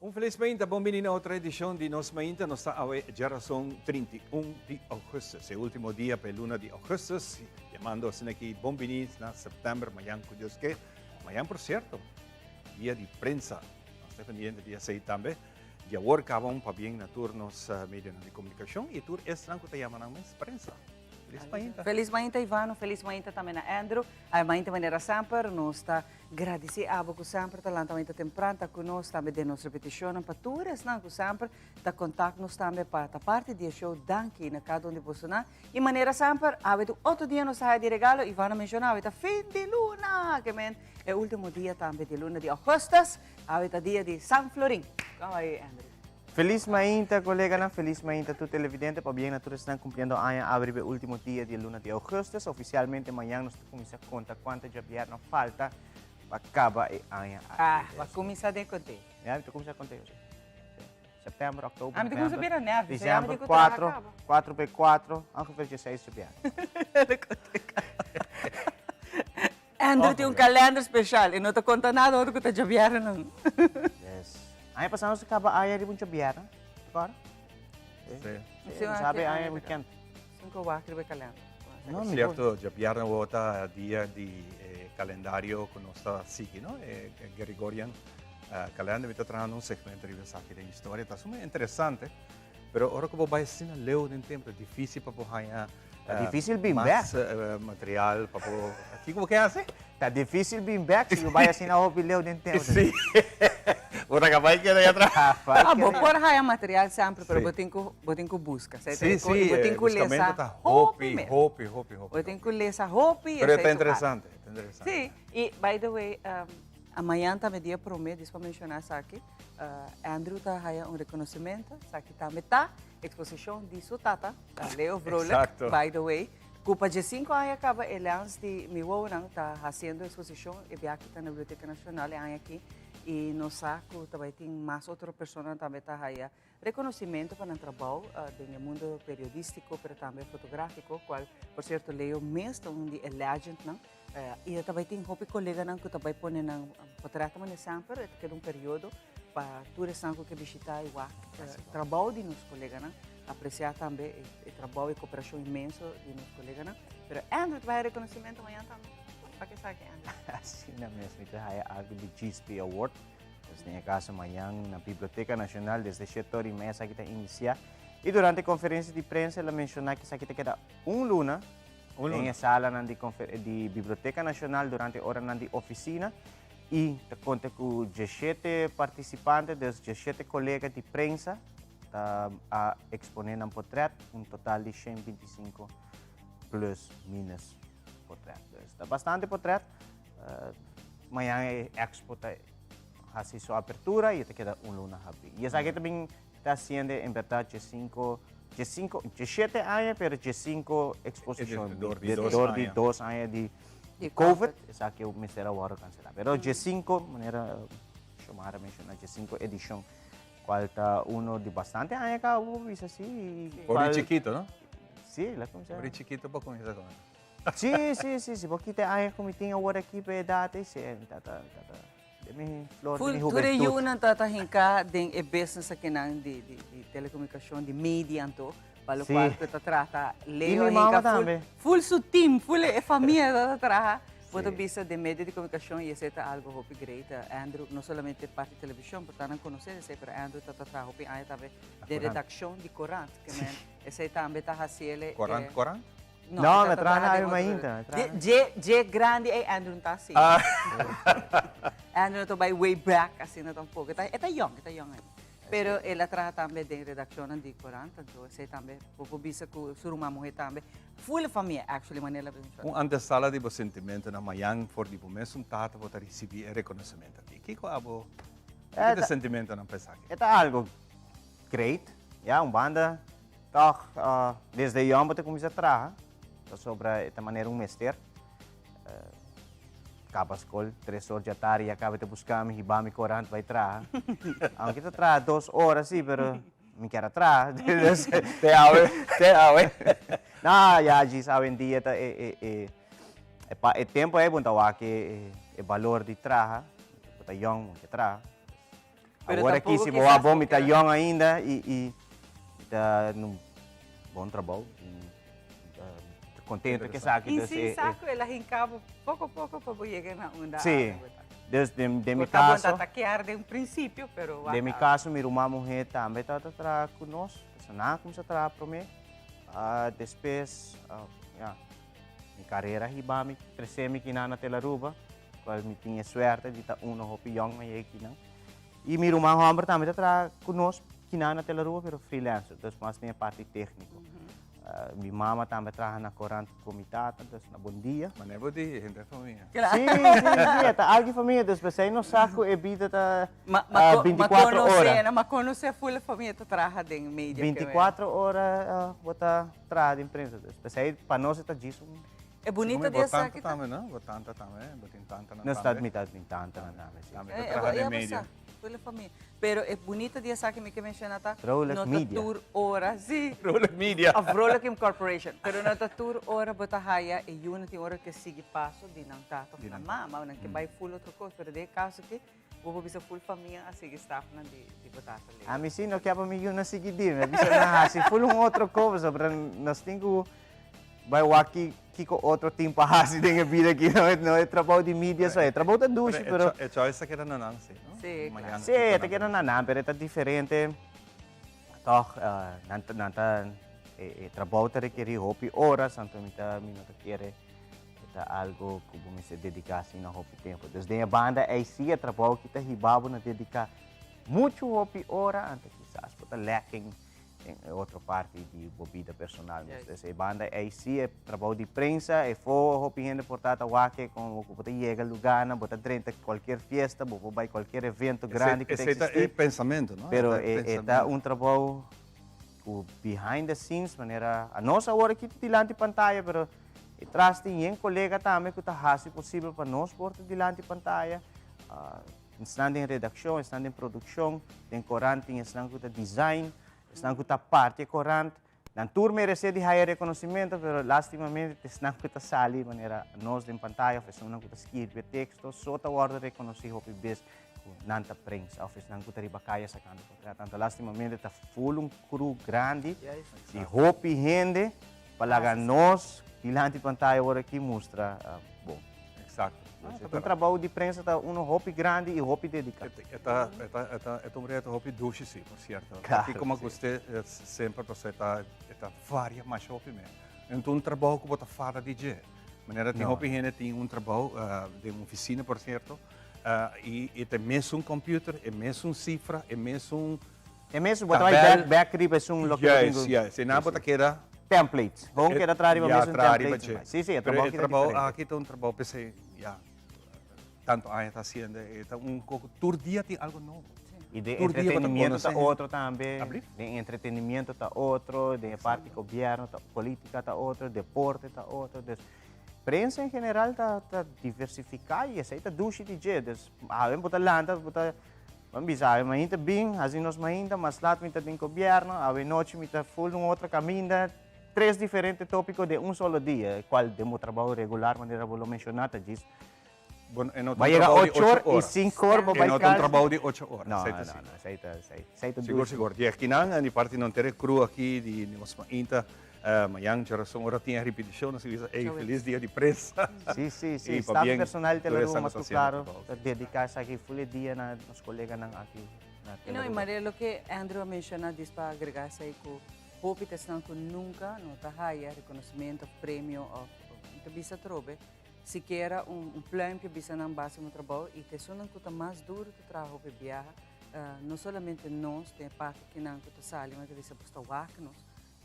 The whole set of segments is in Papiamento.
Un felis mainta, bon bini na otro edishon di Nos Mainta. Nos ta awe djarason 31 di augustus, e ultimo dia pa e luna di augustus. Yamando asina aki bon bini na september, mayan ku Dios ke. Mayan por sierto, dia di prensa. Nos ta pendiente di esei tambe. Di awor kaba un pabien na tur nos medionan di komunikashon i tur esnan ku ta yama nan mes prensa. Felis mainta. Felis mainta Ivano, felis mainta tambe na Andrew. Awe mainta manera semper nos ta Gradisí abo ku semper ta lanta mainta tempran ta ku nos tambe den nos repetishonnan. Pa tur esnan ku semper ta kontak nos tambe pa ta parti di e show, danki na kada un di bosonan. I manera semper, awe ta un otro dia nos ta haya di regalo, Ivana menshoná awe ta fin di luna! Ke men e ultimo dia tambe di luna di augustus, awe ta dia di San Florin. Kon bai, Andrew? Felis mainta koleganan, felis mainta tur televidente, pabien na tur esnan kumpliendo aña awe riba e ultimo dia di e luna di augustus. Ofisialmente mañan nos ta kuminsá konta kuantu djabièrnò falta pa kaba e aña aki. Ah, bo a kuminsá den kont'é. Ya, mi ta kuminsá kont'é yo si. Sèptèmber, òktober, Ah, mi ta kuminsá novèmber, bira nèrvio, so ya mi desèmber, tin ku traha kuatro, kaba. kuatro pa e kuatro, ongeveer dieseis djabièrnò. Andrew tin un kalender special, e no ta konta nada otro ku ta djabièrnènan. Yes. Aña pasá nos a kaba aña riba un djabièrnè, te kòrda? Sí. Sí, nos a habi aña weekend. Sin ku wak riba e kalender. No, mi Cierto, djabièrnè awor ta dia di e kalendario ku nos ta sigui, no? E Gregorian kalender. Mi ta trahando un segmento riba esaki den historia. Ta suma interesante, pero ora ku bo bai asina leu den tempu ta difícil pa bo haña Ta difícil bin bek. Mas material pa bo. Kiko bo ke hasi? Ta difícil bin bek si bo bai asina hopi leu den tempu. Sí. Bo ta capaz keda ahí atras. Ah, bo por haya material semper, pero bo tin ku, bo tin ku buska. Sí, sí, bo tin ku lesa buskamento ta hopi, hopi, hopi, hopi. Bo tin ku lesa hopi. Pero e ta interesante, e ta interesante. Sí, i by the way, mañan tambe dia promé, dis pa menshoná esaki, Andrew ta haya un rekonosementu, esaki tambe ta eksposishon di su tata. Leo Vrolijk, Exacto. by the way, ku pa 15 aña kaba e lens di mi wowonan ta hasiendo eksposishon, e biaha ta na Biblioteka Nashonal e aña aki, i nos sa ku ta bai tin mas otro personanan tambe ta haya rekonosimento pa nan trabou den e mundo periodístiko, pero tambe fotográfiko, kual por sierto Leo mes ta un di e legendnan, i ta bai tin hopi koleganan ku ta bai pone nan potrèt manera semper, e ta keda un periodo pa tur esnan ku ke bishitá i wak trabou di nos koleganan. Apreciá tambe e trabou y cooperacion inmenso di nos coleganan. Pero Andrew ta bay reconocimento mañan tambe. Pa ke sa ki Andrew? Asina mes, mi ta haya algo di GSP Award. Pues den e caso mañan na Biblioteca Nacional desde shete ora y media esaki ta inicia. Y durante conferencia di prensa el a menciona cu esaki ta keda un luna Un den luna. e salanan di confer di Biblioteca Nacional durante oranan di oficina. Y ta conta cu dieshete participante, dus dieshete colega di prensa. Ta a exponé nan potret, un total di 125 plus minus potret. Dus ta bastante potret. Uh, mañan e expo ta hasi su apertura y ta keda un luna habrí. Y esaki también ta haciendo en verdad 5, 5, 7 aña, pero 5 exposición. Door di dos Door di aña. dos aña di Di COVID. COVID. Esaki mester a wòrdu cancelá. Pero 5, manera Xiomara menciona, 5 edicion. Cual ta uno di bastante aña caba bo bisa si. For di chikito, no? Si, la cuminsa. For di chikito bo cuminsa con. Si, si, si, si bo kita e aña cu mi tin awor aki pa e edad ey, si, mi tata, mi tata, den mi flor di mi Full, tur e hubentud. yunan ta ta hinca den e business akinan di, di, di telecomunicacion, di media anto, pa Si. locual cu ta trata Leo I mi mama hinca full, tambe. full su team, full e famia ta ta traha. Bo ta Si. bisa den medio di comunicacion y esey ta algo hopi great. Andrew, no solamente parti television, por ta nan conoce esey, pero Andrew ta ta traha hopi aña tambe den redaccion di corant. Ke men esey tambe ta haciele. Corant, corant? No, No, e mi ta traha traha na den otro Mainta, mi traha. Dje, dje grandi ey Andrew no ta así. Andrew no ta bay way back asina tampoco. E ta, e ta young, e ta young ainda. Pero el a traha tambe den redaccionnan di corant, anto esey tambe bo por bisa cu su ruman muhe tambe. Full e famia actually manera la menciona. Un antesala di bo sentimentonan mayan for di bo mesun tata bo ta ricibi e reconocimento aki. Kico abo, kico ta e sentimentonan pa esaki? E ta algo great, ya, un banda toch desde yong bo ta cuminsa traha, pasobra e ta manera un mester. Caba scol, tres or djatardi ya caba e ta busca mi, hiba mi corant bay traha. Aunke ta traha dos ora si, pero Mi kier a traha. Te awe, te awe. No, ya djis awendia ta e e e e pa e tempo ei bo ta wak e e balor di traha. Bo ta yong, bo ke traha. Awor aki si bo wak bon mi ta yòn ainda i i mi ta na un bon trabou i mi ta kontento ku esaki. I sin sa ku el a hinka bo poko poko pa bo yega na unda awe bo ta. Si, dus den mi kaso. Bo ta kier den un prinsipio pero wak. Den mi kaso mi ruman muhé tambe tabata traha ku nos, pasobra nan a kuminsá traha promé, despues ya. Mi carera hiba mi, trece mi kinan na Telaruba, cual mi tin e suerte di ta uno hopi yong aye kinan. Y mi ruman homber tambe ta traha cu nos kinan na Telaruba, pero freelancer, dus mas den e parti tecnico. Mi mama tambe a traha na corant cu mi tata, dus na Bon Dia. Mane bo di henter famia. Si, si, si, e ta algi famia, dus pesey nos sa cu e bida ta 24 ora. Ma conoce full e famia ta traha den media. 24 ora bo ta Traha den prensa dus. P'esei pa nos e ta djis un. E bunita di esaki ta. Bo tanta tambe no? Bo tanta tambe, bo tin tantanan tambe. Nos ta mi ta tin tantanan tambe, si. Tambe ta traha den media. Pura famia. Pero e bunita di esaki mi ke menciona ta. Vrolijk Media. No ta tur ora, si. Vrolijk Media. Of Vrolijk Incorporation. Pero no ta tur ora bo ta haya e yunan tin ora ke sigui paso di nan tata of nan mama. Nan ke bai full otro kos. Pero den e kaso aki. Bo por bisa full famia a sigui stapnan di di bo tata Leo. Ami si no kia pa mi yu no sigui di mi. A bisa nan hasi full un otro cosa pasobra nos tin ku bai wak ki kiko otro tin pa hasi den e bida aki. No no e trabou di media so. E trabou ta dushi pero. E choice ta keda na nan si no? Si claro. Si e ta keda na nan pero e ta diferente tog nan nan ta e trabou ta rekeri hopi oras anto mi ta mi no ta kere. E ta algo ku bo mester dediká asina hopi tempu. Dus den e banda ei si e trabou ki ta hiba bo na dediká muchu hopi ora, anto kisas bo ta lacking den e otro parti di bo bida personal mes. Dus e banda ei si e trabou di prensa, e fo hopi hende por ta ta wak e komo ku bo ta yega lugánan, bo ta drenta kualkier fiesta, bo por bai kualkier evento grandi ku ta Esei ta eksistí. e pensamentu, no? Pero e ta un trabou ku behind the scenes manera anos awor aki ta dilanti pantaya, pero E tras tin yen kolega tambe ku ta hasi posibel pa nos por ta dilanti pantaya. Esnan den redakshon, esnan den produkshon, den korant tin esnan ku ta design, esnan ku ta parti e korant. Nan tur meresé di haya rekonosimentu, pero lastimamente ta esnan ku ta sali manera nos den pantaya òf esunnan ku ta skirbi e teksto so ta wòrdu rekonosí hopi bes ku nan ta prensa òf esnan ku ta riba kaya sakando portrèt. Anto lastimamente ta ful un kru grandi di hopi hende. Pa laga nos dilanti pantaya ora aki mustra bon. Exacto. Ah, un trabou di prensa ta uno hopi grandi y hopi dedica. E ta, e ta, e ta, e ta un reto hopi dushi si, por cierto. Claro, Aki como que usted semper paso e ta, e ta varia masha hopi me. Enton un trabou cu bo ta fada di dje. Manera tin hopi hende tin un trabou den un oficina, por cierto, y e ta e mesun computer, e mesun cifra, e mesun E mes bo ta bai bek bek riba esun loke bo tin ku. Juist, juist. E nan bo ta keda. Templates. Bo keda traha riba mesun templates. Sí, sí, e trabou ki ta diferente. Pero e trabou aki ta un trabou p'esei, ya, tantu aña ta hasiendo. E ta un koko, tur dia tin algo nobo. I den entretenimiento ta otro tambe. Den entretenimiento ta otro, den e parti gobierno ta, politica ta otro, deporte ta otro. Dus prensa en general ta diversifica i esei ta dushi di dje. Dus awe bo ta lanta, bo ta. Bo a bisa, awe mainta bin, hasi nos mainta, mas lat mi ta den gobierno, awe nochi mi ta full un otro caminda, tres diferente topico den un solo dia, cual den bo trabao regular, manera bo lo menciona, ta djis. Bo e no ta un yega trabao di ocho ocho or y ora. cinco or bo E bai no ta un cas. trabao di ocho ora, No, esei ta no, si. no, esei ta, esei, esei ta Sigur, dushi. sigur. Di akinan, di parti nan tere crew aki di nos mainta, Mañan djarason ora tin e ripeticion nos a bisa ey feliz dia di prensa. Si si si staf personal di Telaruba mas ku klaro ta dedica esaki ful e dia na nos koleganan aki na Y no y Telaruba. Maria loke Andrew a menciona dis pa agrega esey ku hopi ta esnan ku nunca no ta haya reconocimento of premio of ta bisa atrobe sikiera un pluimpje bisa nan base un trabou y ta esunnan ku ta mas duro ta traha hopi biaha no solamente nos den e parti kinan ku ta sali ma ta bisa bos ta wak nos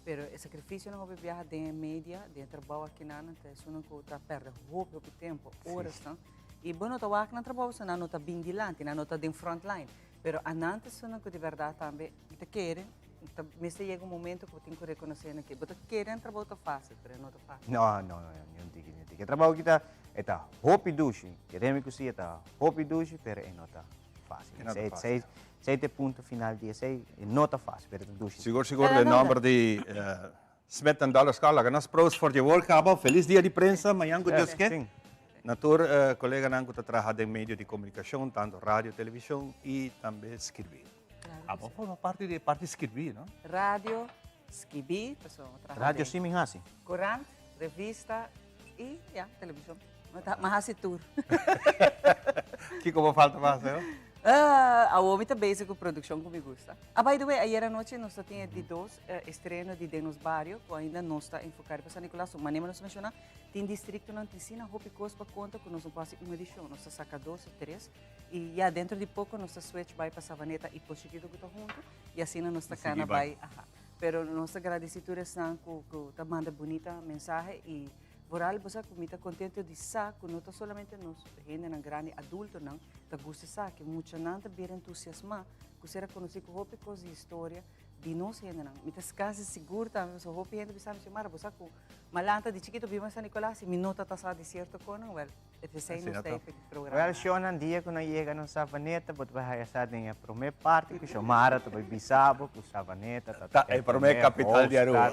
Pero e sacrificionan hopi biaha den e media, den e trabou akinan, ta esunnan cu ta perde hopi, hopi tempo, orasnan. Y bo no ta wak nan trabou, so nan no ta bin dilanti, nan no ta den front line. Pero anan ta esunnan cu di berdad tambe ta kere, ta mester yega un momento cu bo tin cu reconoce nan ke. Bo ta kere nan trabou ta facil, pero e no ta facil. No, no, no, ni un tiki, ni un tiki. E trabou aki ta, e ta hopi dushi. Keremi cu si, e ta hopi dushi, pero e no ta facil. E no ta facil. Esei ta e punto final di esei. E no ta fácil, pero ta dushi. Sigur sigur den nomber di Smith and Dollar Scar laga nos proost for dje wor caba. Feliz dia di prensa mañan cu Dios ke. Na tur coleganan cu ta traha den medio di comunicacion, tanto radio, television y tambe skirbi. Abo forma parti di e parti skirbi, no? Radio, skibi, pasobra mi traha den. Radio si mi hasi. Corant, revista y ya, television. Mi hasi tur. Kico bo falta pa hasi? Awor mi ta bezig cu produccion cu mi gusta. Ah, by the way, ayer anochi nos ta tin e di dos estreno di Den Nos Bario, cu ainda nos ta enfoca riba San Nicolas. So, manera nos a menciona, tin districtonan tin asina hopi cos pa conta cu nos no por haci un edicion. Nos ta saca dos o tres. Y ya, dentro di poco nos ta switch bay pa Savaneta y Pos Chiquito cu ta hunto. Y asina nos ta cana bay. Aha. Pero nos ta gradici tur esnan cu ta manda bunita mensahe y vooral bo sa cu mi ta contento di sa cu no ta solamente nos hendenan grandi, adultonan, ta gusta esaki. Muchanan ta bira entusiasma cu ser a conoci cu hopi cos di historia di nos hendenan. Mi ta casi sigur tambe pasobra hopi hende bisa mi, Xiomara, bo sa cu malanta di chikito biba na San Nicolas y mi no ta ta sa di cierto conan. Wel, esey nos ta e programa. Wel, Xion, dia cu nan yega na Savaneta, bo ta bay haya sa den e prome parti cu Xiomara ta bay bisa bo cu Savaneta ta e prome capital di Aruba.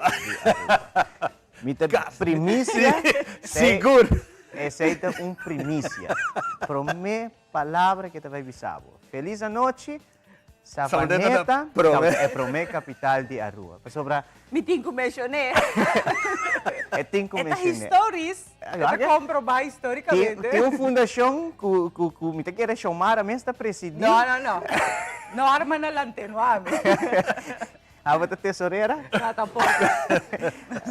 Mi ta primicia. Sigur. Esey ta un primicia. Prome palabra cu e ta bay bisa bo. Feliz anochi. Savaneta ta e prome capital di Aruba. Pasobra. Mi tin cu mencion'é. E tin cu mencion'é. E ta historis. E ta comproba historicamente. Tin un fundacion cu mi ta kere Xiomara mes ta presidi. No, no, no. No arma na lanteno ami. Abo ta tesorera? No, tampoco.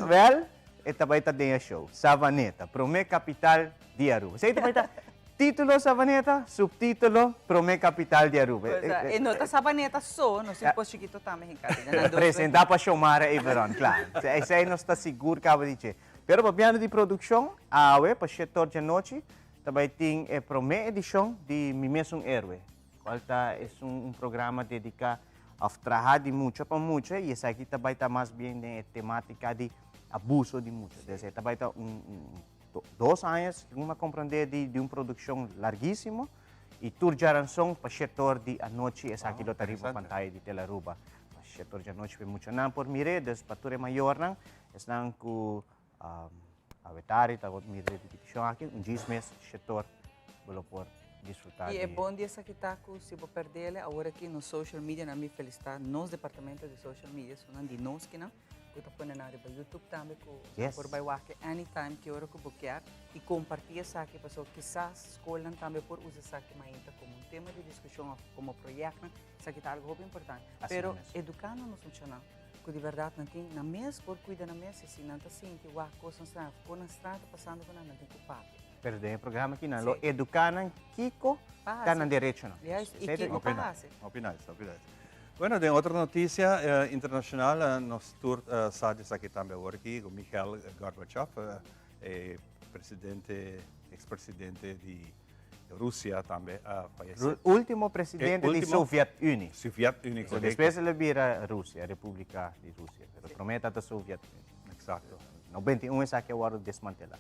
Wel, e ta bay ta den e show. Savaneta, prome capital di Aruba. Esey ta bay ta titulo Savaneta, subtitulo prome capital di Aruba. Pues, e no ta Savaneta so, nos tin Pos Chiquito tambe hinca den nan dos. Presenta pa Xiomara Everon, claro. Esey nos ta sigur caba di dje. Pero papiando di produccion, awe pa shetor djanochi ta bay tin e prome edicion di Mi Mesun Héroe. Cual ta esun un programa dedica of traha di mucha pa mucha y esaki ta bay ta mas bien den e tematica di abuso di mucha. Entonces e ta bay ta un dos años segun mi a comprende di un produccion larguisimo y tur djaranson pa shetor di anochi esaki lo ta riba pantaya di Telearuba. Pa shetor di anochi pa e muchanan por mir'e, dus pa tur e mayornan esnan cu Awe tardi ta mira e repeticion aki, un djis mes shetor bo lo por disfruta di. Y e bon di esaki ta cu si bo perdele awor aki nos social media nan mi felicita nos departamento di social media esunnan di nos kinan cu ta pone nan riba YouTube tambe cu bo por bay wak anytime ki ora cu bo kier y comparti esaki pasobra kisas scolnan tambe por usa esaki mainta como un tema di discusion of como proyectnan esaki ta algo hopi importante pero educando nos muchanan. Ku di bèrdat nan tin nan mes por kuida nan mes i si nan ta sinti wak kosnan straño òf kon nan straño ta pasando ku nan, nan tin ku papia. Pero den e programa aki nan lo eduká nan kiko ta nan derechonan. Juist, i kiko pa hasi. Hopi nice, hopi nice. Bueno, den otro noticia internacional nos tur sa di esaki tambe awor aki ku Mikhail Gorbachev, e presidente, ex presidente di Rusia tambe a fayesé. Ultimo presidente di Soviet Unie. Soviet Unie, korekto. Despues el a bira Rusia, Republika di Rusia. Pero promé tabata Soviet Unie. Eksakto. 91 esaki a wòrdu desmantelá.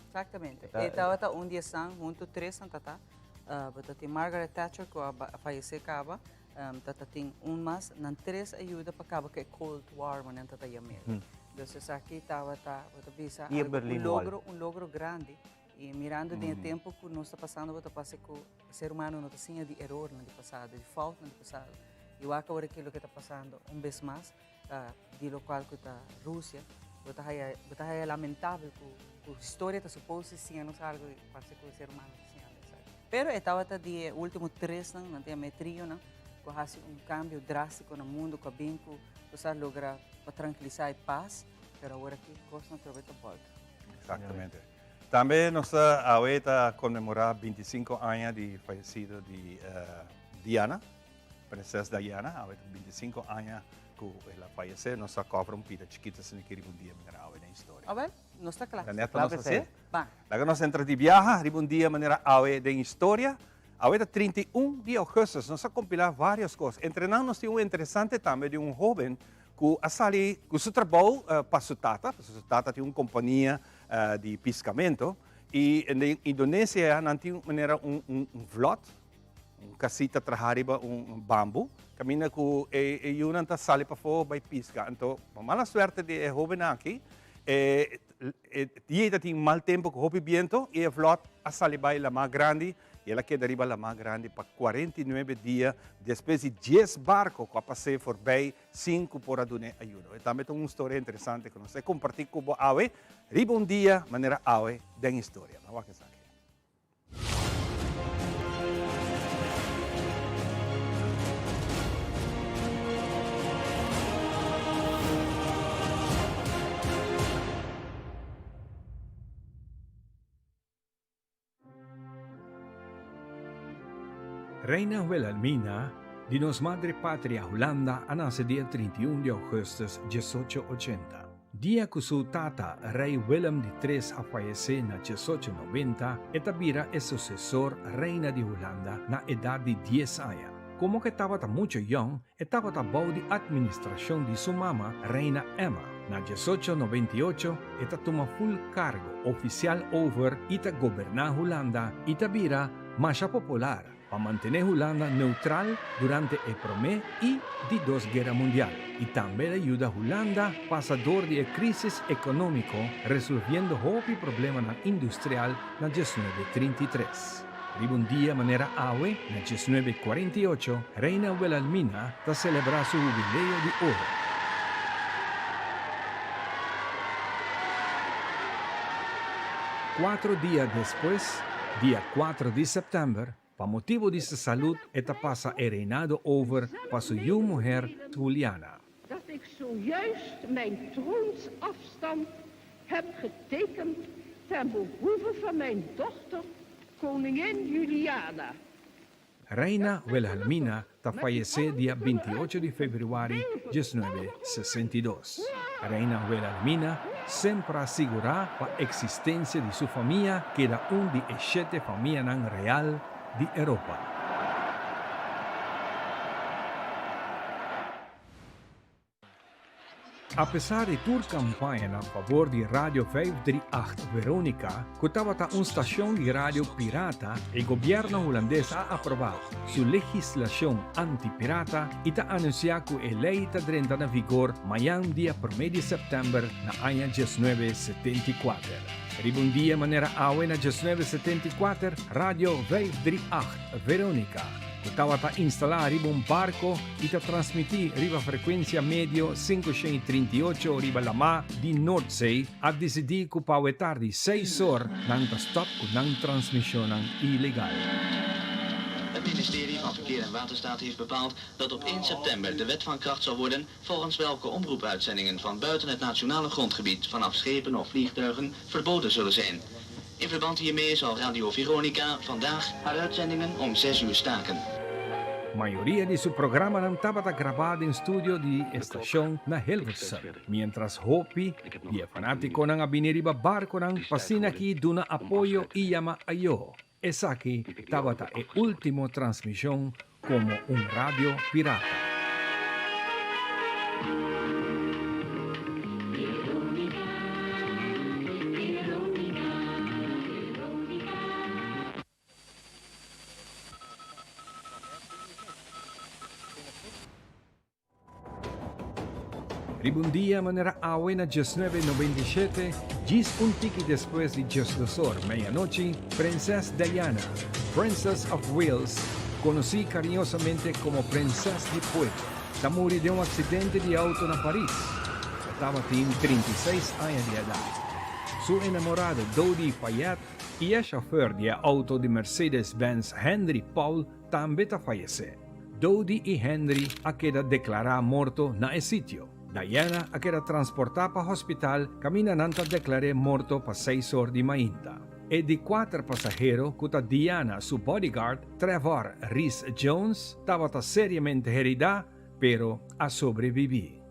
Eksaktamente. E tabata un di esnan huntu tres nan tata. Bo ta tin Margaret Thatcher ku a fayesé kaba. Tata tin un mas. Nan tres a yuda pa kaba ku e Cold War, manera nan tata yam'é. Dus esaki tabata, bo ta bisa, algu, un logro, un logro grandi. I mirando den e tempu ku nos ta pasando bo ta pasa ku e ser humano no ta siña di erornan di pasado, di foutnan di pasado. I wak awor aki loke ta pasando un bes mas di lokual ku ta Rusia, bo ta haya bo ta haya lamentabel ku ku historia ta supos di siña nos algu i parse ku e ser humano ta siñando esaki. Pero e tabata di e ultimo tresnan, nan ta yama e trionan, ku a hasi un kambio drástiko na mundu ku a bin ku bo sa logra pa trankilisá e pas, pero awor aki kosnan atrobe ta bòlta. Exactamente. Tambe nos ta awe ta conmemora 25 aña di fallecido di Diana, Prinses Diana, awe ta 25 aña cu el a fallece, nos ta cobra un pida chikito asina ki riba un dia manera awe den historia. Awel, nos ta cla. Ta net pa nos hacié. Ba. Laga nos entra di biaha riba un dia manera awe den historia. Awe ta 31 di augustus, nos a compila varios cos. Entre nan nos tin un interesante tambe di un hoben cu a sali cu su trabou pa su tata, pasobra su tata tin un compania di piscamento, y den Indonesia nan tin manera un un vlot, un casita traha riba un bambu, caminda cu e yunan ta sali pafo bay pisca. Anto, pa mala suerte di e hobennan aki, e. E dia ta tin mal tempo ku hopi biento i e vlot a sali bai lamá grandi i el a keda riba lamá grandi pa 49 dia despues di dies barko ku a pas'é forbei sin ku por a dun'é ayudo. E tambe ta un storia interesante ku nos ta kompartí ku bo awe riba un dia manera awe den historia. Nan wak esaki. Reina Wilhelmina di nos madre patria Hulanda a nase dia 31 di augustus 1880. Dia ku su tata, Rei Willem di Tres a fayesé na 1890, e ta bira e susesor reina di Hulanda na edat di dies aña. Komo ku e tabata muchu yòn, e tabata bou di atministrashon di su mama, Reina Emma. Na 1898, e ta tuma ful kargo ofisial over i ta goberná Hulanda i ta bira masha popular. Pa mantené Hulanda neutral durante e Promé i Di Dos Guera Mundial i tambe el a yuda Hulanda pasa dor di e krísis ekonómiko resolviendo hopi problemanan industrial na 1933. Riba un dia manera awe, na 1948, Reina Wilhelmina ta selebrá su hubileo di oro. Kuatro dia despues, dia kuatro di sèptèmber, pa motibu di su salud e ta pasa e reinado over pa su yu muher Juliana. Dat ik zojuist mijn troonsafstand heb getekend ten behoeve van mijn dochter koningin Juliana. Reina Wilhelmina ta fayesé dia 28 di febrüari 1962. Reina Wilhelmina semper a sigurá pa eksistensia di su famia keda un di e shete famianan real di Europa. Apesar di tur kampaña na favor di Radio 538 Veronica, ku tabata un stashon di radio pirata, e gobièrnu hulandes a aprobá su legislashon anti-pirata i ta anunsiá ku e lei ta drenta na vigor mañan dia promé di sèptèmber na aña 1974. Riba un dia manera awe na 1974, Radio 538 Veronica, ku tabata instalá riba un barko i ta transmití riba frekuensia medio 538 riba lamá di Noordzee, a disidí ku pa awe tardi seis or nan ta stòp ku nan transmishonnan ilegal. Het ministerie van Verkeer en Waterstaat heeft bepaald dat op 1 september de wet van kracht zal worden volgens welke omroepuitzendingen van buiten het nationale grondgebied vanaf schepen of vliegtuigen verboden zullen zijn. In verband hiermee zal Radio Veronica vandaag haar uitzendingen om 6 uur staken. Mayoria di su programanan tabata grabá den studio di e stashon na Hilversum, miéntras hopi di e fanátikonan a bini riba barkonan pa asina aki duna apoyo i yama ayó. Esaki tabata e último transmishon komo un radio pirata. Riba un dia manera awe na 1997, djis un tiki despues di djesdosor meianochi, Prinses Diana, Princess of Wales, konosí kariñosamente komo Prinses di Pueblo, ta muri den un aksidente di outo na Paris. E tabatin 36 aña di edat. Su enamorado Dodi Fayed i e shofèr di e outo di Mercedes-Benz Henry Paul tambe ta fayesé. Dodi i Henry a keda deklará morto na e sitio. Diana a keda transportá pa hospital kaminda nan ta deklar'é morto pa seis or di mainta. E di kuater pasahero ku ta Diana su bodyguard, Trevor Rees Jones, tabata seriamente heridá pero a sobrebibí.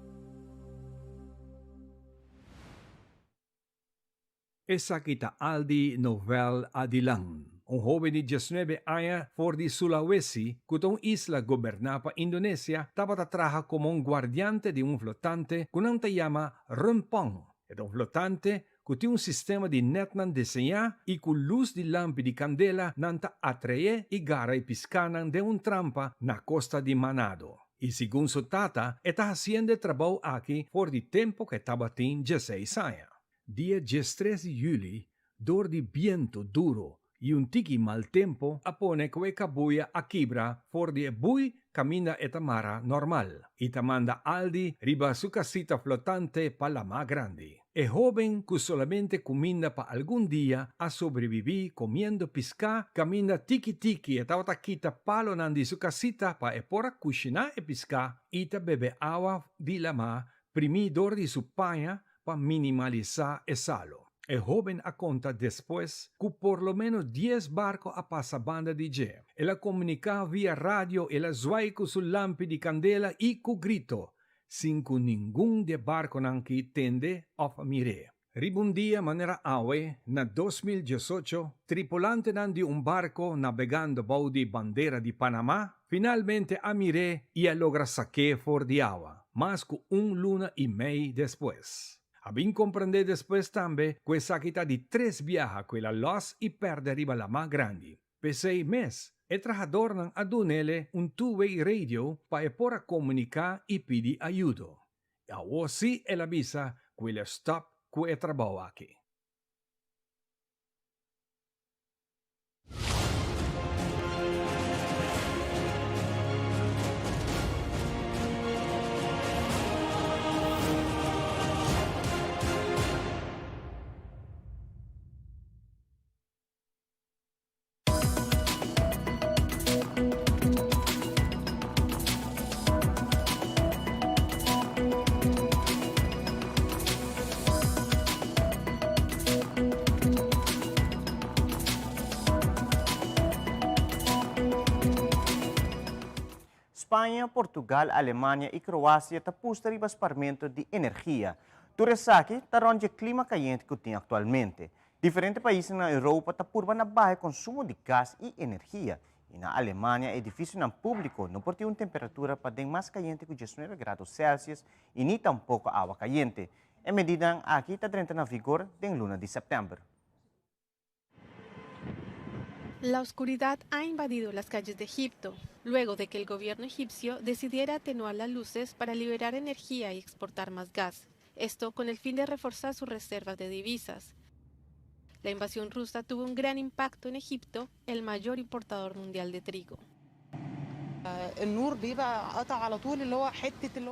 Esaki ta Aldi Novel Adilan, un hoben di 19 aña for di Sulawesi, ku ta un isla goberná pa Indonesia, tabata traha komo un guardiante di un flotante ku nan ta yama Rempong. E ta un flotante ku tin un sistema di nètnan diseñá i ku lus di lampi di kandela nan ta atraé i gara e piskánan den un trampa na kosta di Manado. I segun su tata, e ta hasiendo e trabou aki for di tempu ku e tabatin 16 aña. Dia diestres di juli, dor di biento duro y un tiki mal tempo a pone cu e cabuya a kibra for di e bui caminda e ta mara normal y ta manda Aldi riba su casita flotante pa lama grandi. E hoben cu solamente cuminda pa algun dia a sobrevivi comiendo pisca caminda tiki tiki e tabata kita palonan di su casita pa e por a cushina e pisca y ta bebe awa di lama primi dor di su paña pa minimalisá e salo. E hóben a konta despues ku por lo ménos dies barko a pasa banda di dje. El a komuniká via radio, el a zwai ku su lampi di kandela i ku grito, sin ku ningun di e barkonan ki tende òf mir'é. Riba un dia manera awe, na 2018, tripulantenan di un barko nabegando bou di bandera di Panamá finalmente a mir'é i a logra sak'é for di awa, mas ku un luna i mei despues. A bin komprendé despues tambe ku esaki ta di tres biaha ku el a lòs i pèrdè riba lamá grandi. P'esei mes, e trahadornan a dun'ele un two-way radio pa e por a komuniká i pidi ayudo. I awor sí el a bisa ku el a stòp ku e trabou aki. Spaña, Portugal, Alemania y Croacia ta pusta riba sparmento di energia. Tur esaki ta rond dje clima cayente cu tin actualmente. Diferente paisnan na Europa ta purba na baha e consumo di gas y energia. Y na Alemania edificionan publico no por tin un temperatura paden mas cayente cu diesnuebe grado Celsius y ni tampoco awa cayente. E medidanan aki ta drenta na vigor den luna di september. La oscuridad ha invadido las calles de Egipto, luego de que el gobierno egipcio decidiera atenuar las luces para liberar energía y exportar más gas. Esto con el fin de reforzar sus reservas de divisas. La invasión rusa tuvo un gran impacto en Egipto, el mayor importador mundial de trigo.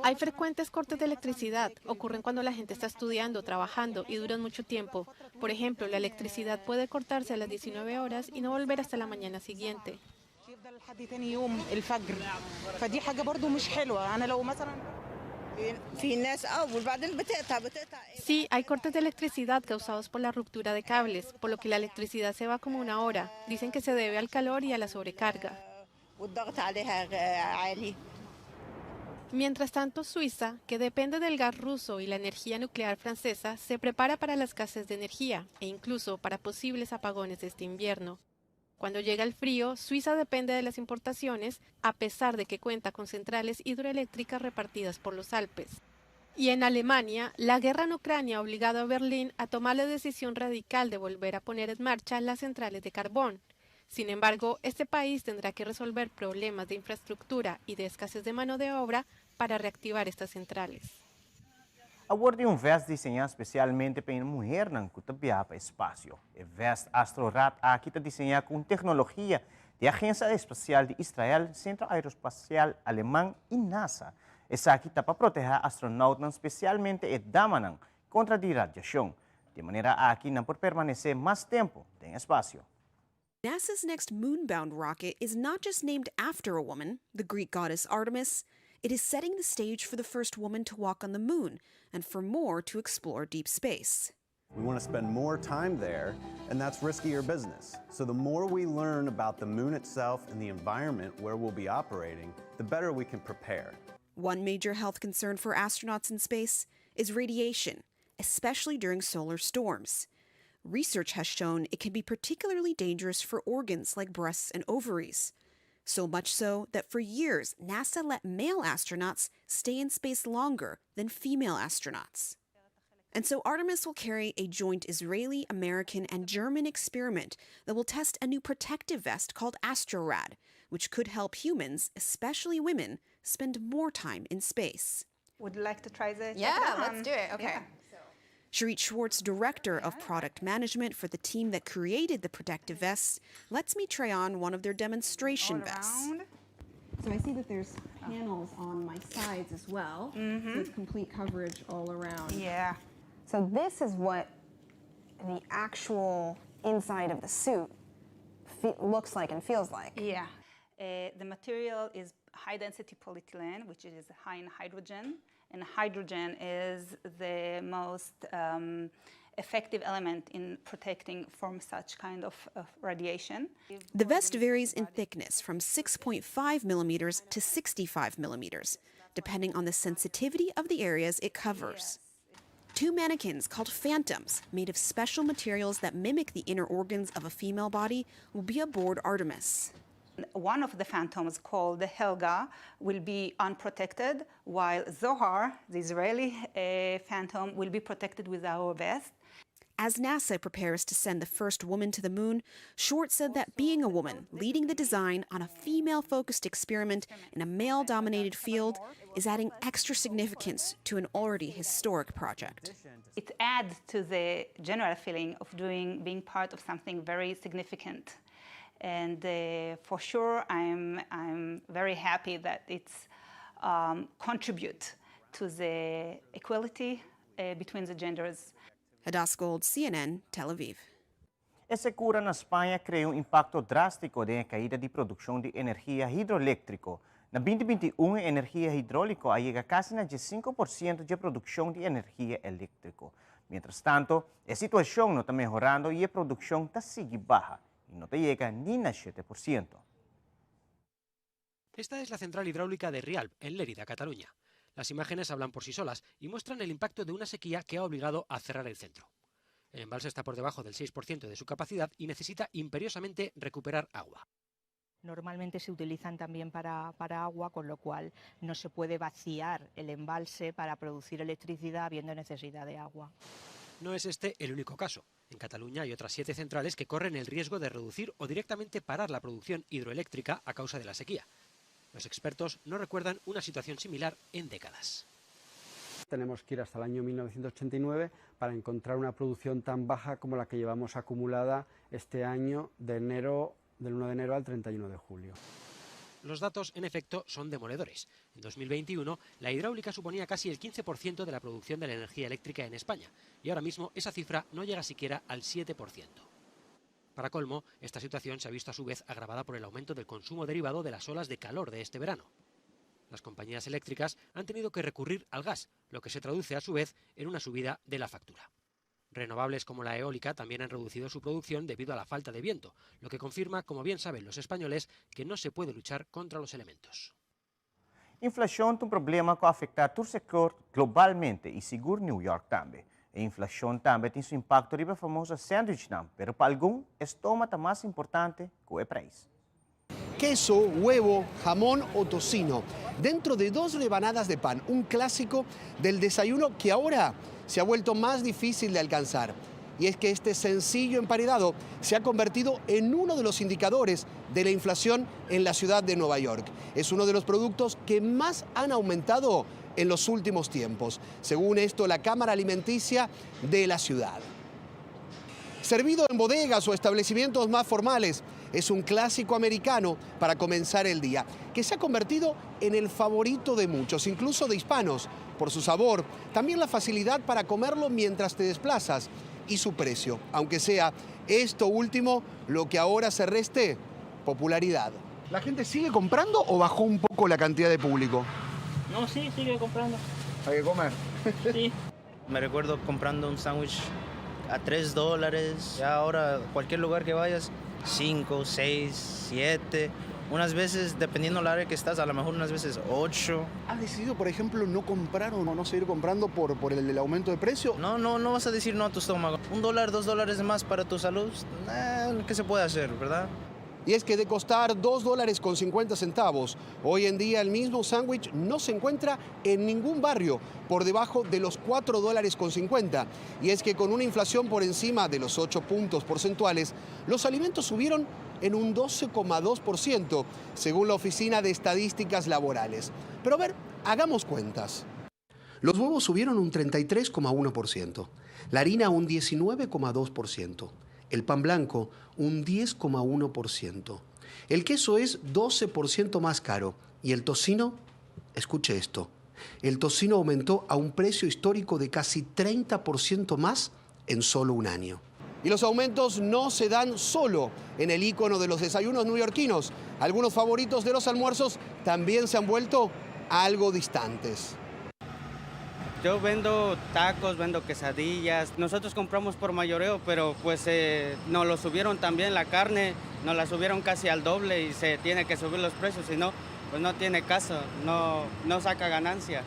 Hay frecuentes cortes de electricidad. Ocurren cuando la gente está estudiando, trabajando y duran mucho tiempo. Por ejemplo, la electricidad puede cortarse a las 19 horas y no volver hasta la mañana siguiente. Sí, hay cortes de electricidad causados por la ruptura de cables, por lo que la electricidad se va como una hora. Dicen que se debe al calor y a la sobrecarga. Mientras tanto, Suiza, que depende del gas ruso y la energía nuclear francesa, se prepara para la escasez de energía e incluso para posibles apagones de este invierno. Cuando llega el frío, Suiza depende de las importaciones, a pesar de que cuenta con centrales hidroeléctricas repartidas por los Alpes. Y en Alemania, la guerra en Ucrania ha obligado a Berlín a tomar la decisión radical de volver a poner en marcha las centrales de carbón. Sin embargo, este país tendrá que resolver problemas de infraestructura y de escasez de mano de obra para reactivar estas centrales. Awor tin un vest diseñá spesialmente pa e muhernan ku ta biaha pa espasio. E vest AstroRad aki ta diseñá ku un teknologia di Agensia Espasial di Israel, Sentro Aerospasial Aleman i NASA. Esaki ta pa protehá astronautnan, spesialmente e damanan, kontra di radiashon. Di e manera aki nan por permanesé mas tempu den espasio. NASA's next moon-bound rocket is not just named after a woman, the Greek goddess Artemis. It is setting the stage for the first woman to walk on the moon and for more to explore deep space. We want to spend more time there, and that's riskier business. So the more we learn about the moon itself and the environment where we'll be operating, the better we can prepare. One major health concern for astronauts in space is radiation, especially during solar storms. Research has shown it can be particularly dangerous for organs like breasts and ovaries. So much so that for years, NASA let male astronauts stay in space longer than female astronauts. And so Artemis will carry a joint Israeli, American, and German experiment that will test a new protective vest called AstroRad, which could help humans, especially women, spend more time in space. Would you like to try the Yeah, let's do it. Okay. Yeah. Shirit Schwartz, director of product management for the team that created the protective vests, lets me try on one of their demonstration vests. So I see that there's panels on my sides as well. So it's complete coverage all around. Yeah. So this is what the actual inside of the suit looks like and feels like. Yeah. The material is high density polyethylene, which is high in hydrogen, and hydrogen is the most effective element in protecting from such kind of radiation. The vest varies in thickness from 6.5 millimeters to 65 millimeters, depending on the sensitivity of the areas it covers. Two mannequins called phantoms, made of special materials that mimic the inner organs of a female body, will be aboard Artemis. One of the phantoms, called Helga, will be unprotected, while Zohar, the Israeli phantom, will be protected with our vest. As NASA prepares to send the first woman to the moon, Schwartz said that being a woman leading the design on a female focused experiment in a male dominated field is adding extra significance to an already historic project. It adds to the general feeling of being part of something very significant. And for sure, I'm very happy that it's contribute to the equality between the genders. Hadas Gold, CNN, Tel Aviv. E sekura na Spaña a krea un impakto drástiko den kaida di produkshon di energia hidroeléktriko. Na 2021, energia hidróuliko a yega kasi na 5% di produkshon di energia eléktriko. Mientras tantu, e situashon no ta mehorando i e produkshon ta sigui baha i no ta yega ni na 7%. Esta es la central hidráulica de Rialp, en Lérida, Cataluña. Las imágenes hablan por sí solas y muestran el impacto de una sequía que ha obligado a cerrar el centro. El embalse está por debajo del 6% de su capacidad y necesita imperiosamente recuperar agua. Normalmente se utilizan también para agua, con lo cual no se puede vaciar el embalse para producir electricidad habiendo necesidad de agua. No es este el único caso. En Cataluña hay otras siete centrales que corren el riesgo de reducir o directamente parar la producción hidroeléctrica a causa de la sequía. Los expertos no recuerdan una situación similar en décadas. Tenemos que ir hasta el año 1989 para encontrar una producción tan baja como la que llevamos acumulada este año del 1 de enero al 31 de julio. Los datos, en efecto, son demoledores. En 2021, la hidráulica suponía casi el 15% de la producción de la energía eléctrica en España, y ahora mismo esa cifra no llega siquiera al 7%. Para colmo, esta situación se ha visto a su vez agravada por el aumento del consumo derivado de las olas de calor de este verano. Las compañías eléctricas han tenido que recurrir al gas, lo que se traduce a su vez en una subida de la factura. Renovables como la eólica también han reducido su producción debido a la falta de viento, lo que confirma, como bien saben los españoles, que no se puede luchar contra los elementos. Inflashon ta un problema ku ta afektá tur sektor globalmente i sigur New York tambe. E inflashon tambe tin su impakto riba e famoso sándwich, pero pa algun, e stoma ta mas importante ku e preis. Queso, huevo, jamón o tocino, dentro de dos rebanadas de pan, un clásico del desayuno que ahora se ha vuelto más difícil de alcanzar. Y es que este sencillo emparedado se ha convertido en uno de los indicadores de la inflación en la ciudad de Nueva York. Es uno de los productos que más han aumentado en los últimos tiempos, según esto la Cámara Alimenticia de la ciudad. Servido en bodegas o establecimientos más formales, es un clásico americano para comenzar el día, que se ha convertido en el favorito de muchos, incluso de hispanos, por su sabor, también la facilidad para comerlo mientras te desplazas y su precio, aunque sea esto último lo que ahora se reste popularidad. ¿La gente sigue comprando o bajó un poco la cantidad de público? No, sí, sigue comprando. Hay que comer. Sí. Me recuerdo comprando un sándwich a 3 dólares. Ya ahora, cualquier lugar que vayas, 5, 6, 7. Unas veces, dependiendo del área que estás, a lo mejor unas veces 8. ¿Has decidido, por ejemplo, no comprar o no seguir comprando por el aumento de precio? No, no, no vas a decir no a tu estómago. 1 dólar, 2 dólares más para tu salud, ¿qué se puede hacer, verdad? Y es que de costar 2 dólares con 50 centavos, hoy en día el mismo sándwich no se encuentra en ningún barrio por debajo de los 4 dólares con 50. Y es que con una inflación por encima de los 8 puntos porcentuales, los alimentos subieron en un 12,2%, según la Oficina de Estadísticas Laborales. Pero a ver, hagamos cuentas. Los huevos subieron un 33,1%, La harina un 19,2%, el pan blanco un 10,1%. El queso es 12% más caro y el tocino, escuche esto, el tocino aumentó a un precio histórico de casi 30% más en solo un año. Y los aumentos no se dan solo en el icono de los desayunos neoyorquinos. Algunos favoritos de los almuerzos también se han vuelto algo distantes. Yo vendo tacos, vendo quesadillas. Nosotros compramos por mayoreo, pero pues eh, nos lo subieron también la carne, nos la subieron casi al doble y se tiene que subir los precios, si no, pues no tiene caso, no, no saca ganancia.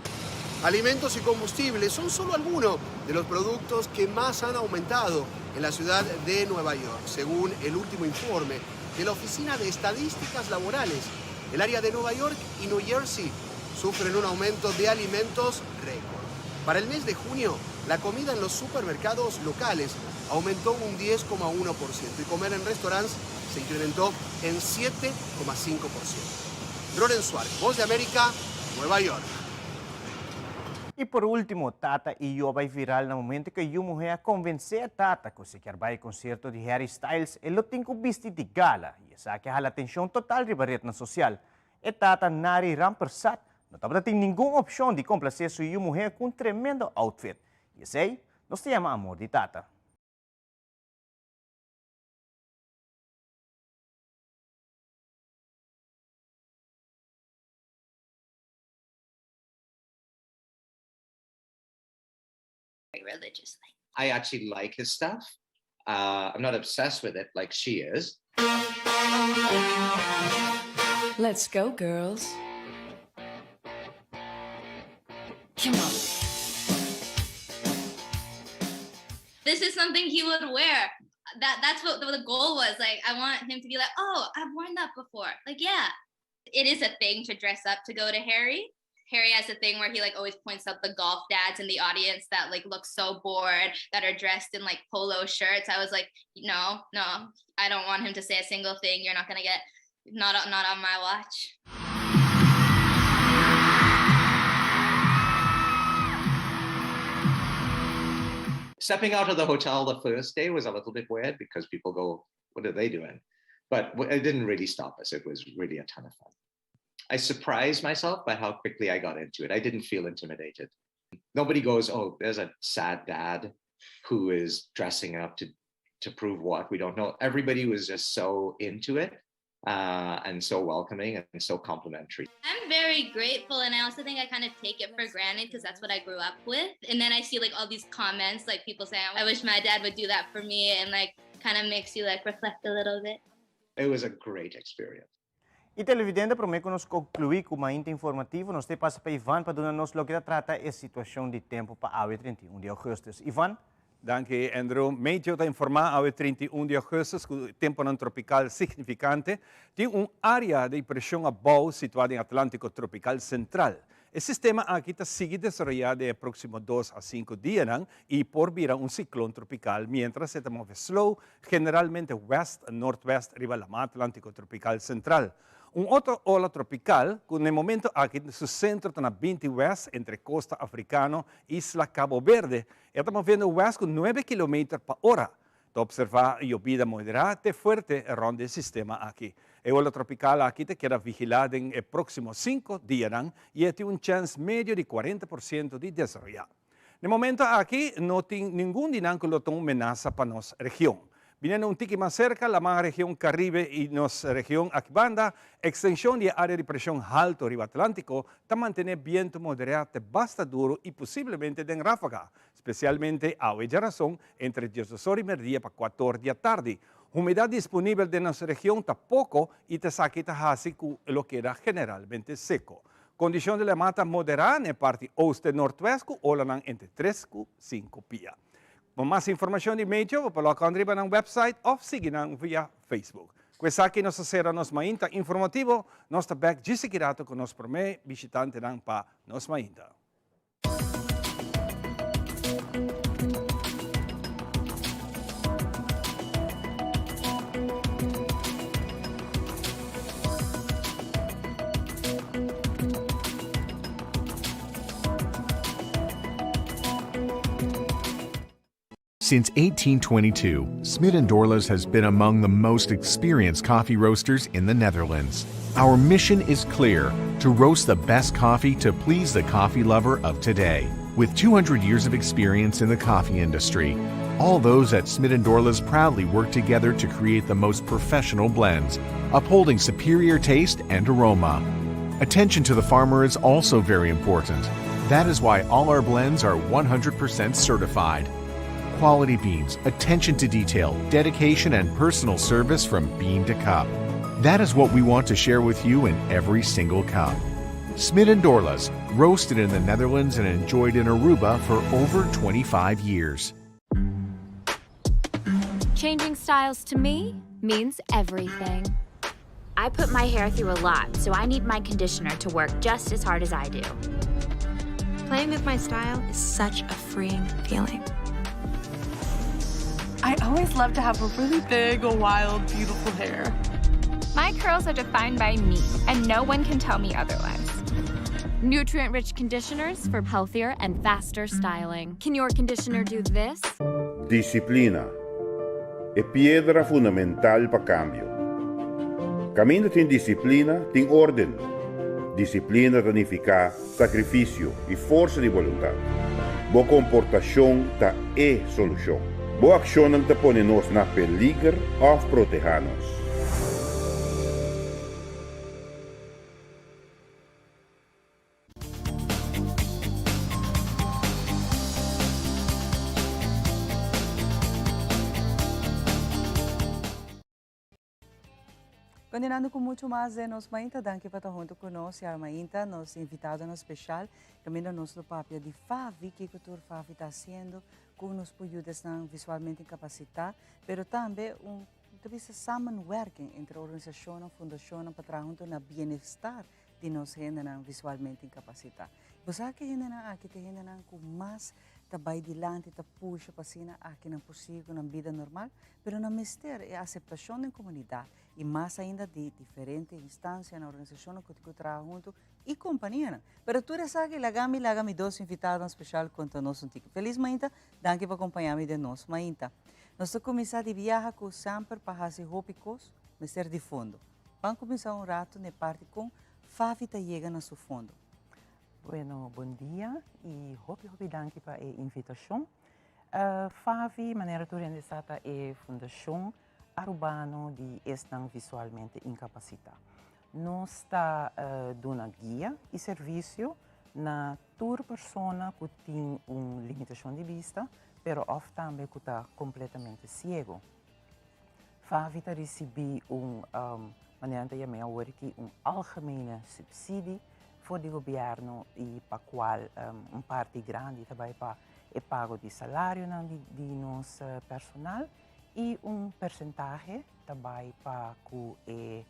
Alimentos y combustibles son solo algunos de los productos que más han aumentado en la ciudad de Nueva York, según el último informe de la Oficina de Estadísticas Laborales. El área de Nueva York y New Jersey sufren un aumento de alimentos récord. Para el mes de junio, la comida en los supermercados locales aumentó un 10,1% y comer en restaurantes se incrementó en 7,5%. Ronen Suárez, Voz de América, Nueva York. I por último, tata i yu a bai viral na momento ku e yu muhé a konvensé e tata ku si kier bai e konsierto di Harry Styles e lo tin ku bisti di gala i esaki a hala atenshon total riba retnan sosial. E tata Nari Rampersad no tabata tin ningun opshon di komplasé su yu muhé ku un tremendo outfit i esei nos ta yama amor di tata. Religiously. I actually like his stuff. Uh, I'm not obsessed with it like she is. Let's go, girls. Come on. This is something he would wear. That that's what the goal was. Like I want him to be like, "Oh, I've worn that before." Like, yeah. It is a thing to dress up to go to Harry. Harry has a thing where he like always points out the golf dads in the audience that like look so bored that are dressed in like polo shirts. I was like, no, no, I don't want him to say a single thing. You're not gonna get not not on my watch. Stepping out of the hotel the first day was a little bit weird because people go, What are they doing? But it didn't really stop us. It was really a ton of fun. I surprised myself by how quickly I got into it. I didn't feel intimidated. Nobody goes, Oh, there's a sad dad who is dressing up to to prove what we don't know. Everybody was just so into it uh, and so welcoming and so complimentary. I'm very grateful, and I also think I kind of take it for granted because that's what I grew up with. And then I see like all these comments, like people saying, "I wish my dad would do that for me," and like kind of makes you like reflect a little bit. It was a great experience. E televidente, promé ku nos konkluí ku Mainta Informativo, nos te pasa pa Ivan pa duna nos loke ta trata e situashon di tempu pa awe 31 di ougùstùs. Ivan? Danki, Andrew. Meteo ta informá awe 31 di ougùstùs ku tempunan tropikal signifikante tin un área di preshon abou situá den Atlántiko Tropikal Sentral. E sistema aki ta sigui desaroyá den e próksimo dos a sinku dianan i por bira un siklon tropikal miéntras e ta move slow, generalmente wèst-nortwèst riba Laman Atlántiko Tropikal Sentral. Un otro ola tropikal ku na e momento aki su sentro ta na 20 wèst entre kosta afrikano isla Cabo Verde, e ta moviendo wèst ku nuebe kilometer pa ora. Ta observá yobida moderá te fuerte rònt di e sistema aki. E ola tropikal aki ta keda vigilá den e próksimo sinku dianan i e tin un chèns medio di 40% di desaroyá. Na e momento aki no tin ningun di nan ku lo ta un menasa pa nos region. Biniendo un tiki mas serka, laman region Karibe i nos region aki banda, ekstenshon di e área di preshon haltu riba Atlántiko ta mantené bientu moderá te basta duru i posiblemente den ráfaga, Spesialmente awe djarason entre diesdos or i merdia pa kuator di atardi. Humedat disponibel den nos region ta poko i ta esaki ta hasi ku lo keda generalmente seko. Kondishon di lema ta moderá na e parti oost en noordwest ku olanan entre tres ku sinku pia. Pa mas informashon di Meteo bo por lòk on riba nan website òf sigui nan via Facebook. Ku esaki nos ta sera nos mainta informativo. Nos ta bèk djis aki rato ku nos promé bishitantenan pa nos mainta. Since 1822, Smit & Dorlas has been among the most experienced coffee roasters in the Netherlands. Our mission is clear to roast the best coffee to please the coffee lover of today. With 200 years of experience in the coffee industry, all those at Smit & Dorlas proudly work together to create the most professional blends, upholding superior taste and aroma. Attention to the farmer is also very important. That is why all our blends are 100% certified. Quality beans, attention to detail, dedication, and personal service from bean to cup. That is what we want to share with you in every single cup. Smit and Dorlas, roasted in the Netherlands and enjoyed in Aruba for over 25 years. Changing styles to me means everything. I put my hair through a lot, so I need my conditioner to work just as hard as I do. Playing with my style is such a freeing feeling. I always love to have a really big, wild, beautiful hair. My curls are defined by me, and no one can tell me otherwise. Nutrient rich conditioners for healthier and faster styling. Can your conditioner do this? Disiplina, e piedra fundamental pa kambio. Kaminda tin disiplina, tin órden. Disiplina ta nifiká sakrifisio i forsa di boluntat. Bo komportashon ta e solushon. Bo akshonnan ta pone nos na peliger òf protehá nos. Continuando cu mucho mas den nos mainta, danki pa ta hunto cu nos. Y mainta nos invitadonan special, caminda nos lo papia di FAVI, kico tur FAVI ta haciendo, con nos por yuda esnan visualmente incapacita, pero tambe un ta bisa samenwerking entre organisacionnan, fundacionnan pa traha hunto na bienestar di nos hendenan visualmente incapacita. Bo sa cu e hendenan aki ta e hendenan cu mas ta bay dilanti, ta pusha pa asina aki nan por sigui cu nan bida normal, pero nan mester e aceptacion den comunidad y mas ainda di diferente instancianan, organisacionnan cu tin cu traha hunto y companianan. Pero tur esaki laga mi laga mi dos invitadonan special conta nos un tiki. Feliz mainta, danki pa acompaña mi den nos mainta. Nos ta cuminsa di biaha cu semper pa haci hopi cos mester di fondo. Ban cuminsa un rato n'e parti con Favi ta yega na su fondo. Bueno, bon dia y hopi hopi danki pa e invitacion. Favi, manera tur hende sa, ta e fundacion Arubano di esnan visualmente incapacita. Nos ta duna guia y servicio na tur persona cu tin un limitacion di bista, pero of tambe cu ta completamente ciego. Favi ta ricibi un, manera nan ta yam'e awor aki, un algemene subsidie for di gobierno y pa cual un parti grandi ta bay pa e pago di salarionan di nos personal y un percentahe ta bay pa cu e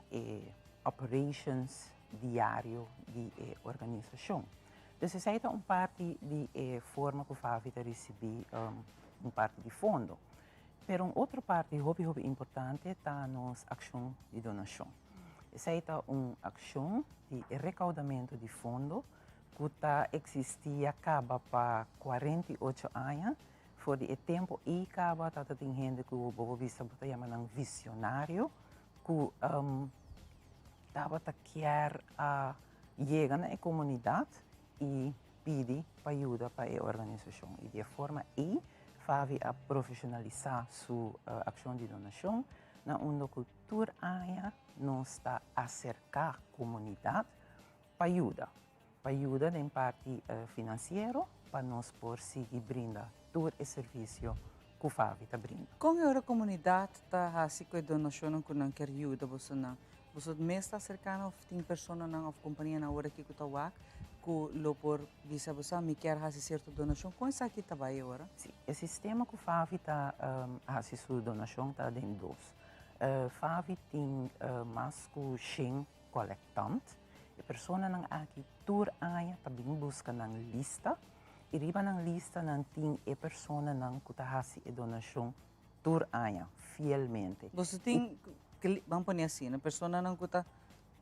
e operations diario di e organisacion. Dus esey ta un parti di e forma cu Favi ta ricibi un parti di fondo. Pero un otro parti hopi hopi importante ta nos accion di donacion. Esey ta un accion di recaudamento di fondo cu ta existi ya caba pa 48 aña. For di e tempo ey caba ta tin hende cu bo por bisa bo ta yama nan visionario cu tabata kier a yega na e comunidad y pidi pa yuda pa e organisacion. Y di e forma ey Favi a profesionalisa su accion di donacion na unda cu tur aña nos ta acerca comunidad pa yuda. Pa yuda den parti financiero pa nos por sigui brinda tur e servicio cu Favi ta brinda. Con e ora comunidad ta haci cu e donacionnan cu nan kier yuda bosonan? Boso mes ta acerca nan of tin personanan of companianan awor aki cu ta wak cu lo por bisa boso mi kier haci cierto donacion? Con esaki ta bay e ora? Si, e sistema cu Favi ta haci su donacion ta den dos. Favi tin mas cu shen colectant. E personanan aki tur aña ta bin busca nan lista y riba nan lista nan tin e personanan cu ta haci e donacion tur aña, fielmente. Boso tin, ban pone asina, personanan cu ta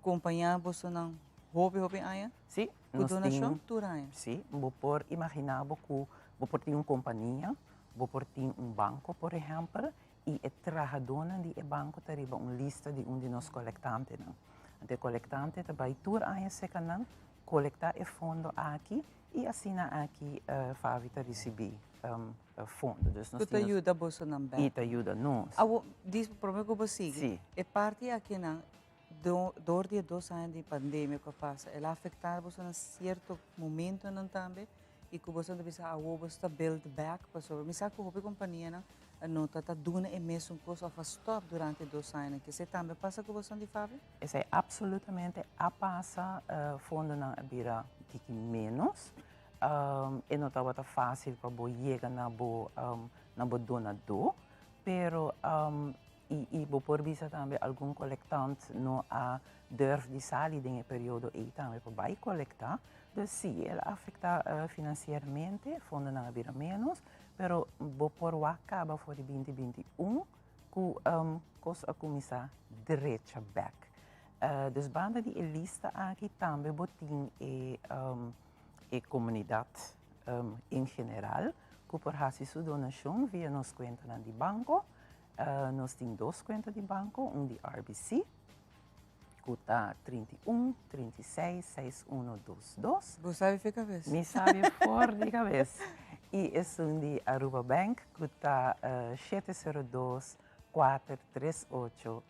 compaña bosonan hopi hopi aña? Si, Cu donacion tur aña? Si, bo por imagina bo cu bo por tin un compania. Bo por tin un banko, por ehèmpel, i e trahadónan di e banko ta riba un lista di un di nos kolektantenan. Anto e kolektante ta bai tur aña serka nan, kolektá e fondo aki i asina aki FAVI ta risibí fondo. Dus nos Ku ta tin nos yuda bosonan bèk. I ta yuda nos. Awor, dis promé ku bo sigui, Sí. e parti akinan dor di e dos aña di pandemia ku a pasa, el a afektá boso na sierto momentonan tambe? I ku boso ta bisa awor boso ta build back pasobra mi sa ku hopi kompanianan no ta ta duna e mesun kos òf a stòp durante e dos añanan. Esei tambe a pasa ku boso di FAVI? Esei absolutamente a pasa, fondonan a bira tiki ménos. E no tabata fásil pa bo yega na bo na bo donadó, pero i bo por bisa tambe algun kolektant no a durf di sali den e periodo ei tambe pa bai kolektá. Dus sí, el a afektá finansieramente, fondonan a bira ménos, pero bo por wak kaba for di binti 21 ku kos a kuminsá drecha bèk. Dus banda di e lista aki tambe bo tin e e komunidat en general ku por hasi su donashon via nos kuentanan di banko. Nos tin dos kuenta di banko, un di RBC ku ta 31 36 61 22. Bo sabi for kabes? Mi sabi for di kabes. I esun di Aruba Bank ku ta 702 438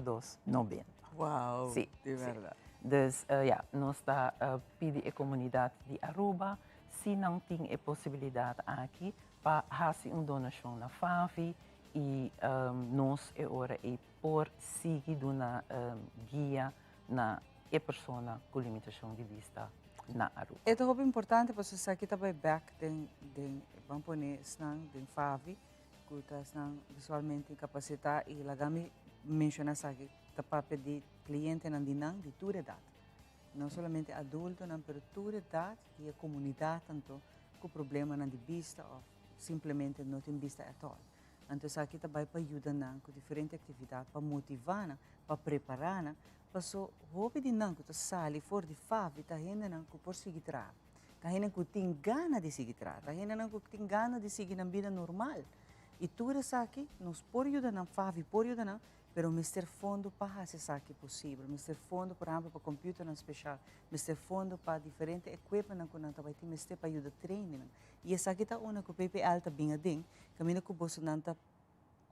02 90. Wow, Sí, di sí. bèrdat. Dus ya, nos ta pidi e komunidat di Aruba si nan tin e posibilidat aki pa hasi un donashon na FAVI i nos e ora ei por sigui duna guia na e persona ku limitashon di bista na Aruba. E ta hopi importante pasobra esaki ta bai bek den den ban pone esnan den FAVI ku ta esnan visualmente inkapasitá i laga mi menshoná esaki ta papia di klientenan di nan di tur edat. No solamente adultonan pero tur edat di e komunidat anto ku problemanan di bista òf simplemente no tin bista at all. Anto esaki ta bai pa yuda nan ku diferente aktividat pa motivá nan, pa prepará nan, paso hopi di nan ku ta sali for di FAVI ta hendenan ku por sigui traha, ta hendenan ku tin gana di sigui traha, ta hendenan ku tin gana di sigui nan bida normal. I tur esaki nos por yuda nan, FAVI por yuda nan, pero mester fondo pa hasi esaki posibel, mester fondo por ehempel pa computernan special, mester fondo pa diferente equipmentnan ku nan ta bai tin mester pa yuda trainingnan. I esaki ta unda ku PPL ta bin aden, kaminda ku bosonan ta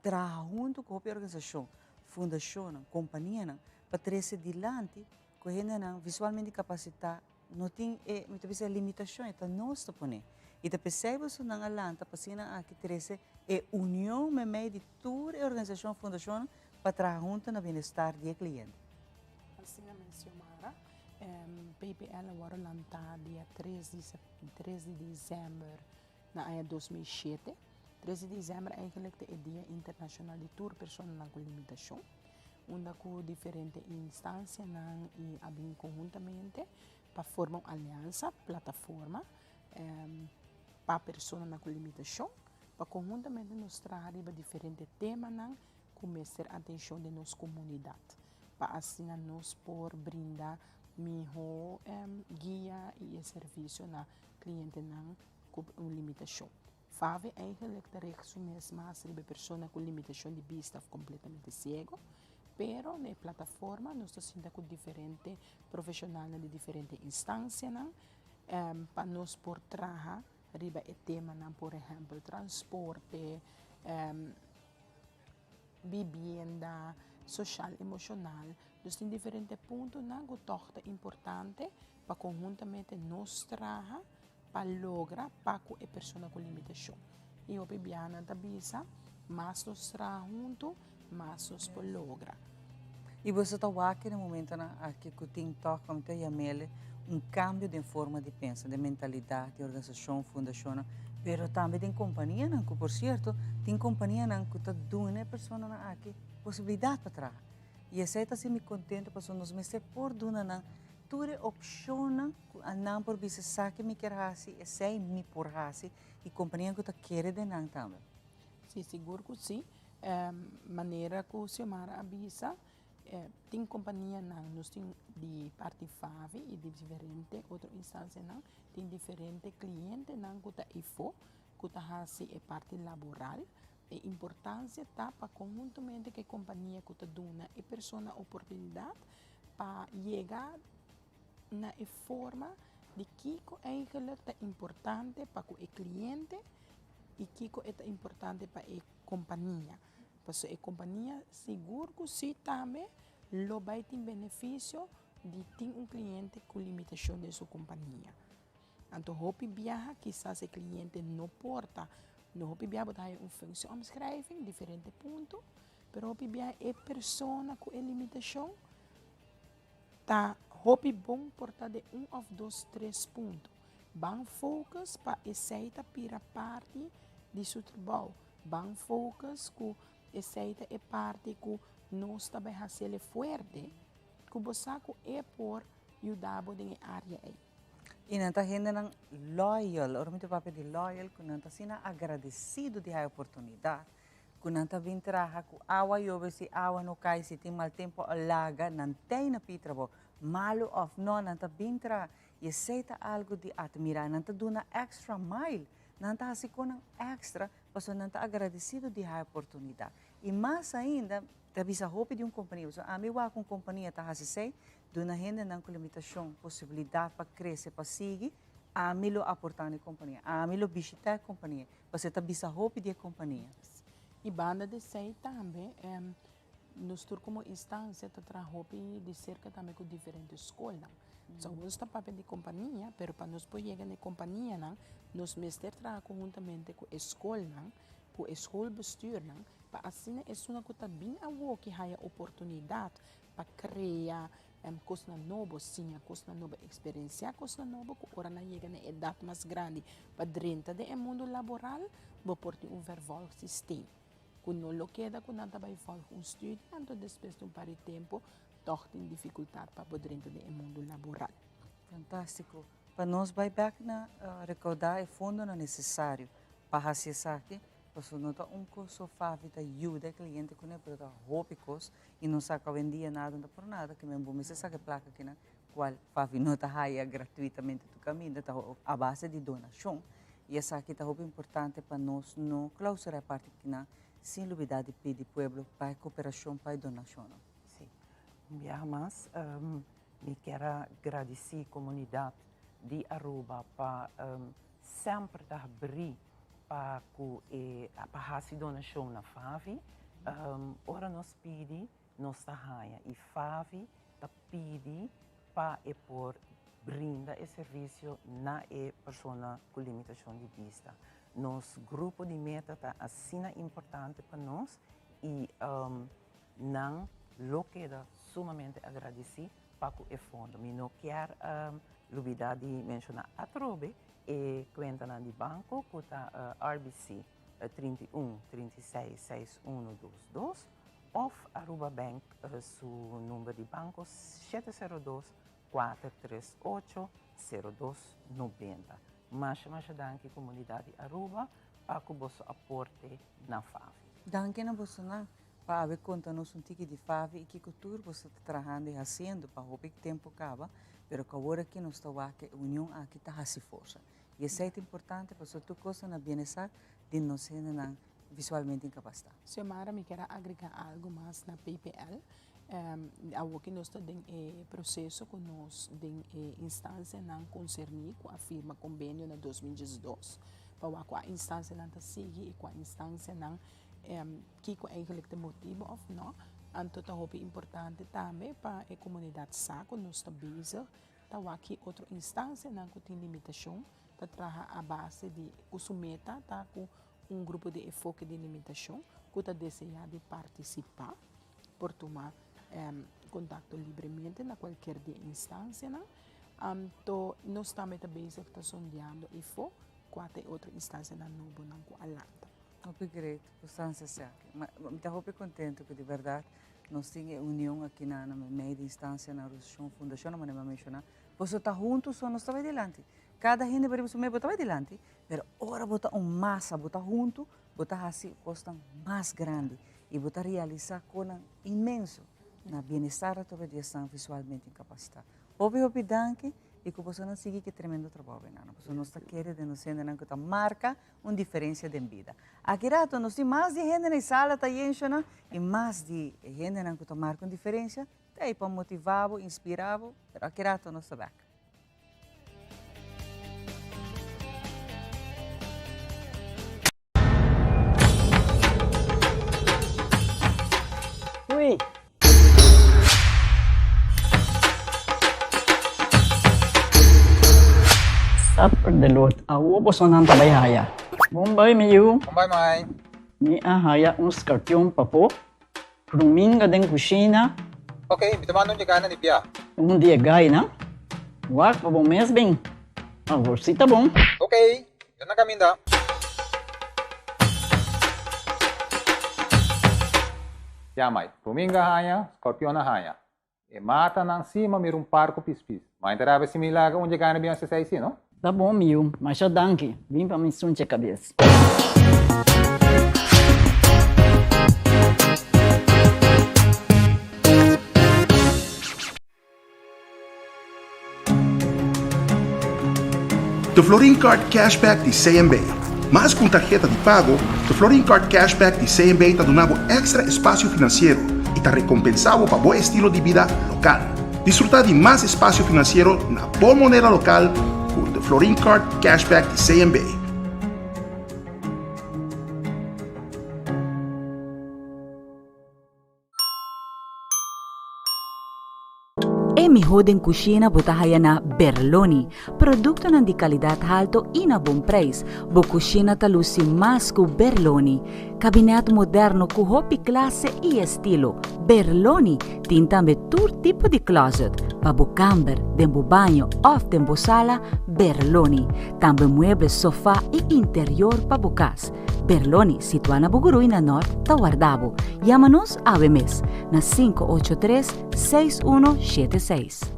traha huntu ku hopi organisashon, fundashonnan, kompanianan pa trese dilanti ku hendenan visualmente inkapasitá no tin e, mi ta bisa e limitashon, e ta nos ta pone. I ta p'esei bosonan a lanta pa asina aki trese e union meimei di tur e organisashon, fundashonnan pa traha huntu na bienestar di e kliente. Asina mes Xiomara, PPL a wòrdu lantá dia tres di 3 di december na aña 2007. 3 di december eigenlijk ta e dia internacional di tur personanan cu limitacion, unda cu diferente instancianan y a bin conhuntamente pa forma un alianza, plataforma, pa personanan cu limitacion, pa conhuntamente nos traha riba diferente temanan cu mester atencion den nos comunidad, pa asina nos por brinda miho guia y e servicio na clientenan cu un limitacion. FAVI eigenlijk ta richt su mes mas riba e persona cu limitacion di bista of completamente ciego, pero na e plataforma nos ta sinta cu diferente profesionalnan di diferente instancianan pa nos por traha riba e temanan, por ehempel transporte, bibienda, social emocional. Dus tin diferente puntonan cu toch ta importante pa conhuntamente nos traha pa logra pa cu e persona cu limitacion. Y hopi biaha nan ta bisa, mas nos traha hunto, mas nos por logra. Y boso ta wak den e momentonan aki cu tin toch, como ta yam'ele, un cambio den forma di pensa, den mentalidad di organisacion, fundacionnan, pero tambe den companianan, cu por cierto, tin companianan cu ta duna e personanan aki posibilidad pa traha. Y esey ta haci mi contento pasobra nos mester por duna nan tur e opcionnan cu nan por bisa esaki mi kier haci, esey mi por haci, y companianan cu ta kere den nan tambe. Si, sigur cu si. Manera cu Xiomara a bisa, tin companianan, nos tin di parti FAVI y di diferente otro instancianan, tin diferente clientenan cu ta eyfo. ku ta hasi e parti laboral. E importansia ta pa konhuntamente ku e kompania ku ta duna e persona oportunidat pa yega na e forma di kiko eigenlijk ta importante pa ku e kliente i kiko e ta importante pa e kompania. Pasobra e kompania sigur ku si tambe lo bai tin benefisio di tin un kliente ku limitashon den su kompania. Anto hopi biaha kisas e kliente no por ta, no hopi biaha bo ta haya un functieomschrijving, diferente punto, pero hopi biaha e persona ku e limitashon ta hopi bon por ta den un of dos tres punto. Ban focus pa esei ta bira parti di su trabou. Ban focus ku esei ta e parti ku nos ta bai hasiel fuerte, ku bo sa ku e por yuda bo den e área ei. I nan ta hendenan loyal. Ora mi ta papia di loyal, ku nan ta asina agradesido di haña oportunidat, ku nan ta bin traha ku awa yobe, si awa no kai, si tin mal tempu a laga, nan tei na pidi trabou. Malu òf no, nan ta bin traha. I esei ta algu di atmirá. Nan ta duna extra mile. Nan ta hasi konan extra pasobra nan ta agradesido di haña oportunidat. I mas ainda, ta bisa hopi di un kompania, pasobra ami wak un kompania ta hasi esei, Duna hendenan ku limitashon posibilidat pa krese, pa sigui, ami lo aportá na e kompania, ami lo bishitá e kompania, pasobra e ta bisa hopi di e kompania. I banda di esei tambe, nos tur komo instansia ta traha hopi di serka tambe ku diferente skolnan. So nos ta papia di kompania, pero pa nos por yega na e kompanianan, nos mester traha konhuntamente ku e skolnan, ku e schoolbestuurnan, pa asina esunnan ku ta bin awoki haya oportunidat pa krea kosnan nobo, siña kosnan nobo, eksperensiá kosnan nobo ku ora nan yega na e edat mas grandi pa drenta den e mundu laboral bo por tin un vervolgsysteem ku no lo keda ku nan ta bai vòlg un studi anto despues di un par di tempu tòg tin difikultat pa bo drenta den e mundu laboral. Fantástiko. Pa nos bai bèk na rekoudá e fondonan nesesario pa hasi esaki, pasobra no ta un kos so Favi ta yuda e kliente kuné, pero ta hopi kos i nos sa ku awendia nada no ta por nada, ke men bo mester saka e plaka kinan, kual Favi no ta haya gratuitamente tur kaminda, ta a base di donashon i esaki ta hopi importante pa nos no klausurá e parti kinan sin lubidá di pidi pueblo pa e koperashon, pa e donashonnan. Sí. Un biaha mas mi kier a gradisí komunidat di Aruba pa semper ta habrí pa ku e pa hasi donashon na Favi. Ora nos pidi nos ta haña i Favi ta pidi pa e por brinda e servisio na e persona ku limitashon di bista. Nos grupo di meta ta asina importante pa nos i nan lo keda sumamente agradesí pa ku e fondo. Mi no kier lubida di menshoná atrobe e kuentanan di banko ku ta RBC 31 36 61 22 òf Aruba Bank su number di banko 702 438 02 90. Masha masha danki komunidat di Aruba pa ku boso aporte na FAVI. Danki na bosonan pa awe konta nos un tiki di FAVI i kiko tur boso ta trahando i hasiendo pa hopi tempu kaba, pero ku awor aki nos ta wak e union aki ta hasi forsa. I esei ta importante pasobra tur kos ta na bienestar di nos hendenan visualmente inkapasitá. Xiomara, mi kier a agrega algo mas na PPL. Awor ki nos ta den e proseso ku nos den e instansianan konserní ku a firma kombenio na 2012 pa wak kua instansianan ta sigui i kua instansianan kiko eigenlijk ta e motibu òf nò. Anto ta hopi importante tambe pa e komunidat sa ku nos ta bezig ta wak ki otro instansianan ku tin limitashon ta traha a base di ku su meta ta ku un grupo di enfoke di limitashon ku ta deseá di partisipá por tuma kontakto libremente na kualker di e instansianan. Anto nos tambe ta bezig ta sondeando efo kua ta e otro instansianan nobonan ku a lanta. Hopi great, Constanza Saki. Mi ta hopi contento cu di berdad nos tin e union aki na na mei di instancianan, organisacion, fundacionnan manera mi a menciona. Boso ta hunto so nos ta bay dilanti. Cada hende riba su mes bo ta bay dilanti, pero ora bo ta un masa, bo ta hunto, bo ta haci cosnan mas grandi y bo ta realisa conan inmenso na bienestar atrobe di esnan visualmente incapacita. Hopi hopi danki. y cu bosonan sigui cu e tremendo trabou benano. Pasobra nos ta kere den nos hendenan cu ta marca un diferencia den bida. Aki rato nos tin mas di hende na e sala ta yenshonan y mas di e hendenan cu ta marca un diferencia ta ey pa motiva bo, inspira bo, pero aki rato nos ta bek. Ui. Supper de lot. Awo bosonan ta bai haya. Bon bai mi yu. Bon bai mai. Mi a haya un skarpion papo. Ruminga den kushina. Ok, mi ta manda un di gana di bia. Un di e gainan. Wak pa bo mes bin. Awor si ta bon. Ok, mi ta na kaminda. Ya mai, ruminga haña, skorpion a haña. E matanan si ma mira un par ku pispis. Mai ta rabia si mi laga un dje gana bin hasi esei si, no? Ta bon mi yu, masha danki. Bin pa mi sunche kabes. De Florin Card Cashback di CMB. Mas ku un tarheta di pago, de Florin Card Cashback di CMB ta duna bo èkstra espasio finansiero i ta rekompensá bo pa bo estilo di bida lokal. Disfrutá di mas espasio finansiero na bo moneda lokal ku de Florin Card Cashback di CMB. E mihó den kushina bo ta haya na Berloni. Produktonan di kalidat halto i na bon preis. Bo kushina ta lusi mas ku Berloni. Kabinèt moderno ku hopi klase i estilo. Berloni tin tambe tur tipo di klòzet. Pa bo kamber, den bo baño òf den bo sala, Berloni. Tambe mueble, sofá i interior pa bo kas. Berloni, situá na Bugurui na Nort, ta warda bo. Yama nos awe mes na 583 6176.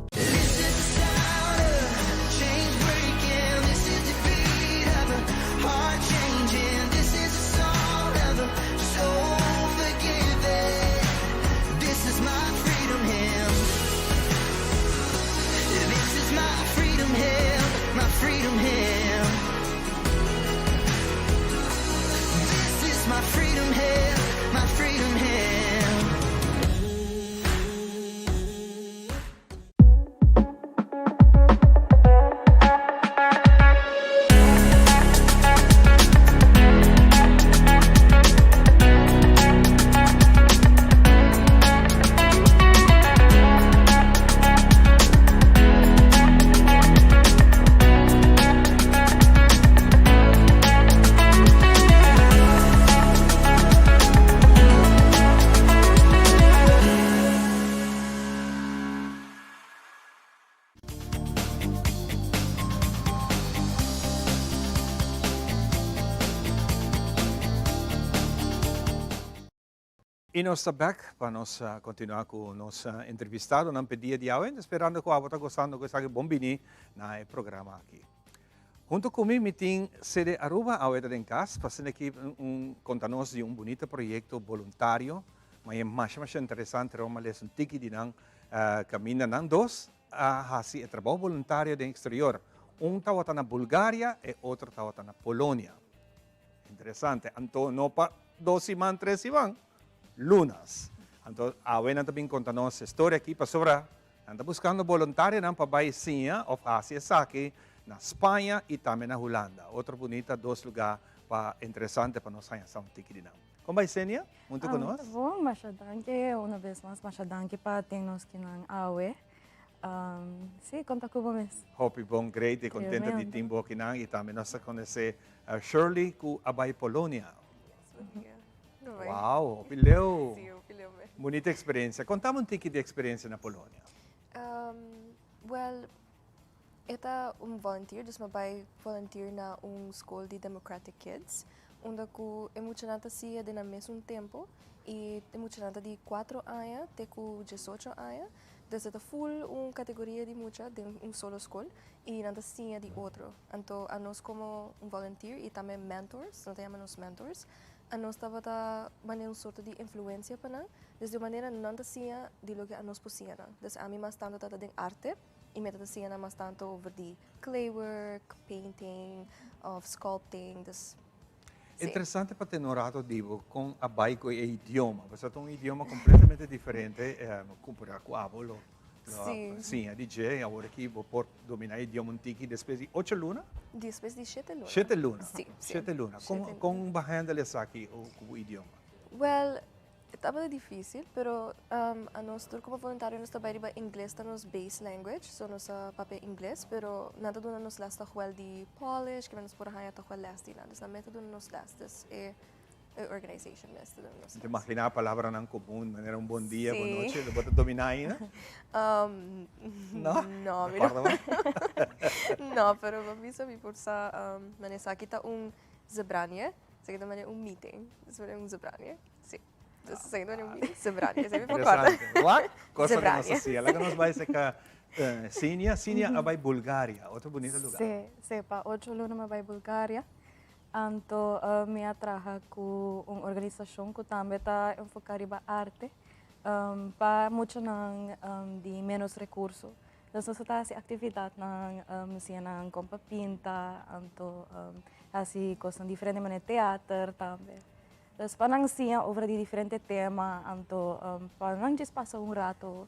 Y nos ta bek pa nos continua cu nos entrevistadonan p'e dia di awe, esperando cu abo ta gozando cu esaki bon bini na e programa aki. Hunto cu mi, mi tin Cede Aruba awe ta den cas pa asina aki un conta nos di un bunita proyecto boluntario, ma e masha masha interesante, Roma les un tiki di nan caminda nan dos a haci e trabou boluntario den exterior, un tawata na Bulgaria e otro tawata na Polonia. Interesante. Anto no pa dos siman, tres siman, lunas. Anto awe nan ta bin konta nos e storia aki pasobra nan ta buskando boluntarionan pa bai siña òf hasi esaki na Spaña i tambe na Hulanda. Otro bunita dos lugá pa interesante pa nos haña sa un tiki di nan. Kon bai Senia? Huntu ku nos? Ta bon, masha danki. Una bes mas masha danki pa ten nos kinan awe. Sí, konta ku bo mes. Hopi bon, great i kontento di tin bo akinan i tambe nos ta konosé Shirley ku a bai Polonia. Wow, hopi leu. Sí, hopi leu mes. Bunita eksperensia. Kontami un tiki di eksperensia na Polonia. Well, e ta un volunteer, dus mi a bai volunteer na un skol di Democratic Kids, unda ku e muchanan ta siña den nan mesun tempu i e muchanan ta di kuatro aña te ku diesocho aña. Dus e ta full un categoria di mucha den un solo school y nan ta siña di otro. Anto anos como un volunteer y tambe mentors, nan ta yama nos mentors, anos tabata manera un sorto di influencia pa nan. Dus di un manera nan ta siña di loke anos por siña nan. Dus ami mas tanto tabata den arte. Y mi ta siña mas tanto over di clay work, painting, of sculpting, dus si. Interesante pa tene un rato di bo con a bay cu e idioma, pasobra ta un idioma completamente diferente compara cu abo lo a siña di dje y awor aki bo por domina e idioma un tiki despues di ocho luna? Despues di shete luna. Shete luna? Si, si. Shete luna. Con con bo a handle esaki cu bo idioma? Well, E tabata difícil, pero anos tur como voluntario nos ta bai riba ingles ta nos base language, so nos a papia ingles, pero nan ta duna nos les toch wel di polish, kimen nos por a haña toch wel les di nan, dus nan mes ta duna nos les, dus e e organization mes ta duna nos Mi ta les. imaginá palabranan komun, manera un bon dia, bon nochi, lo bo ta dominá ainda? No? No, mi no. No, pero bo bisa mi por sa, manera esaki ta un zebranie, esaki ta manera un meeting, manera un zebranie. Sí. Zebranie. Interesante. Wak, cosa cu nos hacia. Laga nos bai cerca Sinia. Sinia a bai Bulgaria, otro bunito lugar. Sí, sí, pa ocho luna mi a bai Bulgaria. Anto mi a traha cu un organisacion cu tambe ta enfoca riba arte pa muchanan di menos recurso. Nos nos ta haci actividadnan, siña nan con pa pinta, anto haci cosnan diferente manera teater tambe. Dus pa nan siña over di diferente tema, anto pa nan djis pasa un rato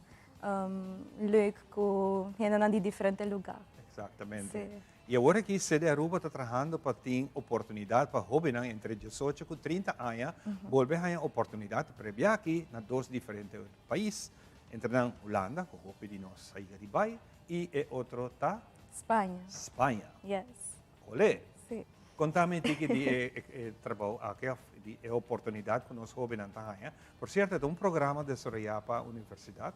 leuk ku hendenan di diferente lugá. Exactamente. Y awor aki Sede Aruba ta trahando pa tin oportunidad pa hobennan entre diesocho cu trinta aña bolbe haña oportunidad prebia aki na dos diferente pais, entre nan Hulanda, cu hopi di nos a yega di bay, y e otro ta? Spaña. Spaña. Yes. Olé! Sí. Konta mi tiki di e trabou aki òf di e oportunidat ku nos hóbennan ta haña. Por sierto, e ta un programa desaroyá pa Universidat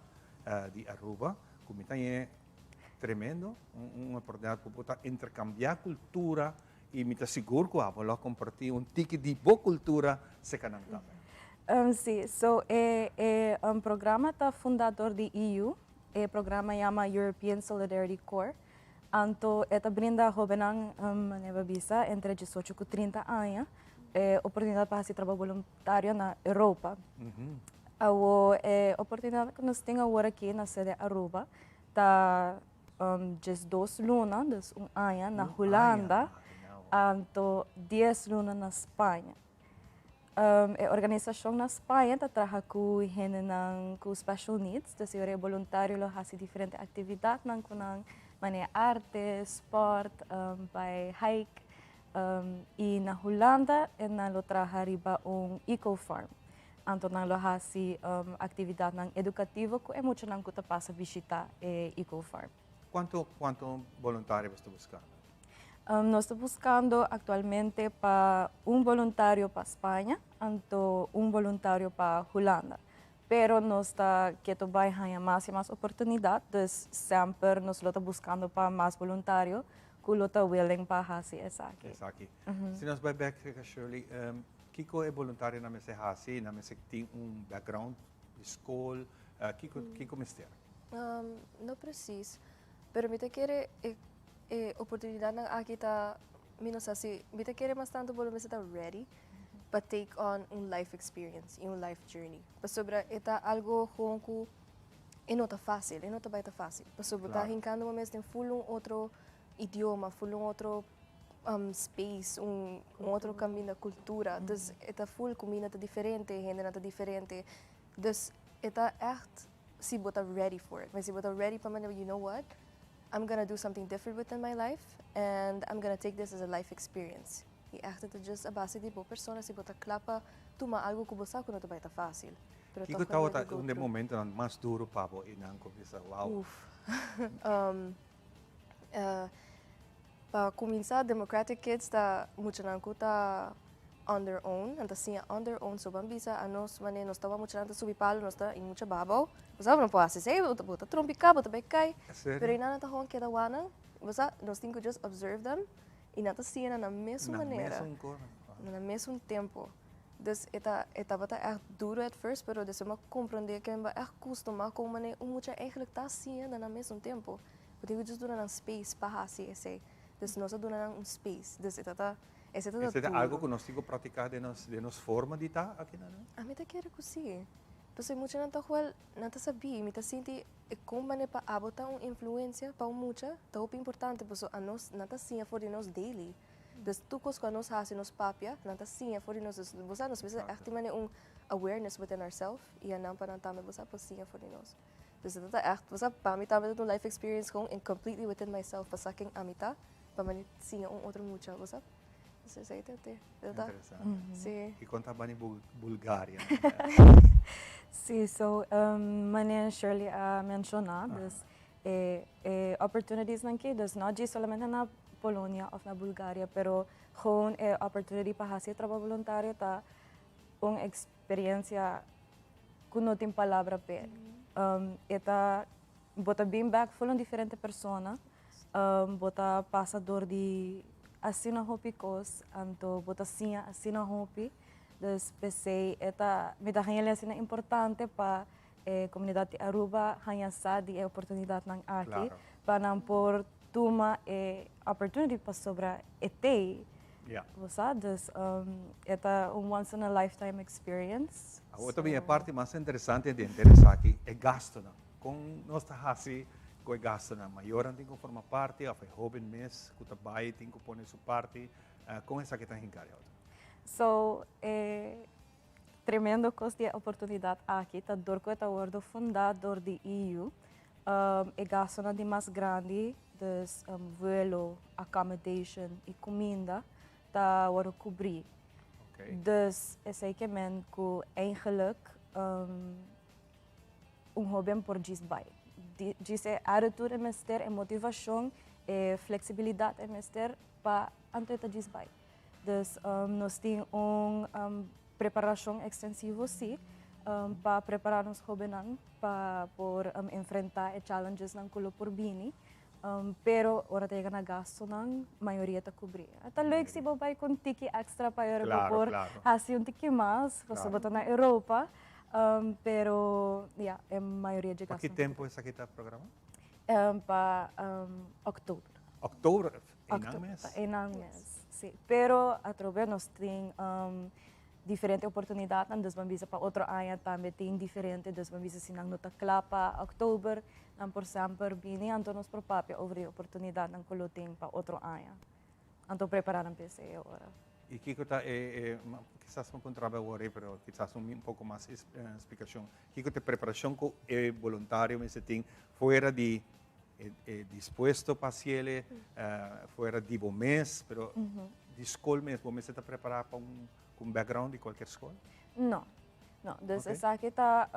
di Aruba ku mi ta hañ'é tremendo, un oportunidat ku bo ta interkambiá kultura i mi ta sigur ku abo lo a kompartí un tiki di bo kultura serka nan tambe. Sí, so e programa ta fundá dor di EU, e programa yama European Solidarity Corps. Anto e ta brinda hobennan, manera bo a bisa, entre diesocho ku trinta aña e oportunidat pa hasi trabou boluntario na Europa. Awo e oportunidat ku nos tin awor aki na sede Aruba ta diesdos luna, dus un aña, na Hulanda, anto dies luna na Spaña. E organisashon na Spaña ta traha ku hendenan ku special needs, dus e ora e boluntario lo hasi diferente aktividatnan ku nan, manera arte, spòrt, bai hike. I na Hulanda nan lo traha riba un eco farm. Anto nan lo hasi aktividatnan edukativo ku e muchanan ku ta pasa bishita e eco farm. Kuantu kuantu boluntario bo sta buskando? Nos ta buskando aktualmente pa un boluntario pa Spaña anto un boluntario pa Hulanda. Pero nos ta keto bai haña mas i mas oportunidat, dus semper nos lo ta buskando pa mas boluntario ku lo ta willing pa hasi esaki. Esaki. Si nos bai bek serka Shirley, kiko e boluntarionan mester hasi? Nan mester tin un background di skol? Kiko kiko mester? No precies, pero mi ta kere e e oportunidadnan aki ta, mi no sa si, mi ta kere mas tanto bo lo mester ta ready pa take on un life experience y un life journey. Pasobra e ta algo gewoon cu e no ta facil, e no ta bay ta facil. Pasobra bo ta hincando bo mes den full un otro idioma, full un otro space, un otro caminda, cultura. Dus e ta full cuminda ta diferente, hendenan ta diferente. Dus e ta echt si bo ta ready for it. Si bo ta ready pa manera, you know what, I'm gonna do something different within my life and I'm gonna take this as a life experience. Y echt e ta just a base di bo persona si bo ta kla pa tuma algo cu bo sa cu no ta bay ta facil. Pero Kiko toch wel tabata go un di e through. momentonan mas duro pa bo y nan cu bisa wow. Uf. Pa cuminsa Democratic Kids ta muchanan cu ta on their own, nan ta siña on their own, so ban bisa anos manera nos ta wak muchanan ta subi palo nos ta y mucha babao, bo sa bo no por haci esey, bo ta trompica, bo ta bay cay, pero eynan nan ta gewoon keda wak nan, bo sa nos tin cu just observe them y nan ta siña na nan mesun manera, na nan mesun tempo, dus e ta e tabata echt duro at first pero despues mi a comprende ke mi a echt custuma con manera un mucha eigenlijk ta siña na nan mesun tempo. Bo tin ku just duna nan space pa hasi esei. Dus nos a duna nan un space. Dus e ta ta, esei ta ta Esei ta duro. algo ku nos tin ku praktiká den nos, den nos forma di ta aki na Aruba? Ami ta kere ku si. Pasobra e muchanan tòg wèl nan ta sabí. Mi ta sinti e kon manera pa abo ta un influensia pa un mucha ta hopi importante pasobra anos nan ta siña for di nos daily. Dus tur kos ku anos hasi, nos papia, nan ta siña for di nos. Dus bo sa nos mester ègt tin manera un awareness within ourself i anan pa nan tambe bo sa por siña for di nos. Dus e ta ègt, bo sa pa mi tambe ta un life experience kon en completely within myself pa sa ken ami ta pa manera siña un otro mucha, bo sa. Dus esei ta te. Interesante. Si. I kon ta bani Bulgaria? Si, so manera Shirley a menshoná, dus e e opportunitiesnan ki, dus no djis solamente na Polonia of na Bulgaria, pero gewoon e opportunity pa hasi e trabou boluntario ta un experiencia ku no tin palabra p'e. E ta, bo ta bin bek ful un diferente persona, bo ta pasa dor di asina hopi kos, anto bo ta siña asina hopi, dus p'esei e ta, mi ta haña asina importante pa e komunidat di Aruba haña sa di e oportunidatnan aki, pa nan por tuma e opportunity pasobra e t'ei, bo sa, dus e ta un once in a lifetime experience. Awor ta bin e parti mas interesante di henter esaki, e gastonan. Kon nos ta hasi ku e gastonan? Mayornan tin ku forma parti òf e hóben mes ku ta bai tin ku pone su parti? Kon esaki ta hinká di outo? So, e tremendo kos di e oportunidat aki ta dor ku e ta wòrdu fundá dor di EU, e gastonan di mas grandi, dus vuelo, accommodation i kuminda ta wòrdu kubrí. Dus esei ke men ku eigenlijk un hóben por djis bai. Djis e attitude e mester, e motivashon, e fleksibilidat e mester pa anto e ta djis bai. Dus nos tin un preparashon ekstensivo sí pa prepará nos hóbennan pa por enfrentá e challengesnan ku lo por bini. Pero ora ta yega na gastunan, mayoria ta kubrí. Ta leuk si bo bai ku un tiki èkstra pa ora bo por hasi un tiki mas, pasobra bo ta na Europa. Pero ya, e mayoria dje gastunan. Pa ki tempu esaki ta programá? Pa òktober. Òktober? Einan mes? Einan mes, si. Pero atrobe nos tin diferente oportunidatnan, dus ban bisa pa otro aña tambe tin diferente, dus ban bisa si nan no ta kla pa òktober, nan por semper bini, anto nos por papia over di oportunidatnan ku lo tin pa otro aña. Anto prepará nan p'esei e ora. I kiko ta e, kisas mi puntra bo awor ei, pero kisas un poko mas splikashon. Kiko ta e preparashon ku e boluntario mester tin fuera di e dispuesto pa hasiel fuera di bo mes, pero di skol mes, bo mester ta prepará pa un ku un background di kualker skol? No, no. Dus esaki ta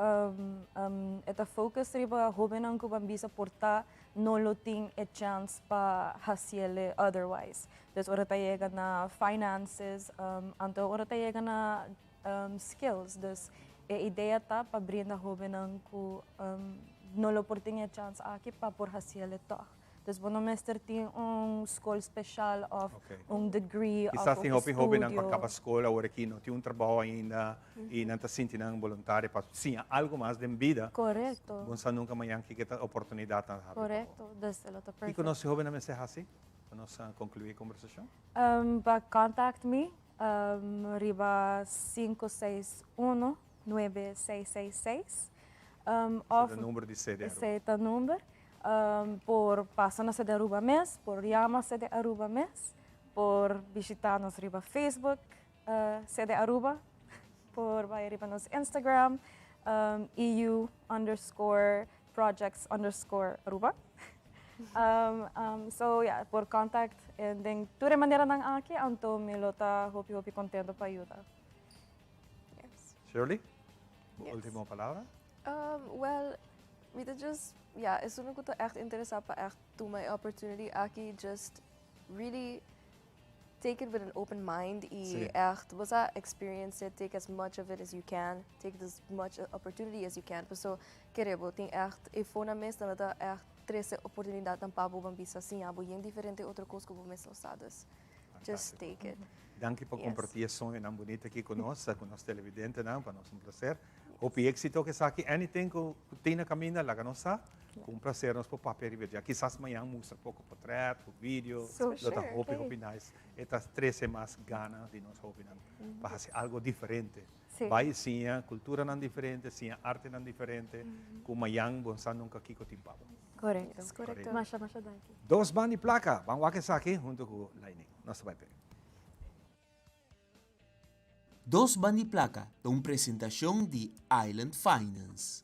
e ta focus riba hóbennan ku ban bisa por ta no lo tin e chèns pa hasiel otherwise. Dus ora ta yega na finances, anto ora ta yega na skills. Dus e idea ta pa brinda hóbennan ku no lo por tin e chans aki pa por hasiel e tòg. Dus bo no mester tin un skol speshal òf un degree òf Kisas tin hopi estudio. hóbennan ku a kaba skol awor aki no tin un trabou ainda i nan ta sinti nan boluntario pa siña algu mas den bida. Korekto. Bo no sa nunka mañan kiko ta oportunidatnan ta habri pa bo. Korekto. Dus e lo ta Kiko perfect. nos hóbennan mester hasi pa nos konkluí e kombersashon? Pa contact mi riba 561 9666 of Esei ta number di sede Aruba. Esei ta number. Por pasa na sede Aruba mes, por yama sede Aruba mes, por bishita nos riba Facebook sede Aruba, por bai riba nos Instagram EU underscore projects underscore Aruba. So ya, por contact den tur e maneranan aki, anto mi lo ta hopi hopi contento pa yuda. Yes. Shirley, bo Yes. ultimo palabra? Well, mi ta just, ya, esun ku ta echt interesa pa echt tuma e opportunity aki, just really take it with an open mind y Sí. echt, bo sa, experience it, take as much of it as you can, take as much opportunity as you can. Paso, kere bo tin echt, e fona mes nan ta echt trese oportunidadnan pa bo ban bisa siña bo yen diferente otro kos ku bo mes no sa, dus just take it. Danki pa Yes. kompartí e soñonan bunita aki ku nos, ku nos televidentenan, pa nos un plaser. Hopi éxito ku esaki. Anything ku tin na kaminda, laga nos sa. Ku un plaser nos por papia riba dje. Kisas mañan mustra poko portret ku video. Lo ta hopi hopi nice. E ta trese mas gana di nos hopinan pa hasi algo diferente. Bai siña kulturanan diferente, siña artenan diferente, ku mañan bo sa nunka kiko tin pa bo. Korekto. Korekto. Masha masha danki. Dos ban di plaka. Ban wak esaki huntu ku Laining. Nos ta bai p'e. Dos ban di plaka ta un presentashon di Island Finance.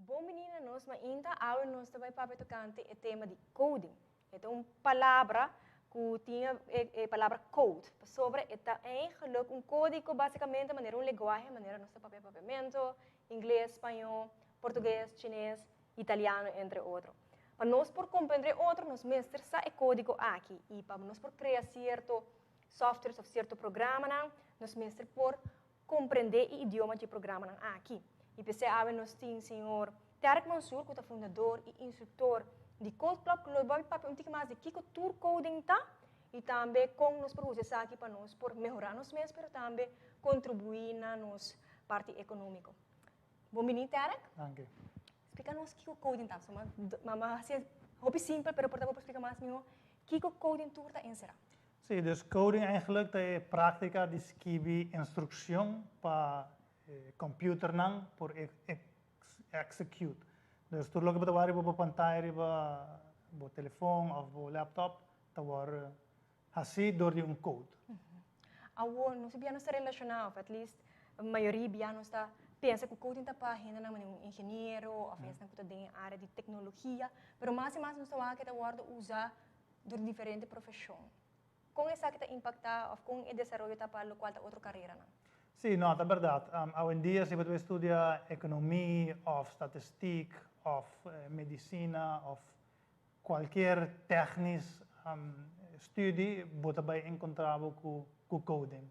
Bon bini na nos mainta, awe nos ta bai papia tocante e tema di coding. E ta un palabra ku tin e palabra code, pasobra e ta eigenlijk un kódigo básikamente manera un lenguahe, manera nos ta papia papiamentu, ingles, spañó, portugues, chines, italiano, entre otro. Pa nos por komprendé otro nos mester sa e kódigo aki i pa nos por krea sierto softwares òf sierto programanan nos mester por komprendé e idioma dje programanan aki. I p'esei awe nos tin señor Tarek Mansour ku ta fundador i instruktor di Code Club ku lo bai papia un tiki mas di kiko tur coding ta i tambe kon nos por usa esaki pa nos por mehorá nos mes pero tambe kontribuí na nos parti ekonómiko. Bon bini Tarek. Danki. Splika nos kiko coding ta. So m'a hasi hopi simpel pero por ta bo por splika mas mihó kiko coding tur ta enserá. Sí, dus coding eigenlijk ta e práktika di skibi instrukshon pa e computernan por execute. Dus tur loke bo ta wak riba bo pantaya riba bo telefon of bo laptop ta wòrdu hasí dor di un code. Awor nos bia nos ta relashoná of at least mayoria bia nos ta pensa ku coding ta pa hendenan manera un ingeniero of esnan ku ta den e área di teknologia, pero mas i mas nos ta wak ke ta wòrdu usá dor di diferente profeshon. Kon esaki ta impaktá òf kon e desaroyo ta pa lokual ta otro kareranan? Sí, no, ta bèrdat. Awendia si bo ta bai studia ekonomi òf statistik òf medisina òf kualkier tèknis studi, bo ta bai enkontrá bo ku coding.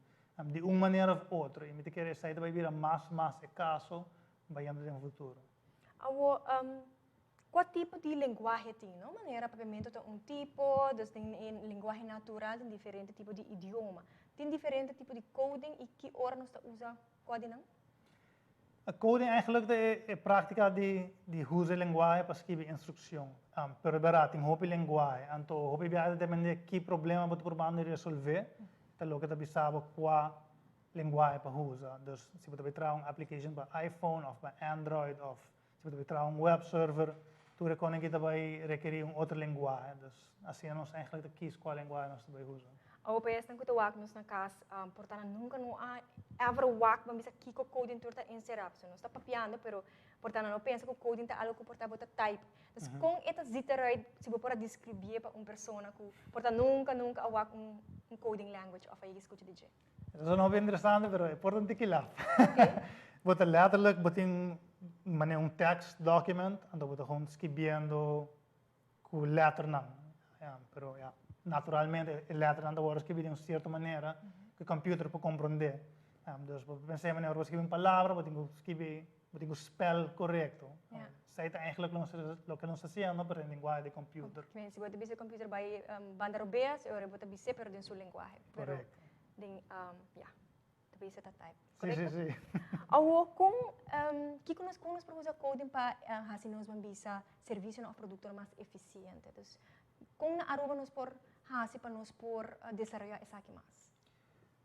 Di un manera òf otro. I mi ta kere esei ta bai bira mas mas e kaso bayendo den futuro. Awor, Kua tipo di lenguahe tin, no? Manera papiamentu ta un tipo, dus den e lenguahe natural tin diferente tipo di idioma. Tin diferente tipo di coding i ki ora nos ta usa kua di nan? Coding eigenlijk ta e práktika di di usa e lenguahe pa skibi instrukshon. Pero e bèrdat tin hopi lenguahe, anto hopi biaha ta depende ki problema bo ta probando di resolvé, ta loke ta bisa bo kua lenguahe pa usa. Dus si bo ta bai traha un application pa iPhone òf pa Android òf Si bo ta bai traha un web server, tur e konen ki ta bai rekerí un otro lenguahe. Dus asina nos eigenlijk ta kies kua lenguahe nos ta bai usa. Awor pa esnan ku ta wak nos na kas, por ta nan nunka no a ever wak ban bisa kiko coding tur ta enserá. Pasobra nos ta papiando pero por ta nan no pensa ku coding ta algo ku por ta bo ta type. Dus kon e ta zit eruit si bo por a describié pa un persona ku por ta nunka nunka a wak un coding language òf a yega skucha di dje? Eso ta hopi interesante, pero e por ta un tiki laf. Bo ta letterlijk, bo tin manera un text document, anto bo ta gewoon skibiendo ku letternan. Ja, pero ja, naturalmente e letternan ta wòrdu skibí den un sierto manera ku e computer por komprondé. Dus bo pensa manera ora bo skibi un palabra, bo tin ku skibi, bo tin ku spel korekto. Esei ta eigenlijk loke nos ta hasiendo, pero den lenguahe di computer. Si bo ta bisa e computer bai banda robes, e ora bo ta bis'é pero den su lenguahe. Korekto. Den, ya, ta bisa ta type. Sí, sí, sí. Awor, kon, kiko nos, kon nos por usa coding pa hasi nos ban bisa servisionan òf produktonan mas efisiente? Dus, kon na Aruba nos por hasi pa nos por desaroyá esaki mas?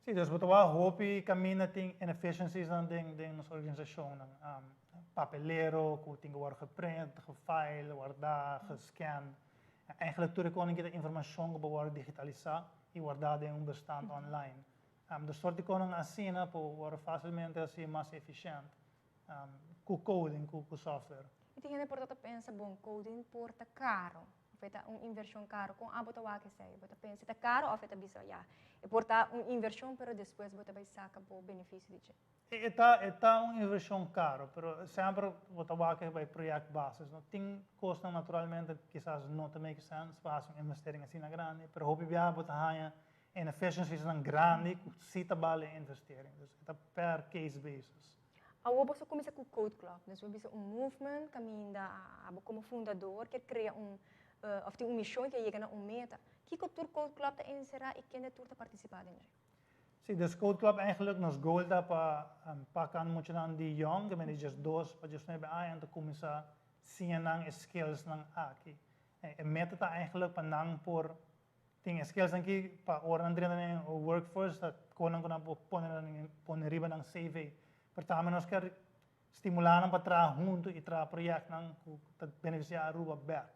Sí, dus bo ta wak hopi kaminda tin inefficiencies-nan den den nos organisashonnan. Papelero ku tin ku wòrdu geprint, gefile, wardá, gescan. Eigenlijk tur e konen ki ta informashon ku por wòrdu digitalisá i wardá den un bestand online. Dus sort di konan asina por wòrdu fásilmente hasi mas efishènt ku coding, ku software. I tin hende por ta ta pensa, bon, coding por ta karo, of e ta un invershon karo. Kon abo ta wak esei? Bo ta pensa e ta karo of e ta bisa, ya, e por ta un invershon pero despues bo ta bai saka bo benefisio di dje? E ta e ta un invershon karo, pero semper bo ta wak bai project basis, no? Tin kosnan naturalmente kisas no ta make sense pa hasi un investering asina grandi, pero hopi biaha bo ta haña. inefficiencies nan grandi ku si ta bale e investering. Dus e ta per case basis. Awor boso kuminsá ku Code Club, dus bo bisa un movement kaminda abo komo fundador kier krea un òf tin un mishon kier yega na un meta. Kiko tur Code Club ta enserá i kende tur ta partisipá den dje? Sí, dus Code Club eigenlijk nos goal ta pa paka muchanan di yong, ke men di diesdos pa diesnuebe aña, ta kuminsá siña nan e skillsnan aki. E meta ta eigenlijk pa nan por tin e skillsnan aki pa ora nan drenta den e workforce ta konan ku nan por pone nan pone riba nan CV. Pero tambe nos kier stimulá nan pa traha huntu i traha proyektnan ku ta benefisiá Aruba bèk.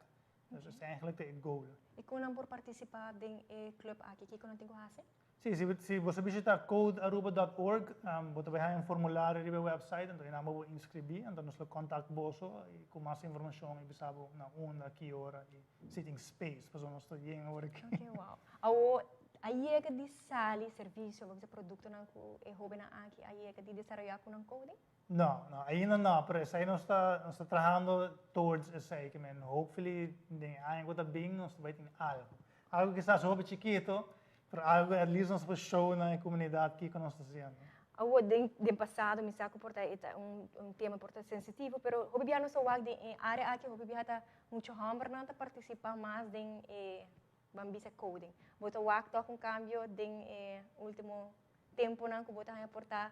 Dus esei eigenlijk ta e goal. I kon nan por partisipá den e club aki? Kiko nan tin ku hasi? Sí, si si bo sa bishita codearuba dot org, bo ta bai haña un formulario riba e website, anto einan bo por inscribí, anto nos lo contact boso i ku mas informashon i bisa bo na unda, ki ora i si tin space, pasobra nos ta yen awor aki. Ok, wow. Awor, a yega di sali servisio, bo bisa produktonan ku e hóbennan aki a yega di desaroyá ku nan coding? No, no, ainda no, pero esei nos ta nos ta trahando towards esei, ke men hopefully den e aña ku ta bin nos ta bai tin algu. Algu kisas hopi chikito, pero algu at least nos por show na e komunidat kiko nos ta hasiendo. Awor, den den pasado mi sa ku por ta e ta un un tema por ta sensitivo, pero hopi biaha nos a wak den e área aki, hopi biaha ta muchu hòmbernan ta partisipá mas den e ban bisa coding. Bo ta wak tòg un kambio den e último temponan ku bo ta haña por ta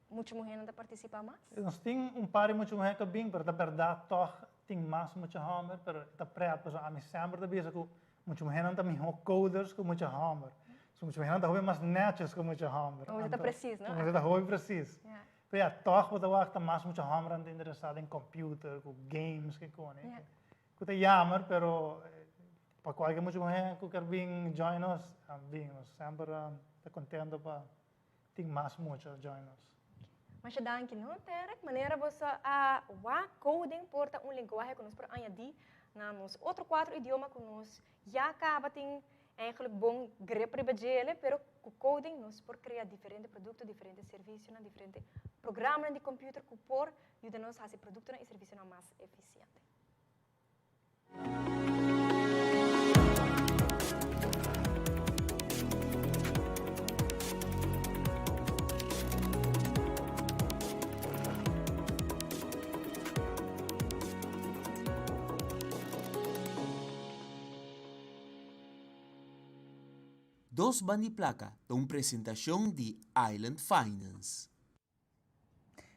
Mucha muhénan ta partisipá mas? Nos tin un par di mucha muhé ku a bin, pero ta bèrdat tòg tin mas mucha hòmber, pero e ta prèt pasobra ami semper ta bisa ku mucha muhénan ta mihó coders ku mucha hòmber. So mucha muhénan ta hopi mas nètjes ku mucha hòmber. Bo ta presis, no? Bo ta hopi presis. Pero ya, tòg bo ta wak ta mas mucha hòmbernan ta interesá den computer, ku games, ku kone. Ku ta yamer, pero pa kualke mucha muhé ku ker bin join nos, bin. Nos semper ta kontento pa Tin mas mucha join nos. Masha danki no, Terek. Manera boso a wak, coding por ta un lenguahe ku nos por añadí na nos otro kuatro idioma ku nos ya kaba tin eigenlijk bon grip riba djele, pero ku coding nos por krea diferente produkto, diferente servisionan, diferente programanan di computer ku por yuda nos hasi produktonan i servisionan mas efisiente. Dos Band'i Plaka ta un presentashon di Island Finance.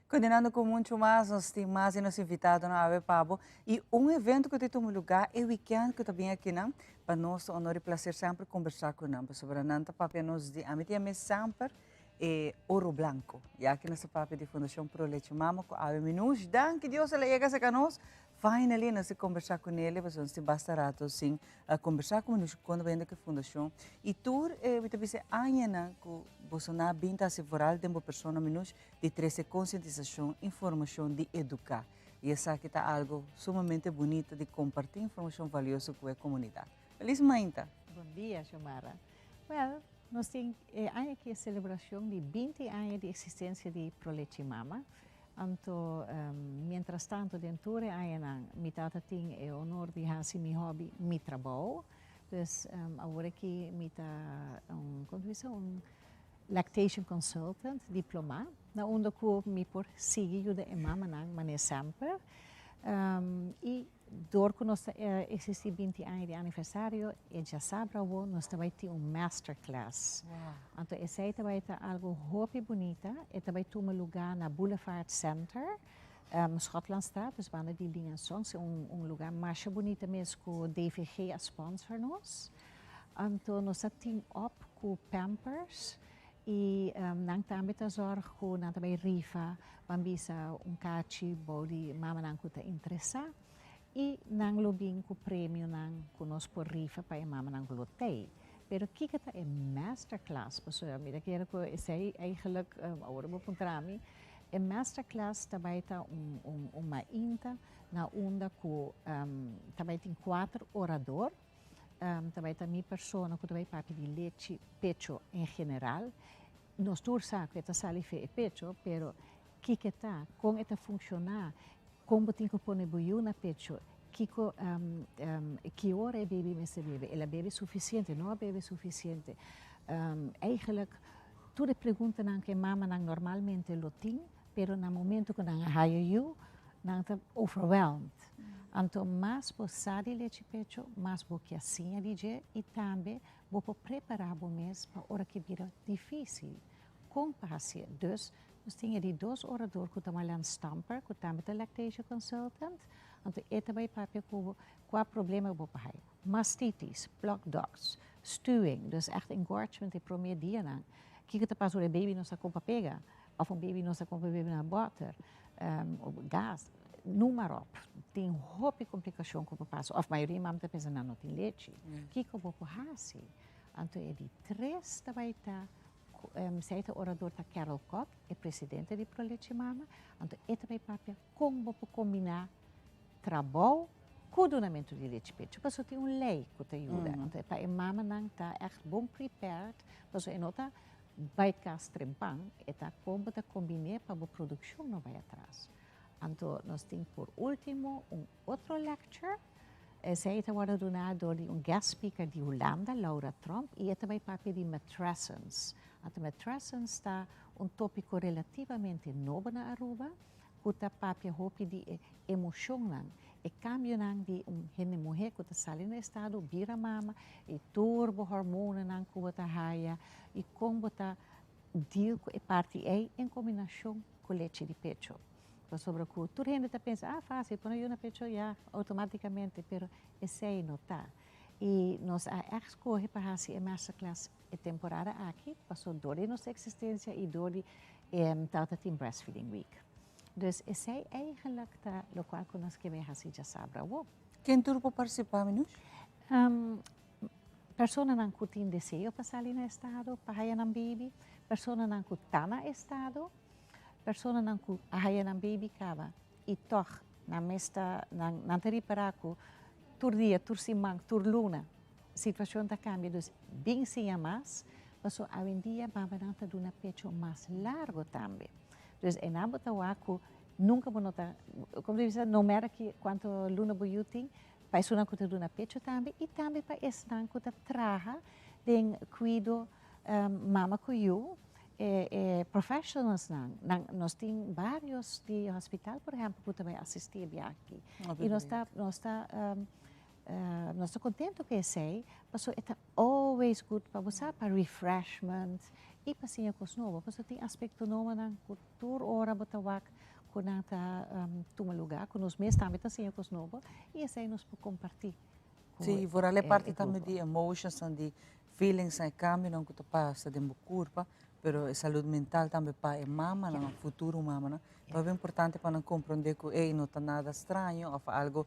Continuando cu mucho mas, nos tin mas di nos invitadonan awe pa bo. Y un evento cu ta tuma lugar e weekend cu ta bin akinan, pa nos ta honor y placer semper conversa cu nan, pasobra nan ta papia nos di, ami ta yama e semper e oro blanco. Y aki nos ta papia di Fundacion Pro Leche Mama cu awe Minouche, danki Dios el a yega cerca nos. Finally nos a conversa cu Nelly, pasobra nos tin basta rato sin conversa cu Minouche con ta bayendo cu e fundacion. Y tur e, mi ta bisa e añanan cu boso na bin ta haci vooral den bo persona Minouche, di trece concientisacion, informacion, di educa. Y esaki ta algo sumamente bunita di comparti informacion valioso cu e comunidad. Feliz mainta! Bon dia, Xiomara. Well, nos tin e aña aki e celebracion di binti aña di existencia di Pro Lechi Mama. Anto, mientras tanto den tur e añanan mi tata tin e honor di haci mi hobby mi trabou. Dus awor aki mi ta un, con ta bisa, un lactation consultant diploma, na unda cu mi por sigui yuda e mamanan manera semper. Y Dor ku nos ta eksistí binti aña di aniversario, e djasabra awo nos ta bai tin un masterclass. Anto esei ta bai ta algu hopi bunita, e ta bai tuma lugá na Boulevard Center, Schotlandstraat, dus banda di Lingenson. Si un lugá masha bunita mes ku DVG a sponsor nos. Anto nos a team up ku Pampers I nan tambe ta zòrg ku nan ta bai rifa, ban bisa un kachi bou di mamanan ku ta interesá i nan lo bin ku premionan ku nos por rifa pa e mamanan ku lo tei. Pero kiko ta e masterclass? Pasobra mi ta kere ku esei eigenlijk, awor bo puntra mi, e masterclass ta bai ta un un mainta na unda ku ta bai tin kuater orador. Ta bai ta mi persona ku ta bai papia di lechi pecho en general. Nos tur sa ku e ta sali fe e pecho, pero kiko e ta, kon e ta funshoná, kon bo tin ku pone bo yu na pecho, kiko ki ora e baby mester bebe, el a bebe sufisiente, no a bebe sufisiente. Eigenlijk tur e preguntanan ku e mamanan normalmente lo tin, pero na momento ku nan a haya yu, nan ta overwhelmed. Anto mas bo sa di lechi pecho, mas bo ke a siña di dje i tambe bo por prepará bo mes pa ora ke bira difísil. Kon pa hasié? Dus, nos tin e di dos orador ku ta Marlene Stamper, ku tambe ta lactation consultant. Anto e ta bai papia ku bo kua problema bo por haya. Mastitis, blocked ducts, stuwing, dus echt engorgement e promé dianan. Kiko ta pasa ora e baby no sa kon pa pega? Of un baby no sa kon pa bebe na bòter, gas, noem maar op. Tin hopi komplikashon ku por pasa. Of mayoria mama ta pensa nan no tin lechi. Kiko bo por hasi? Anto e di tres ta bai ta, esei ta orador ta Carol Kok, e presidente di Pro Lechi Mama. Anto e ta bai papia kon bo por kombiná trabou ku dunamentu di lechi pecho. Pasobra tin un lei ku ta yuda. Anto pa e mamanan ta ègt bon prepared, pasobra e no ta Bai kas trempan, e ta kon bo ta kombiné pa bo produkshon no bai atras. Anto nos tin por último un otro lecture, esei ta wòrdu duná dor di un guest speaker di Hulanda, Laura Tromp, i e ta bai papia di matrescence. Anto matrescence ta un tópiko relativamente nobo na Aruba, ku ta papia hopi di e emoshonnan, e kambionan di un hende muhé ku ta sali na estado bira mama, i tur bo hormonanan ku bo ta haya i kon bo ta deal ku e parti ei en kombinashon ku lechi di pecho. Pasobra ku tur hende ta pensa, ah fásil, pone yu na pecho ya outomátikamente, pero esei no ta. I nos a ègt skohe pa hasi e masterclass e temporada aki, paso dor di nos eksistensia i dor di e tabata tin Breastfeeding Week. Dus esei eigenlijk ta lokual ku nos ke bai hasi djasabra awo. Ken tur por partisipá, Minouche? Personanan ku tin deseo pa sali na estado pa haya nan baby, personanan ku ta na estado, personanan ku a haya nan baby kaba i tòg nan mes ta nan ta ripará ku tur dia, tur siman, tur luna Situacion ta cambia dus bin siña mas, paso awendia babanan ta duna pecho mas largo tambe. Dus enan bo ta wak cu nunca bo no ta, como ta bisa, no matter ki cuanto luna bo yu tin, pa esunnan cu ta duna pecho tambe y tambe pa esnan cu ta traha den cuido mama cu yu, e e professionalsnan. Nan nos tin varios di hospital por ehempel cu ta bay asisti e biaha aki. Y nos ta nos ta Nos ta contento cu esey, pasobra e ta always good pa bo sa, pa refreshment y pa siña cos nobo. Pasobra tin aspecto nobonan cu tur ora bo ta wak cu nan ta tuma lugar, cu nos mes tambe ta siña cos nobo y esey nos por comparti cu Sí, vooral e parti e tambe grupo. di emotionsnan, di feelingsnan, e cambionan cu ta pasa den bo curpa, pero e salud mental tambe pa e mamanan, futuro mamanan, ta hopi importante pa nan comprende cu ey no ta nada straño of algo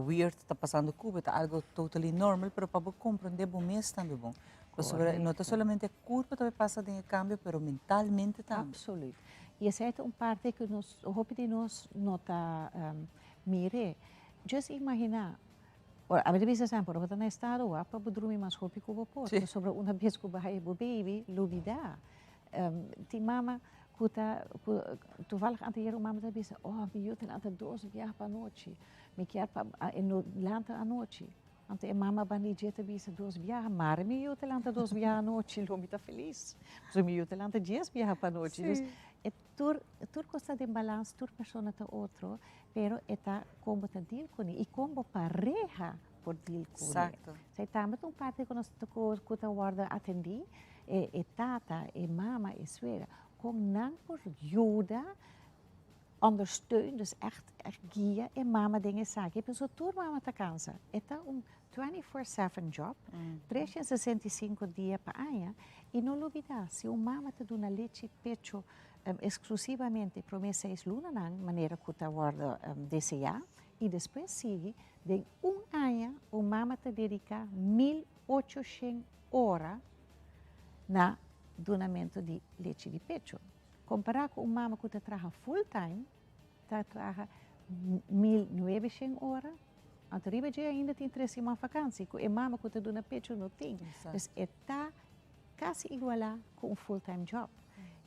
weird ta pasando cu bo, ta algo totally normal, pero pa bo comprende bo mes tambe bon. Pasobra no ta solamente e curpa ta pasa den e cambio, pero mentalmente tambe. Absoluut. Y esey ta un parte cu nos, hopi di nos no ta mire. Just imagina, Ora, ami ta bisa semper, ora bo ta na estado wak pa bo drumi mas hopi ku bo por. Pasobra una bes ku bo haya bo baby, lubida. Tin mama ku ta, ku toevallig anteayer un mama ta bisa, oh mi yu ta lanta dos biaha pa anochi, mi kier pa e no lanta anochi. Anto e mama banda dje ta bisa dos biaha, mare mi yu ta lanta dos biaha anochi, lo mi ta felis. Pasobra mi yu ta lanta dies biaha pa anochi. Dus e Tur tur cos ta den balans, tur persona ta otro, pero e ta con bo ta deal cune y con bo pareha por deal cune. Esey tambe ta un parti cu nos cu ta wordo atendi, e e tata, e mama, e suegra, con nan por yuda, ondersteun, dus echt echt guia e mama den esaki, pasobra tur mama ta cansa, e ta un 24/7 job, 365 dia pa aña, y no lubida, si un mama ta duna lechi pecho exclusivamente prome seis lunanan, manera cu ta wordo desea, y despues sigui, den un aña un mama ta dedica 1800 ora na dunamento di lechi di pecho. Compara cu un mama cu ta traha full time, ta traha 1900 ora, Anto riba dje ainda tin tres siman vakansi ku e mama ku ta duna pechu no tin. Dus e ta kasi igualá ku un full time job.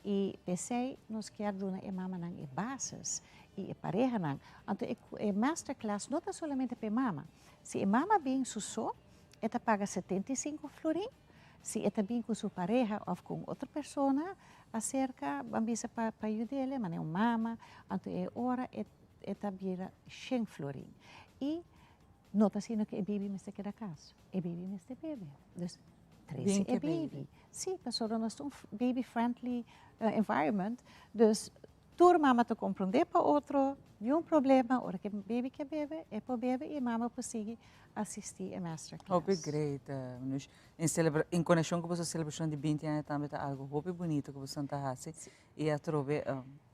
I p'esei nos kier duna e mamanan e basis i e parehanan. Anto e e masterclass no ta solamente pa e mama. Si e mama bin su so e ta paga 75 florin. Si e ta bin ku su pareha òf ku un otro persona aserka, ban bisa pa pa yud'é, manera un mama, anto e ora e e ta bira shen florin. I no ta asina ku e bibi mester keda kas, e bibi mester bebe. Dus trese e baby. Sí, pasobra nos ta un baby friendly environment, dus Tur mama ta komprondé pa otro, niun problema, ora ku e baby ke bebe, e por bebe i e mama por sigui asistí e masterclass. Hopi great, Minush. En celebra, en konekshon ku boso selebrashon di binti aña tambe ta algu hopi bunito ku boso ta hasi i atrobe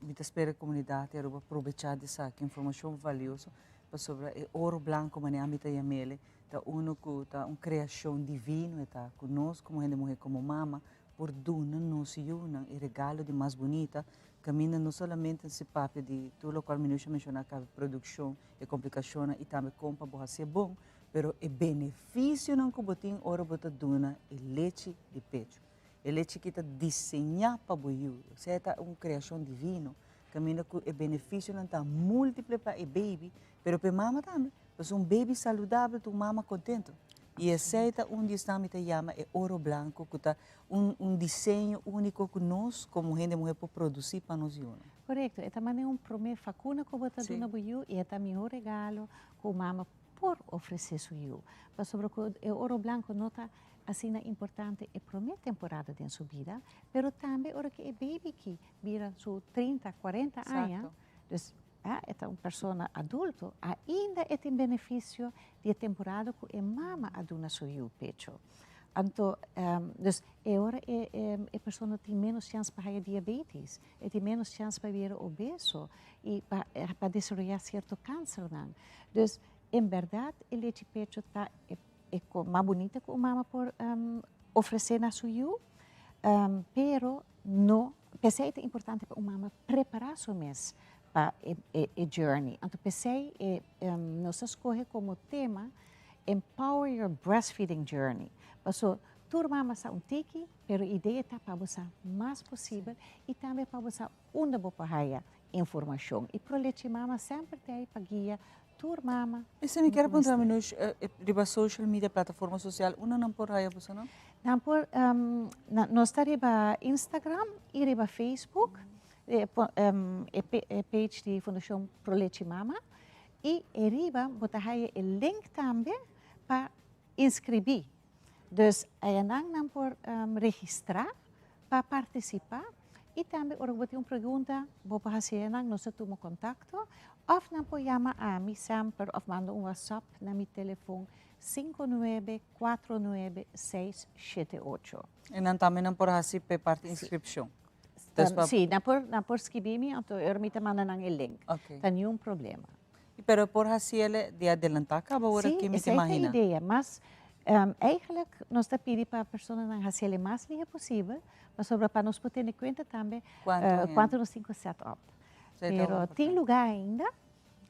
mi ta spera komunidat di Aruba probechá di esaki, informashon valioso pasobra e oro blanko manera ami ta yam'el ta unu ku ta un kreashon divino e ta ku nos komo hende muhé komo mama por duna nos yunan e regalo di mas bunita, kaminda no solamente si papia di tur lokual Minusha menshoná kaba, produkshon, e komplikashonnan i tambe kon pa bo hasié bon, pero e benefisionan ku bo tin ora bo ta duna e lechi di pechu. E lechi ki ta diseñá pa bo yu, osea ta un kreashon divino, kaminda ku e benefisionan ta múltiple pa e baby, pero pa e mama tambe, pasobra un baby saludabel ta un mama kontentu. I esei ta un di esnan mi ta yama e oro blanco ku ta un un diseño úniko ku nos komo hende muhé por produsí pa nos yunan. Korekto, e ta manera un promé vakuna ku bo ta duna bo yu i e ta mihó regalo ku un mama por ofresé su yu. Pasobra ku e oro blanco no ta asina importante e promé temporada den su bida, pero tambe ora ku e baby ki bira su trinta, kuarenta aña, dus E ta un persona adulto, ainda e tin beneficio di e temporada cu e mama a duna su yiu pecho. Anto, dus e ora e e persona tin menos chance pa haya diabetes, e tin menos chance pa bira obeso y pa pa desaroya cierto cancernan. Dus, en berdad e lechi pecho ta e e cos mas bunita cu un mama por ofrece na su yiu, pero no, p'esey ta importante pa un mama prepara su mes pa e journey. Anto p'esey nos a scoge como tema Empower your breastfeeding journey. Paso tur mama sa un tiki, pero idea ta pa bo sa mas posibel y tambe pa bo sa unda bo por haya informacion. Y Pro Leche Mama semper ta ey pa guia tur mama. Esei mi kier puntra Minush, riba social media, plataforma social, unda nan por haya boso nan? Nan por, nos ta riba Instagram y riba Facebook, e page di Fundacion Pro Lechi Mama, y eriba bo ta haya e link tambe pa inscribi. Dus ayanan nan por registra pa participa y tambe ora cu bo tin un pregunta bo por haci enan, nos ta tuma contacto of nan por yama ami semper of manda un whatsapp na mi telefon sinku nuebe kuatro nuebe seis shete ocho. Y nan tambe nan por haci p'e parti inscripcion? Si, nan por nan por skibi mi anto ora mi ta manda nan e link. Ta niun problema. Pero por haciele di adelanta caba ora ki mi ta imagina. Si, esey ta e idea. Mas eigenlijk nos ta pidi pa personanan haciele mas lihe posibel, pasobra pa nos por tene cuenta tambe cuanto nos tin cu set up. Pero tin lugar ainda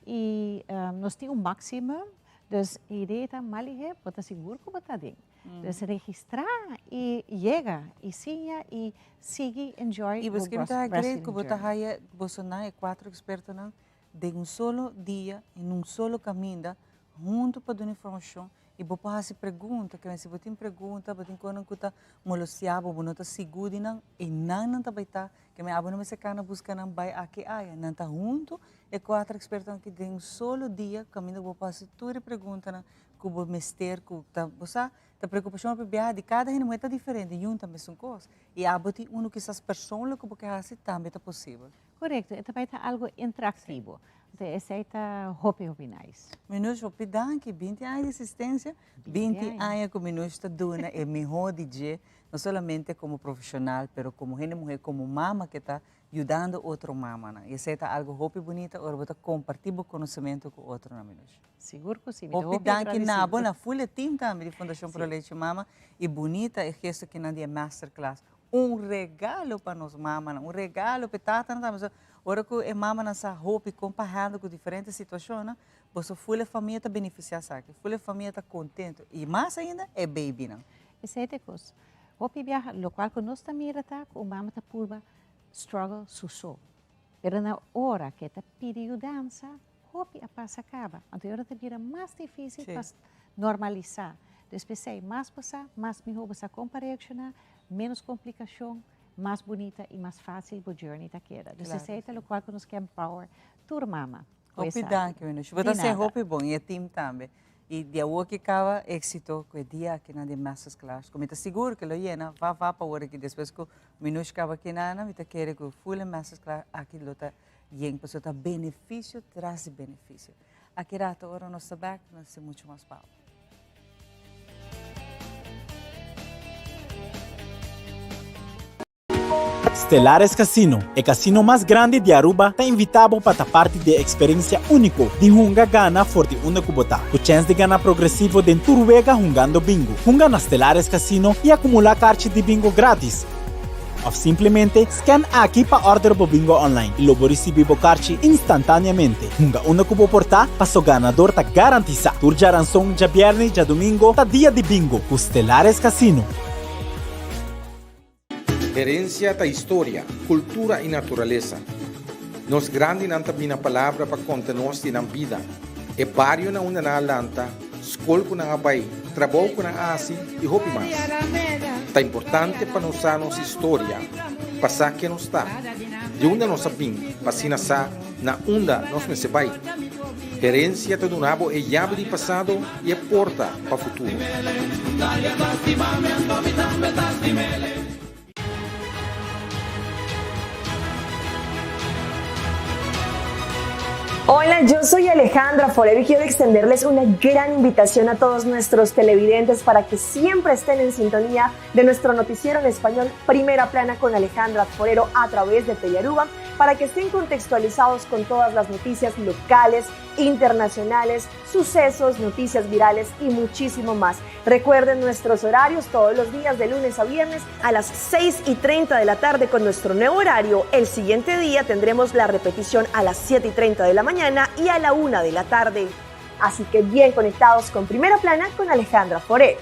y nos tin un maximum, dus e idea ta mas lihe bo ta sigur cu bo ta den. Dus registra y yega y siña y sigui enjoy bo breastfeeding journey. Y bo ta agree cu bo ta haya bosonan e cuatro expertonan Den un solo dia, en un solo caminda, hunto pa duna informacion y bo por haci pregunta, ke si bo tin pregunta, bo tin conan cu ta molestia bo, bo no ta sigur di nan, e nan nan ta bay ta, ke men abo no mester cana busca nan bay aki aya, nan ta hunto e cuater expertonan aki den un solo dia caminda cu bo por haci tur e preguntanan cu bo mester, cu ta, bo sa, ta preocupacion pa biaha di cada hende muher ta diferente, yun ta mesun cos, y abo tin uno kisas persoonlijk cu bo ke haci tambe ta posibel. Korekto, e ta bai ta algo interaktivo. Entonces esei ta hopi hopi nice. Minush hopi danki, binti aña di existencia, binti aña ku Minush ta duna e miho di dje, no solamente komo profesional, pero komo hende muhe, komo mama ke ta yudando otro mamanan. I esei ta algo hopi bunita ora bo ta komparti bo konosementu ku otronan, Minush. Sigur ku si, mi ta Hopi hopi danki na bo, agradesido. na full e team tambe di Fundashon Pro Leche Mama, i bunita e gesto kinan di e masterclass. Un regalo pa nos mamanan, un regalo pa e tatanan tambe. So, ora ku e mamanan sa hopi kon pa handle ku diferente situashonnan, boso ful e famia ta benefisiá esaki, ful e famia ta kontentu i mas ainda e babynan. Esei ta e kos. Hopi biaha lokual ku nos ta mira ta ku un mama ta purba struggle su so. Pero na ora ku e ta pidi yudansa, hopi a pasa kaba. Anto e ora ta bira mas difísil pa normalisá. Dus p'esei, mas bo sa, mas mihó bo sa kon pa reakshoná, ménos komplikashon, mas bunita i mas fásil bo journey ta keda. Dus esei ta lokual ku nos ke empower tur mama ku Hopi esaki. danki, Minush. Bo Di ta hasi nada. hopi bon i e team tambe. I di awor ki kaba éksito ku e dia akinan di Masters Class, ku mi ta sigur ku lo yena va va pa awor aki despues ku Minush kaba kinana, mi ta kere ku full e Masters Class aki lo ta yen pasobra ta benefisio tras di benefisio. Aki rato ora nos ta bek, nos tin muchu mas pa. Stellares Casino, e casino mas grandi di Aruba, ta invita bo pa ta parti di e experiencia unico di hunga gana for di unda cu bo ta, cu chens di gana progresivo den tur wega hungando bingo. Hunga na Stellares Casino y acumula carchi di bingo gratis. Of simplemente scan aki pa order bo bingo online y lo bo ricibi bo carchi instantaneamente. Hunga unda cu bo por ta, paso ganador ta garantisa. Tur djaranson, djabierne y djadomingo ta dia di bingo cu Stellares Casino. Herencia ta historia, cultura y naturalesa. Nos grandinan ta bina palabra pa conta nos di nan bida, e bario na unda nan a lanta, scol cu nan a bay, trabou cu nan a haci y hopi mas. Ta importante pa nos sa nos historia, pa sa ken nos ta, di unda nos a bin, pa asina sa na unda nos mester bay. Herencia ta duna bo e yabi di pasado y e porta pa futuro. Hola, yo soy Alejandra Forero y quiero extenderles una gran invitación a todos nuestros televidentes para que siempre estén en sintonía de nuestro noticiero en español Primera Plana con Alejandra Forero a través de Telearuba para que estén contextualizados con todas las noticias locales, internacionales, sucesos, noticias virales y muchísimo más. Recuerden nuestros horarios todos los días de lunes a viernes a las 6 y 30 de la tarde con nuestro nuevo horario. El siguiente día tendremos la repetición a las 7 y 30 de la mañana y a la 1 de la tarde. Así que bien conectados con Primera Plana con Alejandra Forero.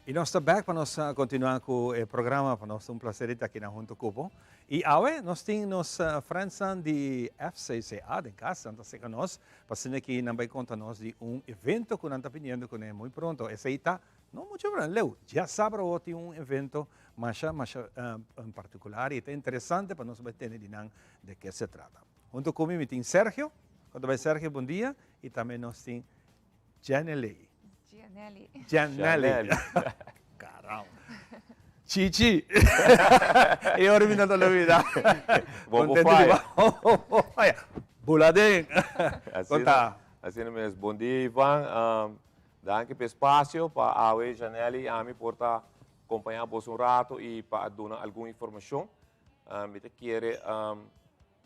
Y nos ta back pa nos continua cu e programa, pa nos ta un placer di ta akinan hunto cu bo. Y awe nos tin nos friendsnan di FCCA den cas, nan ta seca nos, pa asina ki nan bay conta nos di un evento cu nan ta biniendo cune muy pronto. Esey ta no mucho pronto, leu, diasabra awo tin un evento masha, masha en particular y ta interesante pa nos bay tende di nan de ke se trata. Hunto cu mi mi tin Sergio, con ta bay Sergio bon dia y tambe nos tin Jeneley. Gianelli. Gianelli. Caramba. Chichi. E ora mi no ta lubida. Bo faya. Bo faya. Bula den. Con ta? Asina mes. Bon dia Ivan. Danki pa e espacio pa awe Janelly y ami por ta compaña boso un rato y pa duna algun informacion. Mi ta kere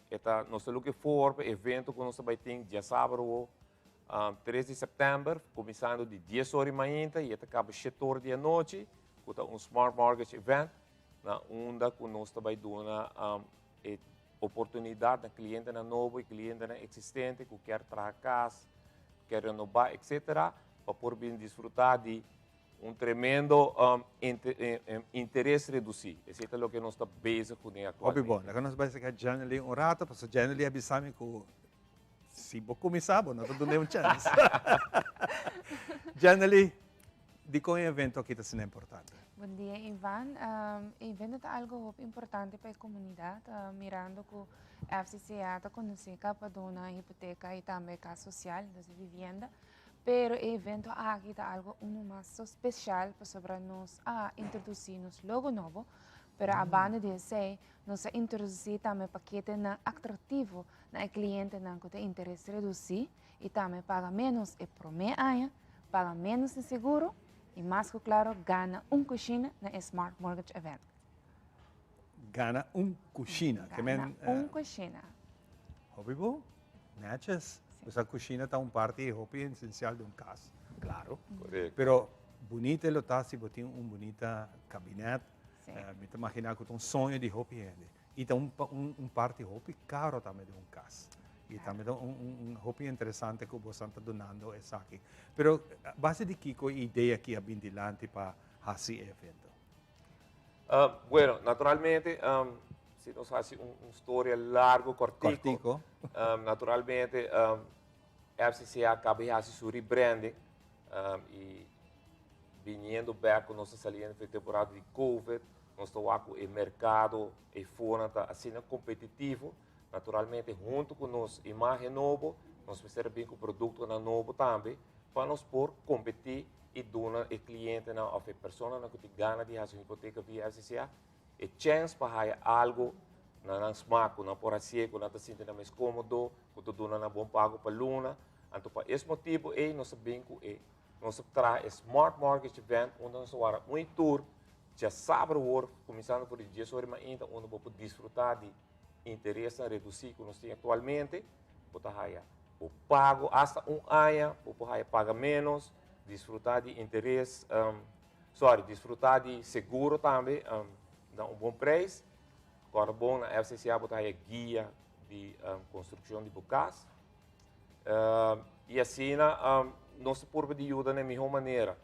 e ta nos ta looking forward pa e evento cu nos ta bay tin diasabra awo tres di september cuminsando di dies ora di mainta y e ta caba shete ora di anochi cu ta un Smart Mortgage Event na unda cu nos ta bay duna e oportunidad na clientenan nobo y clientenan existente cu kier traha cas, kier renoba etcetera pa por bin disfruta di un tremendo interes reduci. Esey ta loke nos ta bezig cu den actualmente. Hopi bon. Laga nos bay saca Jenny un rato pasobra Jenny a bisa mi cu si bo cuminsa bo no ta dun'e un chance. Jenny, dicon e evento aki ta asina importante? Bon dia Ivan. E evento ta algo hopi importante pa e comunidad mirando cu FCCA ta conoci pa duna hipoteca y tambe cas social, entonces vivienda. Pero e evento aki ta algo uno mas special pasobra nos a introduci nos logo nobo, pero a banda di esey nos a introduci tambe paketenan atractivo na e clientenan cu ta interes reduci y tambe paga menos e prome aña, paga menos di seguro. Y mas cu claro gana un cushina na e Smart Mortgage Event. Gana un cushina. Gana un cushina. Hopi bo, netjes. Pues cushina ta un parti hopi esencial di un cas, claro. Correcto. Pero bunita lo ta si bo tin un bunita kabinet. Mi ta imagina cu ta un soño di hopi hende. Y ta un, un, un parti hopi caro tambe di un cas. Y tambe ta un, un, un hopi interesante cu bo ta donando esaki. Pero base di kico idea aki a bin dilanti pa haci e evento? Bueno, naturalmente, si nos haci un storia largo, cortico, Cortico. Naturalmente, FCCA a caba di haci su rebranding y biniendo back cu nos ta saliendo for e temporada di COVID, nos ta wak cu e mercado e fonan ta asina competitivo. Naturalmente, hunto cu nos imagen nobo, nos mester bin cu productonan nobo tambe pa nos por competi y duna e clientenan of e personanan cu tin gana di haci un hipoteca via FCCA e chance pa haya algo na nan smaak cu nan por hacié, cu nan ta sinti nan mes comodo, cu ta duna nan bon pago pa luna. Anto pa es motibo ey nos a bin cu e, nos a traha e Smart Mortgage Event unda nos a wara un y tur djasabra awor cuminsando for di dies ora mainta unda bo por disfruta di interesnan reduci cu nos tin actualmente, bo ta haya bo pago hasta un aña, bo por haya paga menos, disfruta di interes, sorry, disfruta di seguro tambe na un bon prijs. Corda bon, na FCCA bo ta haya guia di construccion di bo cas. Y asina nos ta purba di yuda na e miho manera.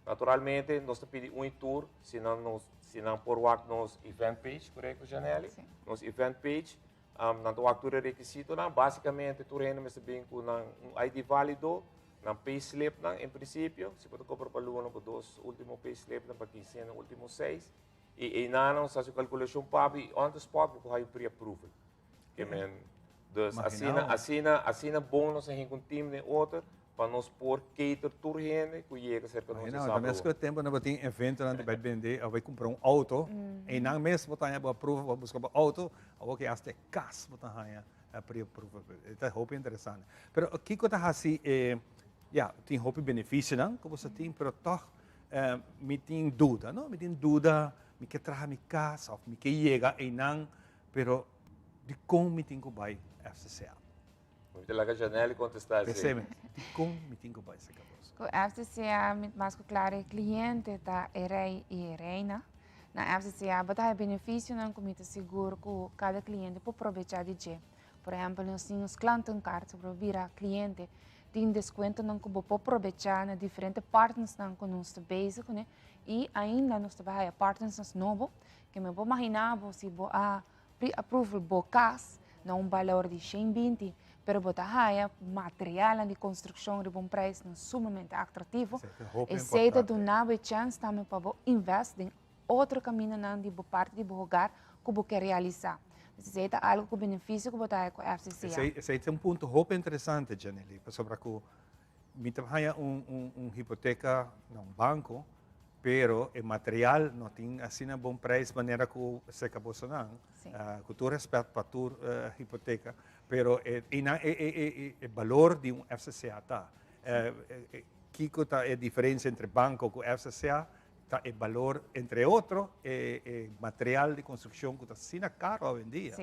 Naturalmente nos ta pidi un y tur si nan nos si nan por wak nos event page, correcto Janelly? Sí. Nos event page, nan ta wak tur e requisitonan. Basicamente tur hende mester bin cu nan un ID valido, nan payslipnan en principio, si bo ta cobra pa luna bo dos ultimo payslipnan, pa quincena ultimo seis. Y eynan nos ta haci un calculacion pa bo y on the spot bo por haya un pre-approval. Ke men, dus asina, asina, asina bon nos a hinka un team den otro pa nos por cater tur hende ku yega serka nos Imagina, tambe esku tempo nan bo tin eventonan di bai bende of bai kumpra un auto, einan mes bo ta haña bo approval pa buska bo auto, awor ke hasta e kas bo ta haña pre-approval. E ta hopi interesante. Pero kiko ta hasi e, ya, tin hopi benefisionan ku bo sa tin, pero tòg mi tin duda, no? Mi tin duda, mi ke traha mi kas of mi ke yega einan Pero dikon mi tin ku bai FCCA? Mi ta laga Janelly kontestá esei. P'esei mes, dikon mi tin ku bai serka boso? Ku FCCA mi mas ku klaro e kliente ta e rei i e reina. Na FCCA bo ta haña benefisionan ku mi ta sigur ku kada kliente por probechá di dje. Por ehèmpel nos tin nos klantenkaart, si bo bira kliente tin deskuentonan ku bo por probechá na diferente partnersnan ku nos ta bezig kuné i ainda nos ta bai haña partnersnan nobo. Ke mi por maginá bo si bo a pre-approval bo kas na un balor di shen binti, pero bo ta haña materialnan di konstrukshon riba un preisnan sumamente atrativo. Esei ta duna bo e chèns tambe pa bo invest den otro kamindanan di bo parti di bo hogar ku bo ke realisá. Esei ta algu ku benefisio ku bo ta haña ku FCCA. Esei ta un punto hopi interesante, Janely, pasobra ku Mi ta haña un hipoteka na un banko, pero e material no tin asina bon prijs manera ku serka bosonan. Ku tur rèspèt pa tur hipoteka, pero einan e balor di un FCCA ta. Kiko ta e diferensia entre banko ku FCCA? Ta e balor, entre otro, e material di konstrukshon ku ta asina karo awendia.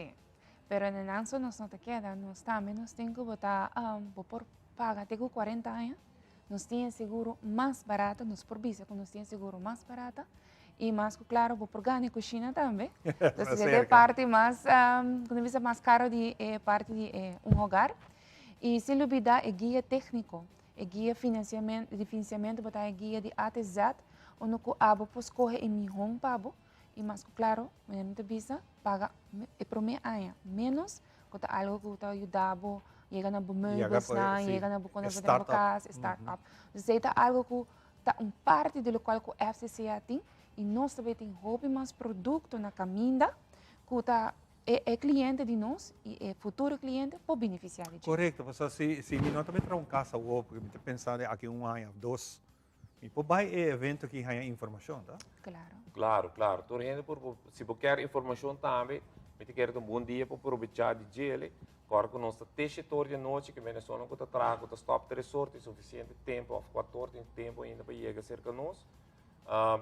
Pero en nan so nos no ta keda, nos tambe nos tin ku bo ta bo por paga te ku cuarenta aña, nos tin e seguro mas barata, nos por bisa ku nos tin e seguro mas barata i mas ku klaro bo por gana e kushina tambe. Entonces e ta e parti mas ku nos bisa mas karo di e parti di e un hogar. I sin lubida e guia tekniko, e guia finansiamento di finansiamento bo ta e guia di A te Z unda ku abo por skohe e mihó pa bo. I mas ku klaro, manera mi ta bisa, paga e promé aña ménos, ku ta algu ku ta yuda bo yega na bo meubelsnan, yega na bo kos den bo kas, e start up. Esei ta algu ku ta un parti di lokual ku FCCA tin i nos ta bay tin hopi mas produkto na kaminda ku ta e kliente di nos i e futuro kliente por benefisiá di dje. Korekto, pasobra si mi no ta bay traha un kas awor, porque mi ta pensa di aki un aña òf dos, Mi por bai e evento aki haña informashon, ta? Claro. Claro, claro. Tur hende por, si bo kier informashon tambe, Mi ta kere ta un bon dia pa probechá di djele. Kòrda ku nos ta te shetor di anochi, ke menesonan ku ta traha ku ta stòp tres or tin sufisiente tempu òf kuator tin tempu ainda pa yega serka nos.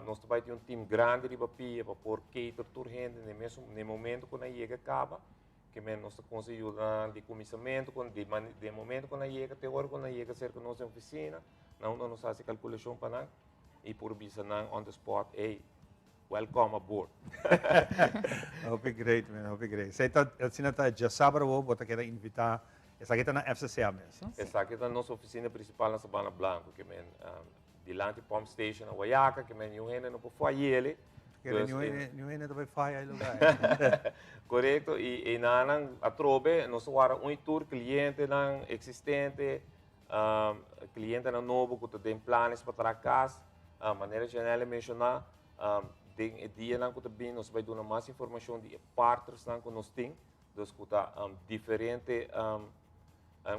Nos ta bai tin un tim grandi riba pia pa por cater tur hende na e mesun na e momento ku nan yega kaba. Ke men nos ta konse yuda nan di kuminsamentu ku di di e momento ku nan yega te ora ku nan yega serka nos den ofisina, na unda nos hasi kalkulashon pa nan i por bisa nan on the spot, ey, welcome aboard. Hopi great man, hopi great. Esei ta, asina ta djasabra bo, bo ta keda invitá. Esaki ta na FCCA mes, no? Esaki ta nos ofisina prinsipal na Sabana Blanco, ke men dilanti pump station na Wayaca, ke men niun hende no por fayele. Kere niun hende, niun hende ta bai faya e lugar. Korekto, i einanan atrobe nos ta wara un i tur klientenan eksistente, Clientenan nobo cu ta den planes pa traha cas, manera Janelle a menciona, den e dianan cu ta bini nos ta bay duna mas informacion di e partnersnan cu nos tin, dus cu ta diferente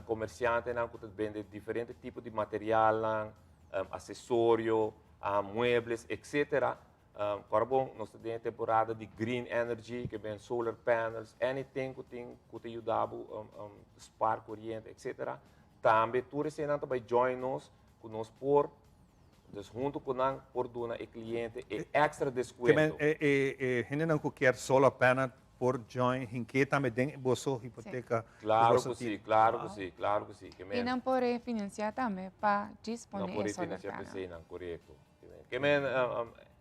comerciantenan cu ta bende diferente tipo di materialnan, accesorio, muebles, etcetera. Ora bon, nos ta den e temporada di green energy, ke ben solar panels, anything ku tin ku ta yuda bo spar koriente, etcetera. Tambe tur eseinan ta bai join nos ku nos por, dus huntu ku nan por duna e kliente e extra deskuento. Ke men e hendenan ku kier solar panel por join hink'é tambe den boso hipoteka ku Klaro ku si, klaro ku si, klaro ku si. Ke men. I nan por refinansiá tambe pa djis pone e solar panel. Nan por refinansiá pa eseinan, korekto. Ke men,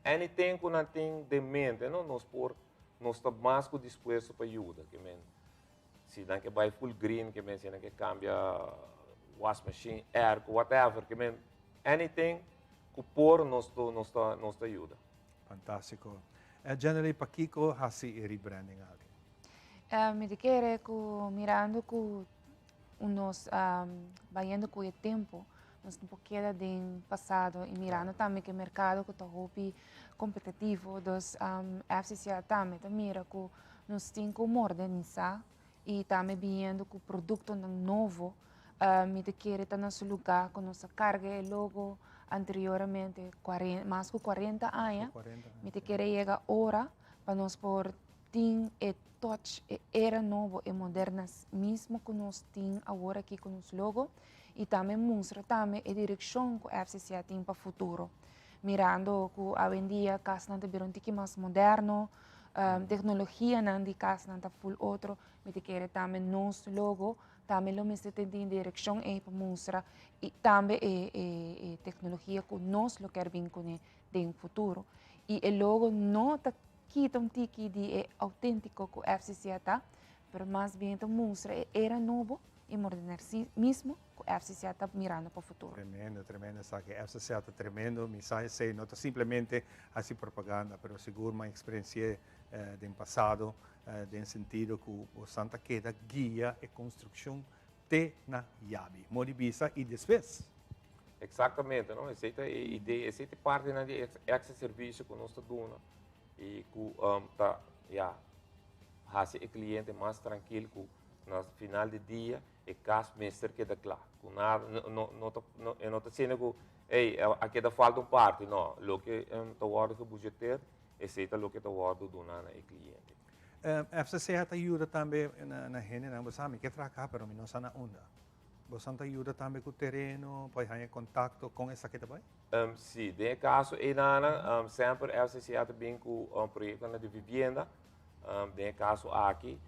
anything ku nan tin den mente, no, nos por, nos ta mas ku dispuesto pa yuda. Ke men, si nan ke bai full green, ke men, si nan ke kambia was machine, airco, whatever, ke men, anything ku por, nos ta, nos ta, nos ta yuda. Fantástiko. Generally, pakiko hasi e rebranding aki? Mi ta kere ku mirando ku nos bayendo ku e tempu, nos no por keda den pasado i mirando tambe ku e merkado ku ta hopi kompetitivo, dus FCCA tambe ta mira ku nos tin ku modernisá i tambe biniendo ku produktonan nobo, mi ta kere ta na su lugá ku nos a karga e logo anteriormente mas ku kuarenta aña, mi ta kere yega ora pa nos por tin e touch, e era nobo, e modernismo ku nos tin awor aki ku nos logo i tambe mustra tambe e direkshon ku FCCA tin pa futuro. Mirando ku awendia kasnan ta bira un tiki mas moderno, teknologianan di kasnan ta ful otro, mi ta kere tambe nos logo tambe lo mester tin e direkshon ei pa mustra i tambe e e teknologia ku nos lo kier bin kuné den futuro. I e logo no ta kita un tiki di e auténtiko ku FCCA ta, pero mas bien ta mustra e era nobo i modernismo ku FCCA ta mirando pa futuro. Tremendo, tremendo esaki. FCCA ta tremendo. Mi sa esei no ta simplemente hasi propaganda, pero sigur mi a eksperensi'é den pasado den sentido ku bosan ta keda guia e konstrukshon te na yabi. Modi bisa i despues. Exactamente, no? Esei ta e idea, esei ta e partinan di extra servicio ku nos ta duna i ku ta, ya, hasi e kliente mas trankil ku na final di dia e kas mester keda kla. Ku nada, no, no ta, no, e no ta siendo ku, ey, a keda falta un parti, no. Loke ta wòrdu gebudgeteerd, esei ta loke ta wòrdu duna na e kliente. FCCA ta yuda tambe na hendenan, bo sa mi ke traha ka pero mi no sa na unda. Bosan ta yuda tambe ku tereno pa haña kontakto kon esaki ta bai? Sí, den e kaso einanan semper FCCA ta bin ku proyektonan di vivienda. Den e kaso aki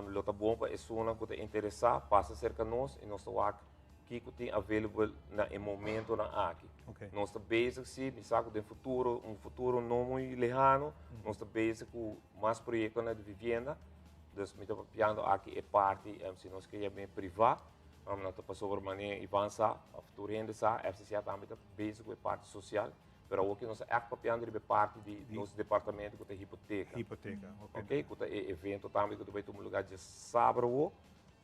lo ta bon pa esunnan ku ta interesá pasa serka nos i nos ta wak kiko tin available na e momentonan aki. Nos ta bezig sí, mi sa ku den futuro, un futuro no muy lehano, nos ta bezig ku mas proyektonan di vivienda. Dus mi ta papiando aki e parti si nos ke yam'é privá, no ta pasobra manera Ivan sa òf tur hende sa, FCCA tambe ta bezig ku e parti sosial, pero awor ke nos ta ègt papiando riba e parti di nos departamento ku ta hipoteka. Hipoteka, ok. Ok, ku ta e evento tambe ku ta bai tuma lugá djasabra awor.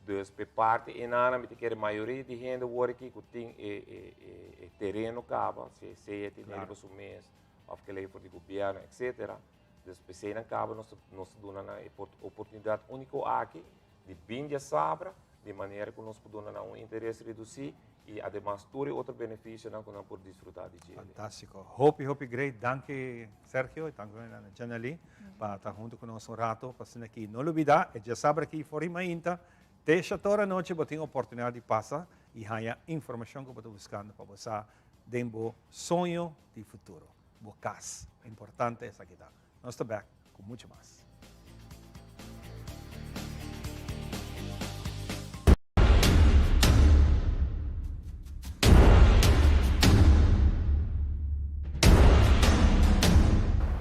Dus p'e parti einan mi ta kere mayoria di hende awor aki ku tin e tereno kaba, sea tene riba su mes òf ke lei for di gobièrnu etcetera. Dus p'esei nan kaba nos ta nos ta duna nan e oportunidat úniko aki di bin djasabra, di manera ku nos por duna nan un interes redusí. I ademas tur e otro beneficionan cu nan por disfruta di dje. Fantastico. Hopi hopi great. Danki Sergio y danki na Janely pa ta hunto cu nos un rato pa asina aki no lubida e diasabra aki for y mainta te shator anochi bo tin oportunidad di pasa y haya informacion cu bo ta buscando pa bo sa den bo soño di futuro, bo cas. Importante esaki ta. Nos ta bek cu mucho mas.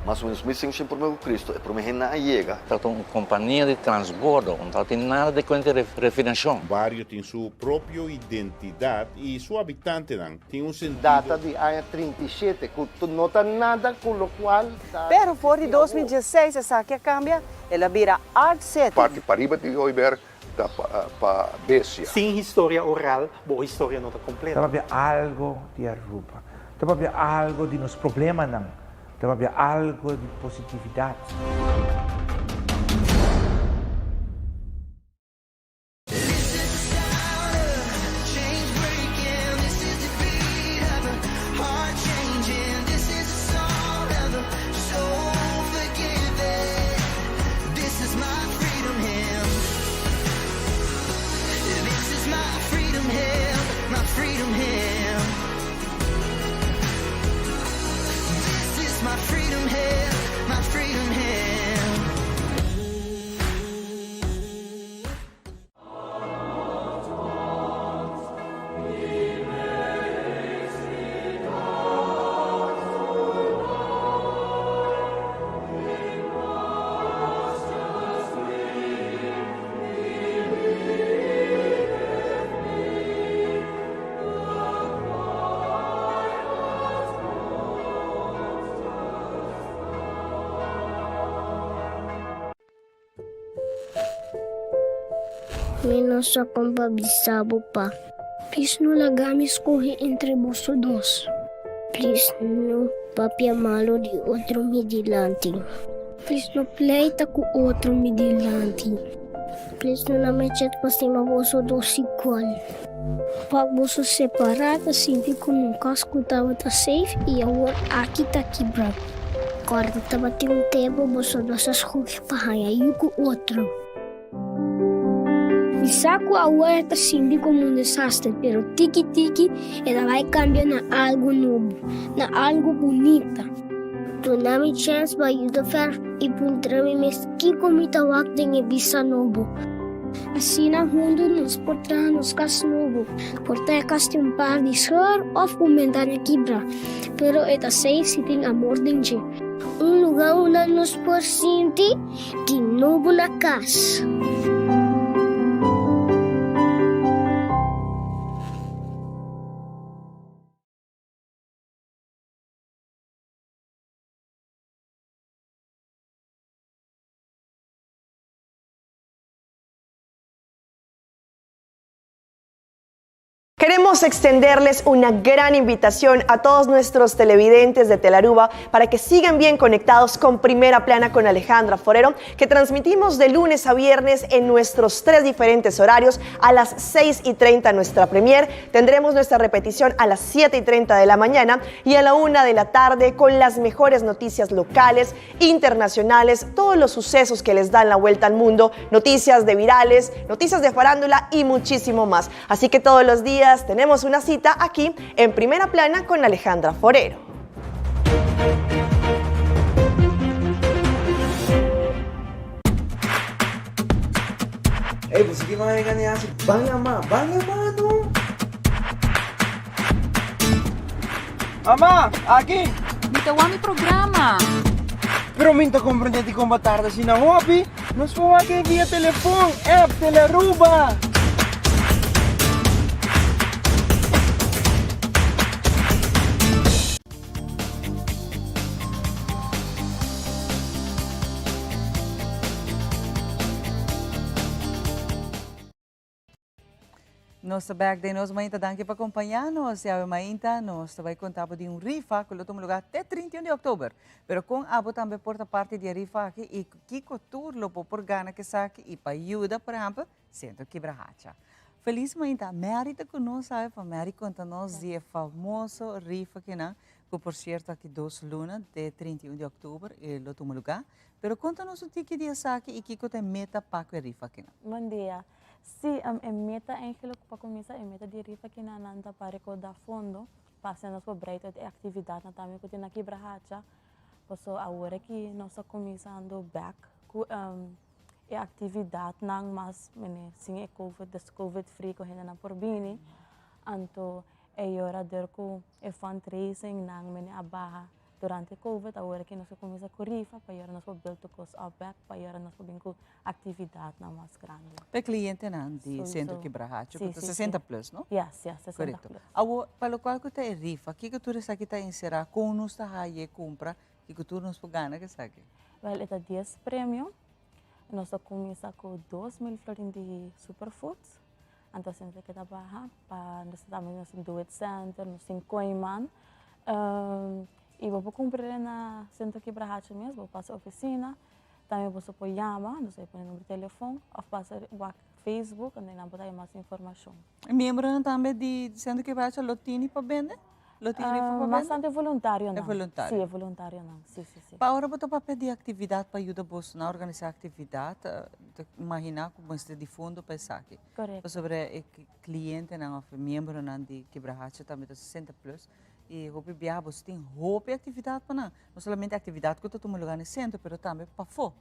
Mas o menos 1500 promé ku Kristu, e promé hendenan a yega. Tabata un kompania di transbordo, no tabatin nada di kuenta di refinashon. Bario tin su propio identidat i su habitantenan tin un sentido. Data di aña 37 ku no ta nada ku lokual ta. Pero for di 2016 esaki a cambia, el a bira Art City. Parti pariba di Hooiberg ta pa bestia. Sin historia oral, bo historia no ta completo. Ta papia algo di Aruba. Ta papia algo di nos problemanan. Ta papia algo di positividad. Mi no sa kon pa bisa bo pa. Plis no laga mi skohe entre boso dos. Plis no papia malu di otro mi dilanti. Plis no pleita ku otro mi dilanti. Plis no na mi chat pa stima boso dos igual. Pa boso separá ta sinti komo un kas ku tabata safe i awor aki ta kibrá. Kòrda tabatin un tempu boso dos a skohe pa haña yu ku otro. Mi sa ku awor e ta sinti komo un desaster, pero tiki tiki e ta bai kambia na algu nobo, na algu bunita. Duna mi chèns pa yuda Fer i puntra mi mes kiko mi ta wak den e bista nobo. Asina huntu nos por traha nos kas nobo. Por ta e kas tin un par di scheur òf un bentana kibrá, pero e ta safe si tin amor den dje. Un lugá unda nos por sinti di nobo na kas. Queremos extenderles una gran invitación a todos nuestros televidentes de Telaruba para que sigan bien conectados con Primera Plana con Alejandra Forero, que transmitimos de lunes a viernes en nuestros tres diferentes horarios a las 6 y 30 nuestra premier. Tendremos nuestra repetición a las 7 y 30 de la mañana y a la 1 de la tarde con las mejores noticias locales, internacionales, todos los sucesos que les dan la vuelta al mundo, noticias de virales, noticias de farándula y muchísimo más. Así que todos los días tenemos una cita aquí en Primera Plana con Alejandra Forero. Ey, boso ki van a hasi? Ban yama, ban yama no! Mama, aki! Mi ta wak mi programa. Pero mi ta comprende di con bo tarda asina hopi. Nos por wak e via telefon, app, Telearuba. Nos ta bek den nos mainta. Danki pa acompaña nos. Y awe mainta nos ta bay conta bo di un rifa cu lo tuma lugar te 31 di october. Pero con abo tambe por ta parti di e rifa aki y kico tur lo bo por gana cu esaki y pa yuda, por ehempel, Centro Kibrahacha. Felis mainta. Mary ta ku nos awe pa Mary konta nos di e famoso rifa kinan, ku por sierto aki dos luna, te 31 di òktober e lo tuma lugá. Pero konta nos un tiki di esaki i kiko ta e meta pa ku e rifa kinan. Bon dia. Sí, e meta eigenlijk pa kuminsá e meta di e rifa kinan nan ta pa rekoudá fondo pa asina nos por breid uit e aktividatnan tambe ku tin na Kibrahacha. Paso awor aki nos ta kuminsando bèk ku e aktividatnan mas mene sin e covid, des covid free ku hendenan por bini. Anto e yora dor ku e fundraising nan mene a baha durante covid, awor aki nos a kuminsá ku rifa pa yora nos por build tur kos op bèk, pa yora nos por bin ku aktividatnan mas grandi. Pa e klientenan di Sentro Kibrahacho ku ta sesenta plus, no? Yes, yes, sesenta plus. Awor, pa lokual ku ta e rifa, kiko tur esaki ta enserá? Kon nos ta haya e kumpra? Kiko tur nos por gana ku esaki? Wèl, e ta dies premio. Nos ta kuminsá ku 2000 florin di Superfoods. Anto asina ta keda baha pa nos tambe nos tin Do It Center, nos tin Kooiman. I bo por kumpra na Sentro Kibrahacha mes, bo pasa ofisina. Tambe boso por yama, nos ta pone number di telefon of pasa wak Facebook, unda nan por haya mas informacion. E miembronan tambe di Centro Kibrahacha lo tini pa bende? Lo tin rifa pa bende? Bastante voluntarionan. E voluntario. Si, e voluntarionan. Si, si, si. Pa ora bo ta papia di actividad pa yuda boso na organisa actividad, ta imagina cu mester di fondo pa esaki. Correcto. Pasobra e clientenan of e miembronan di Kibrahacha tambe ta 60 plus y hopi biaha boso tin hopi actividad pa nan. No solamente actividad cu ta tuma lugar na e centro, pero tambe pafó.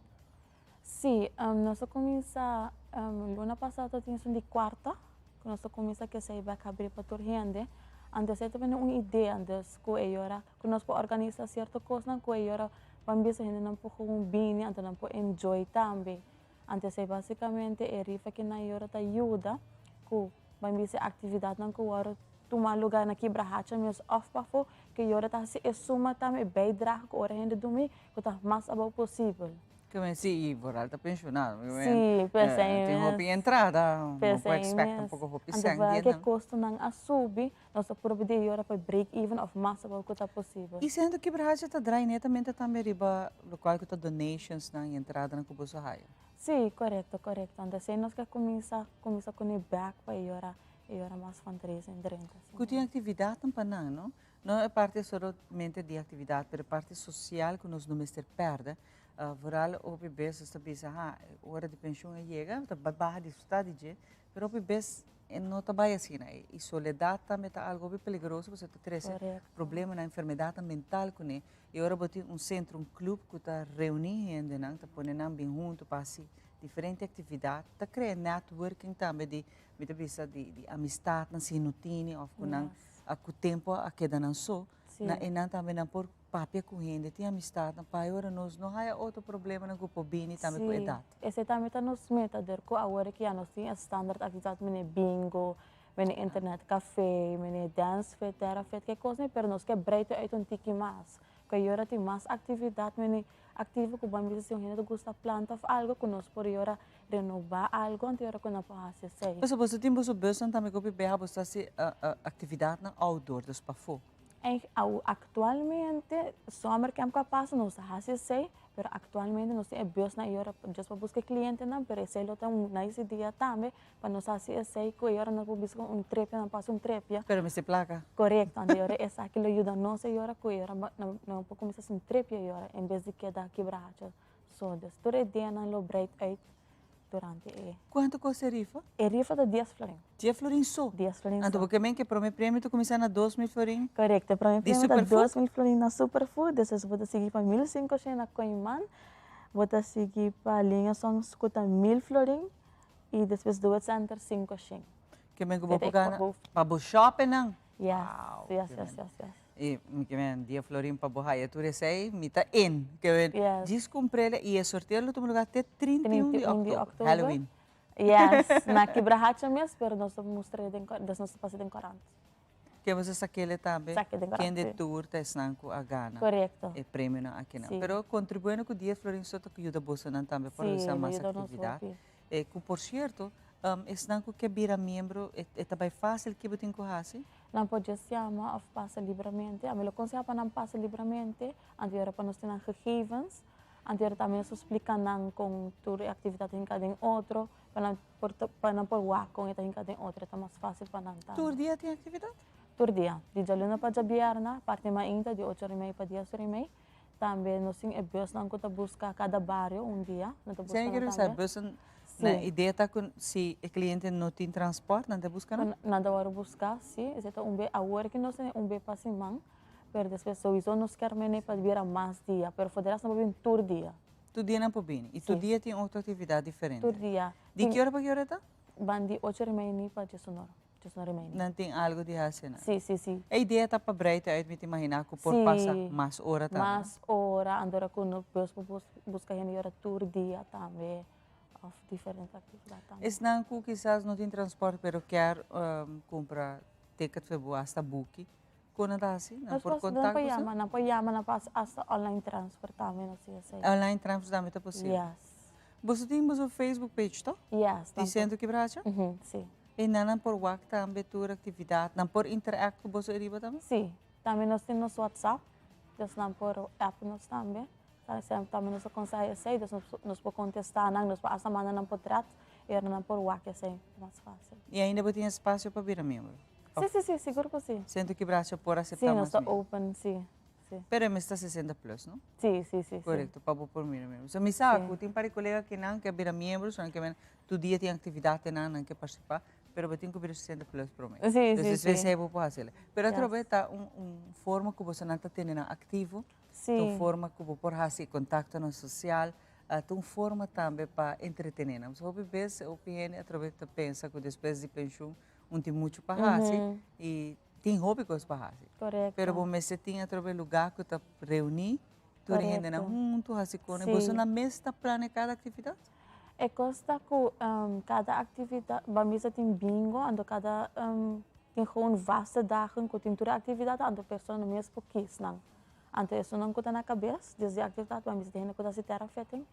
Sí, nos a cuminsa luna pasa ta tin esun di cuarta, cu nos a cuminsa cu esey bek habri pa tur hende. Anto esey ta bini un idea, dus cu e yora cu nos por organisa cierto cosnan cu e yora ban bisa hendenan por gewoon bini, anto nan por enjoy tambe. Anto esey basicamente e rifa ki nan yora ta yuda cu ban bisa e actividadnan cu worde tuma lugar na Kibrahacha mes of pafó, cu e yora ta haci e suma tambe e bijdrage cu ora hende dumi cu ta mas abou posibel. Ke men si, y vooral ta pensionado. Si, pesey mes. Tin hopi entrada, no por expect tampoco hopi cent di nan. Anto costonan a subi, nos ta purba di e yora pa break even of mas abou cu ta posibel. Y siendo Kibrahacha ta draai netamente tambe riba locual cu ta donations nan y entradanan cu boso haya? Si, corecto, corecto. Anto esey nos ke cuminsa, cuminsa cune bek pa e yora, e yora mas fundraising drenta. Cu tin actividadnan pa nan, no? No e parti solamente di actividad, pero e parti social cu nos no mester perde. Vooral hopi bes nos ta bisa, ha, ora di pensioen a yega, ta baha disfruta di dje, pero hopi bes e no ta bai asina. Y soledad tambe ta algo hopi peligroso, pasobra ta trece problemanan, enfermedadnan mental cune. Y ora bo tin un centro, un club cu ta reuni hendenan, ta pone nan bin hunto pa haci diferente actividad, ta crea networking tambe di, mi ta bisa, di amistadnan si no tini of cu nan a cu tempo a keda nan so, na e nan tambe nan por papia cu hende, tin amistadnan, pa e ora nos no haya otro problemanan cu por bini tambe cu edad. Si, esey tambe ta nos meta, dor cu awor ki ya nos tin e standaard actividad mene bingo, mene internet cafe, mene dance fit, terra fit, ke cosnan, pero nos ke breid uit un tiki mas, cu e ora tin mas actividad mene activo cu bo a bisa si un hende ta gusta planta of algo cu nos por yora Renobá algo anto ora ku nan por hasi esei. Pasobra boso tin boso busnan tambe ku hopi biaha boso ta hasi aktividatnan outdoor, dus pafó. Aktualmente summer camp ku a pasa nos ta hasi esei, pero aktualmente nos tin e busnan ei ora just pa buska e klientenan, pero esei lo ta un nice idea tambe pa nos hasi esei ku e ora nos por bisa ku un trepia nan pasa un trepia. Pero mester plaka. Korekto, anto e ora esaki lo yuda nos e ora ku e ora nan por kuminsá hasi un trepia e ora en bes di keda kibrahacha. So, dus tur e dianan lo breid uit durante e. Kuantu kosta e rifa? E rifa ta dies florin. Dies florin so? Dies florin so. Anto bo ke men ke prome premio ta kuminsá na 2000 florin? Korekto, e prome premio ta 2000 florin na Superfood, despues bo ta sigui pa 1500 na Kooiman, bo ta sigui pa Linea Songs ku ta 1000 florin i despues Duet Center 500. Ke men ku bo por gana pa bo shopping nan? Yes, yes, yes, yes, yes. I mi ke men dia florin pa bo haya tur esei, mi ta in. Ke men djis kumprele i e sorteo lo tuma lugar te 31 di oktober, Halloween. Yes, na Kibrahacha mes, pero nos ta mustra den, dus nos ta pasa den korant. Ke boso sa kele tambe, Sa kele ken di tur ta esnan ku a gana Korekto. e premionan akinan. Si. Pero kontribuendo ku dies florin so ta yuda bosonan tambe pa Si, realisa lo mas yuda nos aktividat. hopi. E ku por sierto, esnan ku ke bira miembro e ta bai fásil ke bo tin ku hasi? Nan por djes yama òf pasa libramente. Ami lo konsehá pa nan pasa libramente, anto yora pa nos tin nan gegevens. Anto tambe nos ta splika nan kon tur e aktividat ta hinka den otro, pa nan por pa nan por wak kon e ta hinka den otro, e ta mas fásil pa nan tambe. Tur dia tin aktividat? Tur dia, di djaluna pa djabièrnè, parti mainta di ocho ora i mei pa dies ora i mei. Tambe nos tin e busnan ku ta buska kada bario un dia, nan ta buska nan tambe. Sèn busnan, nan idea ta ku si e kliente no tin transpòrt nan ta buska nan? Nan ta wòrdu buska, si. Esei ta un be, awor ki nos tene un be pa siman, pero despues souiso nos kier mene pa bira mas dia, pero for de rest nan por bini tur dia. Tur dia nan por bini? I tur dia tin otro aktividat diferente? Tur dia. Di ki ora pa ki ora ta? Ban di ocho ora i mei ni pa diesunora. Nan tin algo di hasi nan. Sí, sí, sí. E idea ta pa breita uit, mi ta imaginá ku por pasa mas ora tambe. Mas ora, anto ora ku no bus por buska hende yora tur dia tambe òf diferente aktividat tambe. Esnan ku kisas no tin transpòrt pero kier kumpra ticket for bo hasta buki, kon nan ta hasi? Nan por kontak boso? Nan por yama, nan por hasi hasta online transfer tambe nos tin esei. Online transfer tambe ta posibel? Yes. Boso tin boso Facebook page to? Yes. Di Centro Kibracha? Sí. E nan por wak tambe tur actividad, nan por interact cu boso ariba tambe? Sí, tambe nos tin nos WhatsApp, dus nan por app nos tambe. Tambe nos ta conseha esey, dus nos por contesta nan, nos por hasta manda nan potret y ora nan por wak esey mas facil. Y ainda bo tin espacio pa bira miembro? Sí, sí, sí, sigur cu sí. Centro Kibracha por acepta mas miembro? Sí, nos ta open, sí. Sí. Pero e mes ta 60 plus, no? Sí, sí, sí. Correcto, pa bo por mira miembro. So, mi sa ku tin par di colega kinan ke bira miembro, so nan ke men tur dia tin actividad tenan, nan ke participa, pero bo tin ku bira 60 plus prome. Sí, sí, Dus sí. despues bo por haci. Pero Yes. atrobe ta un, un forma ku bosonan ta tene nan activo, Sí. ta un forma ku bo por haci contactonan social, ta un forma tambe pa entretene nan. So hopi bes hopi hende atrobe ta pensa ku despues di pensioen un tin mucho pa haci y tin hopi cos pa haci. Correcto. Pero bo mester tin atrobe lugar cu ta reuni tur e hendenan hunto haci con. Sí. Boso na mes ta planea cada actividad? E cos ta cu cada actividad, ban bisa tin bingo, anto cada tin gewoon vaste dagen cu tin tur e actividad, anto persona mes por kies nan. Anto esunnan cu ta na cabes des di actividad, ban bisa tin hende cu ta haci terra fitting,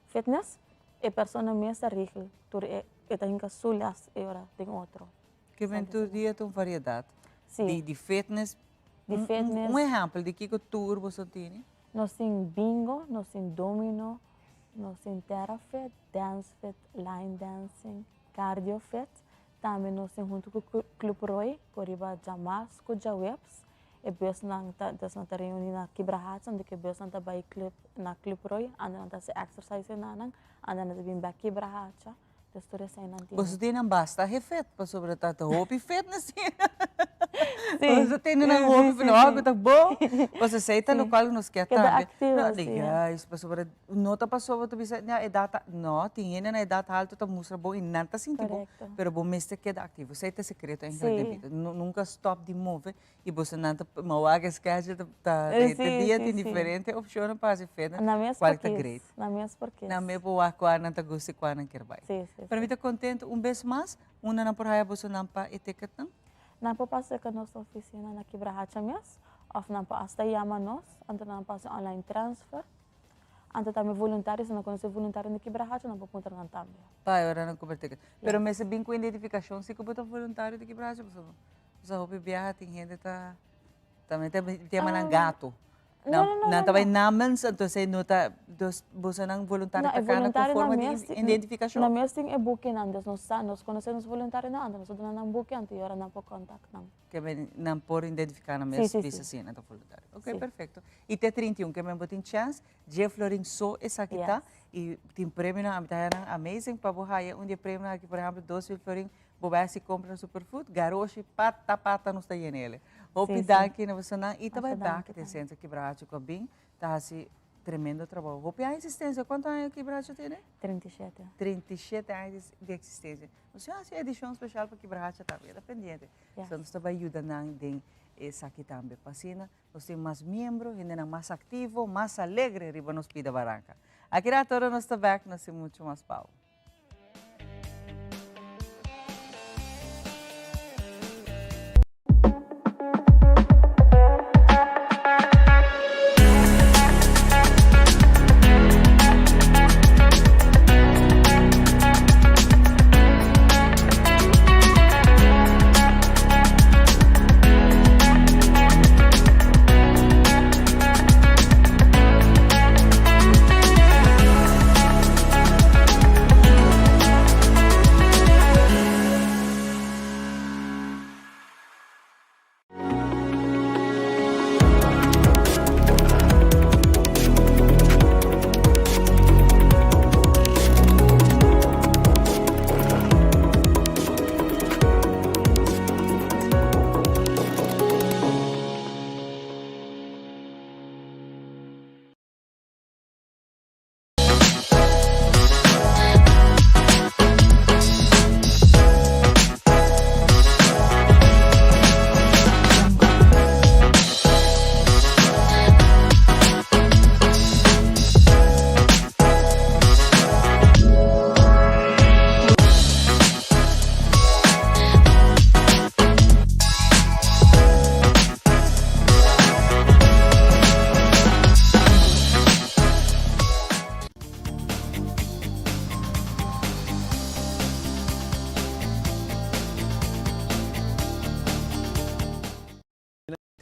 fitness, e persona mes ta regel tur e, e ta hinca su les e ora den otro. Ke men tur dia ta un variedat. Sí. Di, di fitness. Di fitness. Un ehèmpel di kiko tur boso tini? Nos tin bingo, nos tin domino, nos tin terrafit, dancefit, line dancing, cardiofit. Tambe nos tin huntu ku Club Roy, ku riba djamas ku djaweps. E busnan ta, dus nan ta reuni na Kibrahacha, anto ku e busnan ta bai club, na Club Roy, anda nan ta hasi exercise enanan, anda nan ta bin bèk Kibrahacha. Dus tur eseinan tin. Boso tin nan basta hefet, pasobra ta ta hopi fitness tin. Sí. Boso tin nan hopi Sí, sí, no, sí. ku ta bon. Pasobra esei ta Sí. lokual ku nos kier Keda tambe. aktivo, No, sí. juist, pasobra no ta pasobra ta bisa ya edat ta, no, tin hende na edat haltu ta mustra bon i nan ta sinti bon, Korekto. pero bo mester keda aktivo. Esei ta e sekreto eigenlijk den Sí. bida. Nunka stòp di move I boso nan ta mawak e schedule ta ta Eh, te sí, dia sí, tin sí. diferente opcionnan pa haci fitness Na mes cual ta por great. kies, na mes por kies. Nan mes por wak cua nan ta gusta y cua nan kier bay. Sí, sí, Pero mi sí. ta contento un bes mas unda nan por haya boso nan pa e ticketnan. Nan por pasa cerca nos oficina na Kibrahacha mes of nan por hasta yama nos, anto nan por haci online transfer. Anto tambe voluntario, si nan conoce voluntario na Kibrahacha nan por puntra nan tambe. Pa e ora nan cumpra ticket. Pero Yes. mester bin cu identificacion si cu bo ta voluntario di Kibrahacha pasobra Sa hopi biaha tin hende ta tambe ta yama nan gato. No, no, no, Nan no, ta bai no. namens, entonces no ta, dus bosonan voluntario No, e ta kana ku voluntarionan forma di mes tin, identifikashon. nan mes tin e bukinan, dus nos sa, nos konosé nos voluntarionan, anto nos ta duna nan buki, anto e ora nan por kontak nan. Ke men nan por identifiká nan Sí, mes sí, bisa sí. si nan ta voluntario. Ok, Sí. perfecto. I te 31 ke men bo tin chèns, dje florin so esaki ta, Yes. i tin premionan, ami ta haya nan amazing pa bo haya un di e premionan aki, por ehèmpel 2000 florin, Bo bai hasi compra na Superfood, garoshi pata pata nos ta yenele. Hopi Sí, sí. danki na bosonan y ta bai Masha bak danki den tambe. Centro Kibrahacho cu a bin ta hasi tremendo trabou. Hopi aña existencia, cuanto aña Kibrahacho tiene? 37. 37 aña di existencia. Nos tin hasi edicion special pa Kibrahacho tambe, keda pendiente. Yes. So nos ta bai yuda nan den esaki tambe. Pa asina nos tin mas miembro, hendenan mas activo, mas alegre riba nos pida baranca. Aki rato ora nos ta bek, nos tin mucho mas pa bo.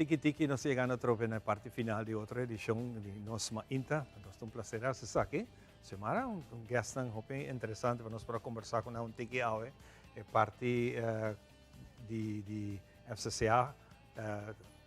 Tiki tiki nos ta yegando atrobe na e parti final di otro edishon di Nos Mainta. Pa nos ta un placer hasi esaki. Xiomara, un guestnan hopi interesante pa nos por a kombersá ku nan un tiki awe. E parti di di FCCA,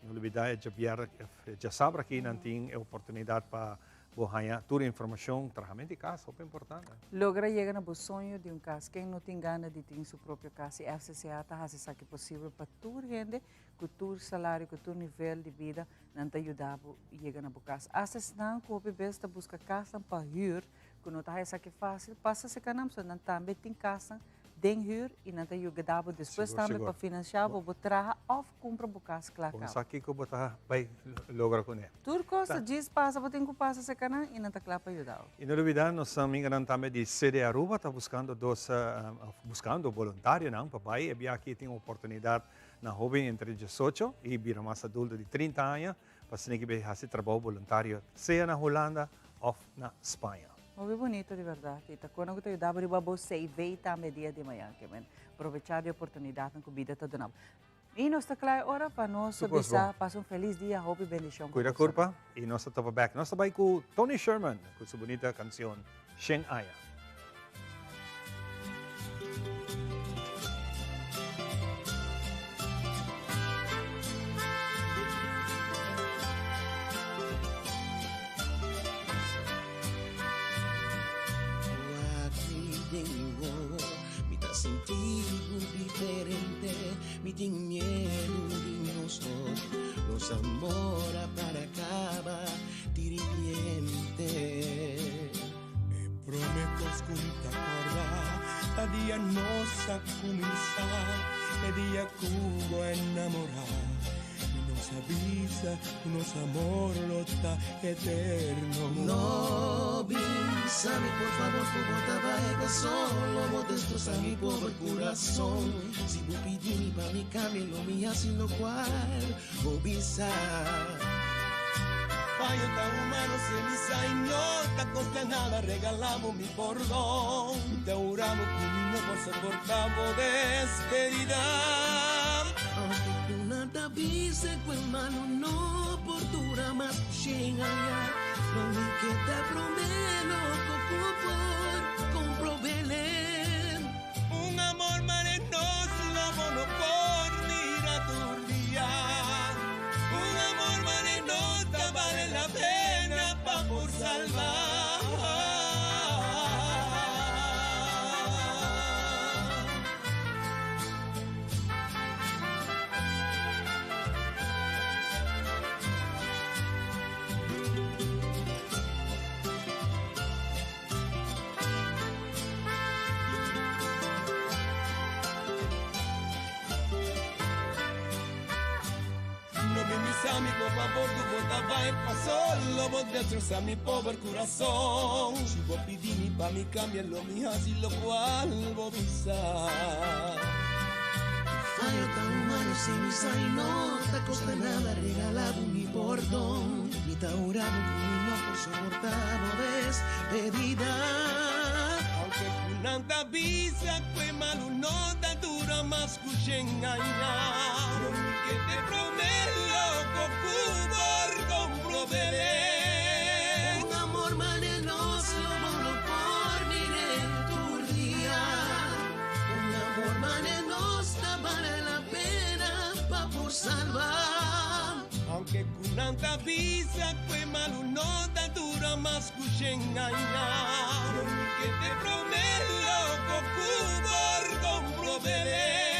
no lubidá e djabièrnè, e djasabra aki nan tin e oportunidat pa bo haña tur informashon. Trahamentu di kas, hopi importante. Logra yega na bo soño di un kas. Ken no tin gana di tin su propio kas? I FCCA ta hasi esaki posibel pa tur hende. Ku tur salario, ku tur nivel di bida, nan ta yuda bo yega na bo kas. Asta esnan ku hopi bes ta buska kasnan pa hür, ku no ta haya esaki fásil, pasa serka nan, pasobra nan tambe tin kasnan den hür i nan ta yuda bo despues tambe pa finansiá bo, bo traha òf kumpra bo kas kla kaba. Bo no sa kiko bo ta bai logra kuné. Tur kos ta djis pasa, bo tin ku pasa serka nan i nan ta kla pa yuda bo. I no lubida nos amiganan tambe di CD Aruba ta buskando dos, buskando boluntarionan pa bai e biaha aki tin oportunidat Na hoben entre diesocho y bira mas adulto di 30 aña pa asina ki bay haci trabou boluntario sea na Hulanda of na Spaña. Hopi bonito di berdad y ta con cu ta yuda bo riba bo CV tambe dia di mañan ke men probecha di oportunidadnan cu bida ta duna bo. Y nos ta cla e ora pa nos bisa pasa un feliz dia hopi bendicion cu Cuida boso. Curpa y nos ta topa bek. Nos ta bay cu Tony Sherman cu su bunita cancion Shen Aña. Mi ta sinti bo diferente, mi tin miedu di nos dos. Nos amor a para caba diripiente. E prome cos cu mi ta corda ta dia nos a cuminsa, e dia cu bo a enamora. Mi nos a bisa cu nos amor lo ta eterno. No bisa mi por favor cu bo ta bay pa solo, bo destrosa mi pober curason. Si bo pidi mi pa mi cambia lo mi haci locual bo bisa. Fallo ta humano si mi sa y no ta costa nada regalabo mi pordon. Mi ta hurabo cu mi no por soporta bo despedida. Aunke cu nan ta bisa cu e malo no por dura mas shen aña, lo mi keda prome loco cu por comprobele. Un amor mane nos lo bo no por mira tur dia. Un amor mane nos ta bale la pena pa por salba. No mi misa mi por favor cu bo ta bay pa solo bo destrosa mi pober curason. Si bo pidi mi pa mi cambia lo mi haci locual bo bisa. Fallo ta humano si mi sa y no ta costa nada regala bo mi pordon. Mi ta hura bo cu mi no por soporta bo despedida. Aunke cu nan ta bisa cu e malu no ta dura mas cu shen aña, lo mi ke te prome loco cu por comprobele. Un amor mane nos lo bo no por mire tur dia. Un amor mane nos ta bale la pena pa por salba. Aunke cu nan ta bisa cu e malu no ta dura mas cu shen aña, lo mi ke te prome loco cu por comprobele.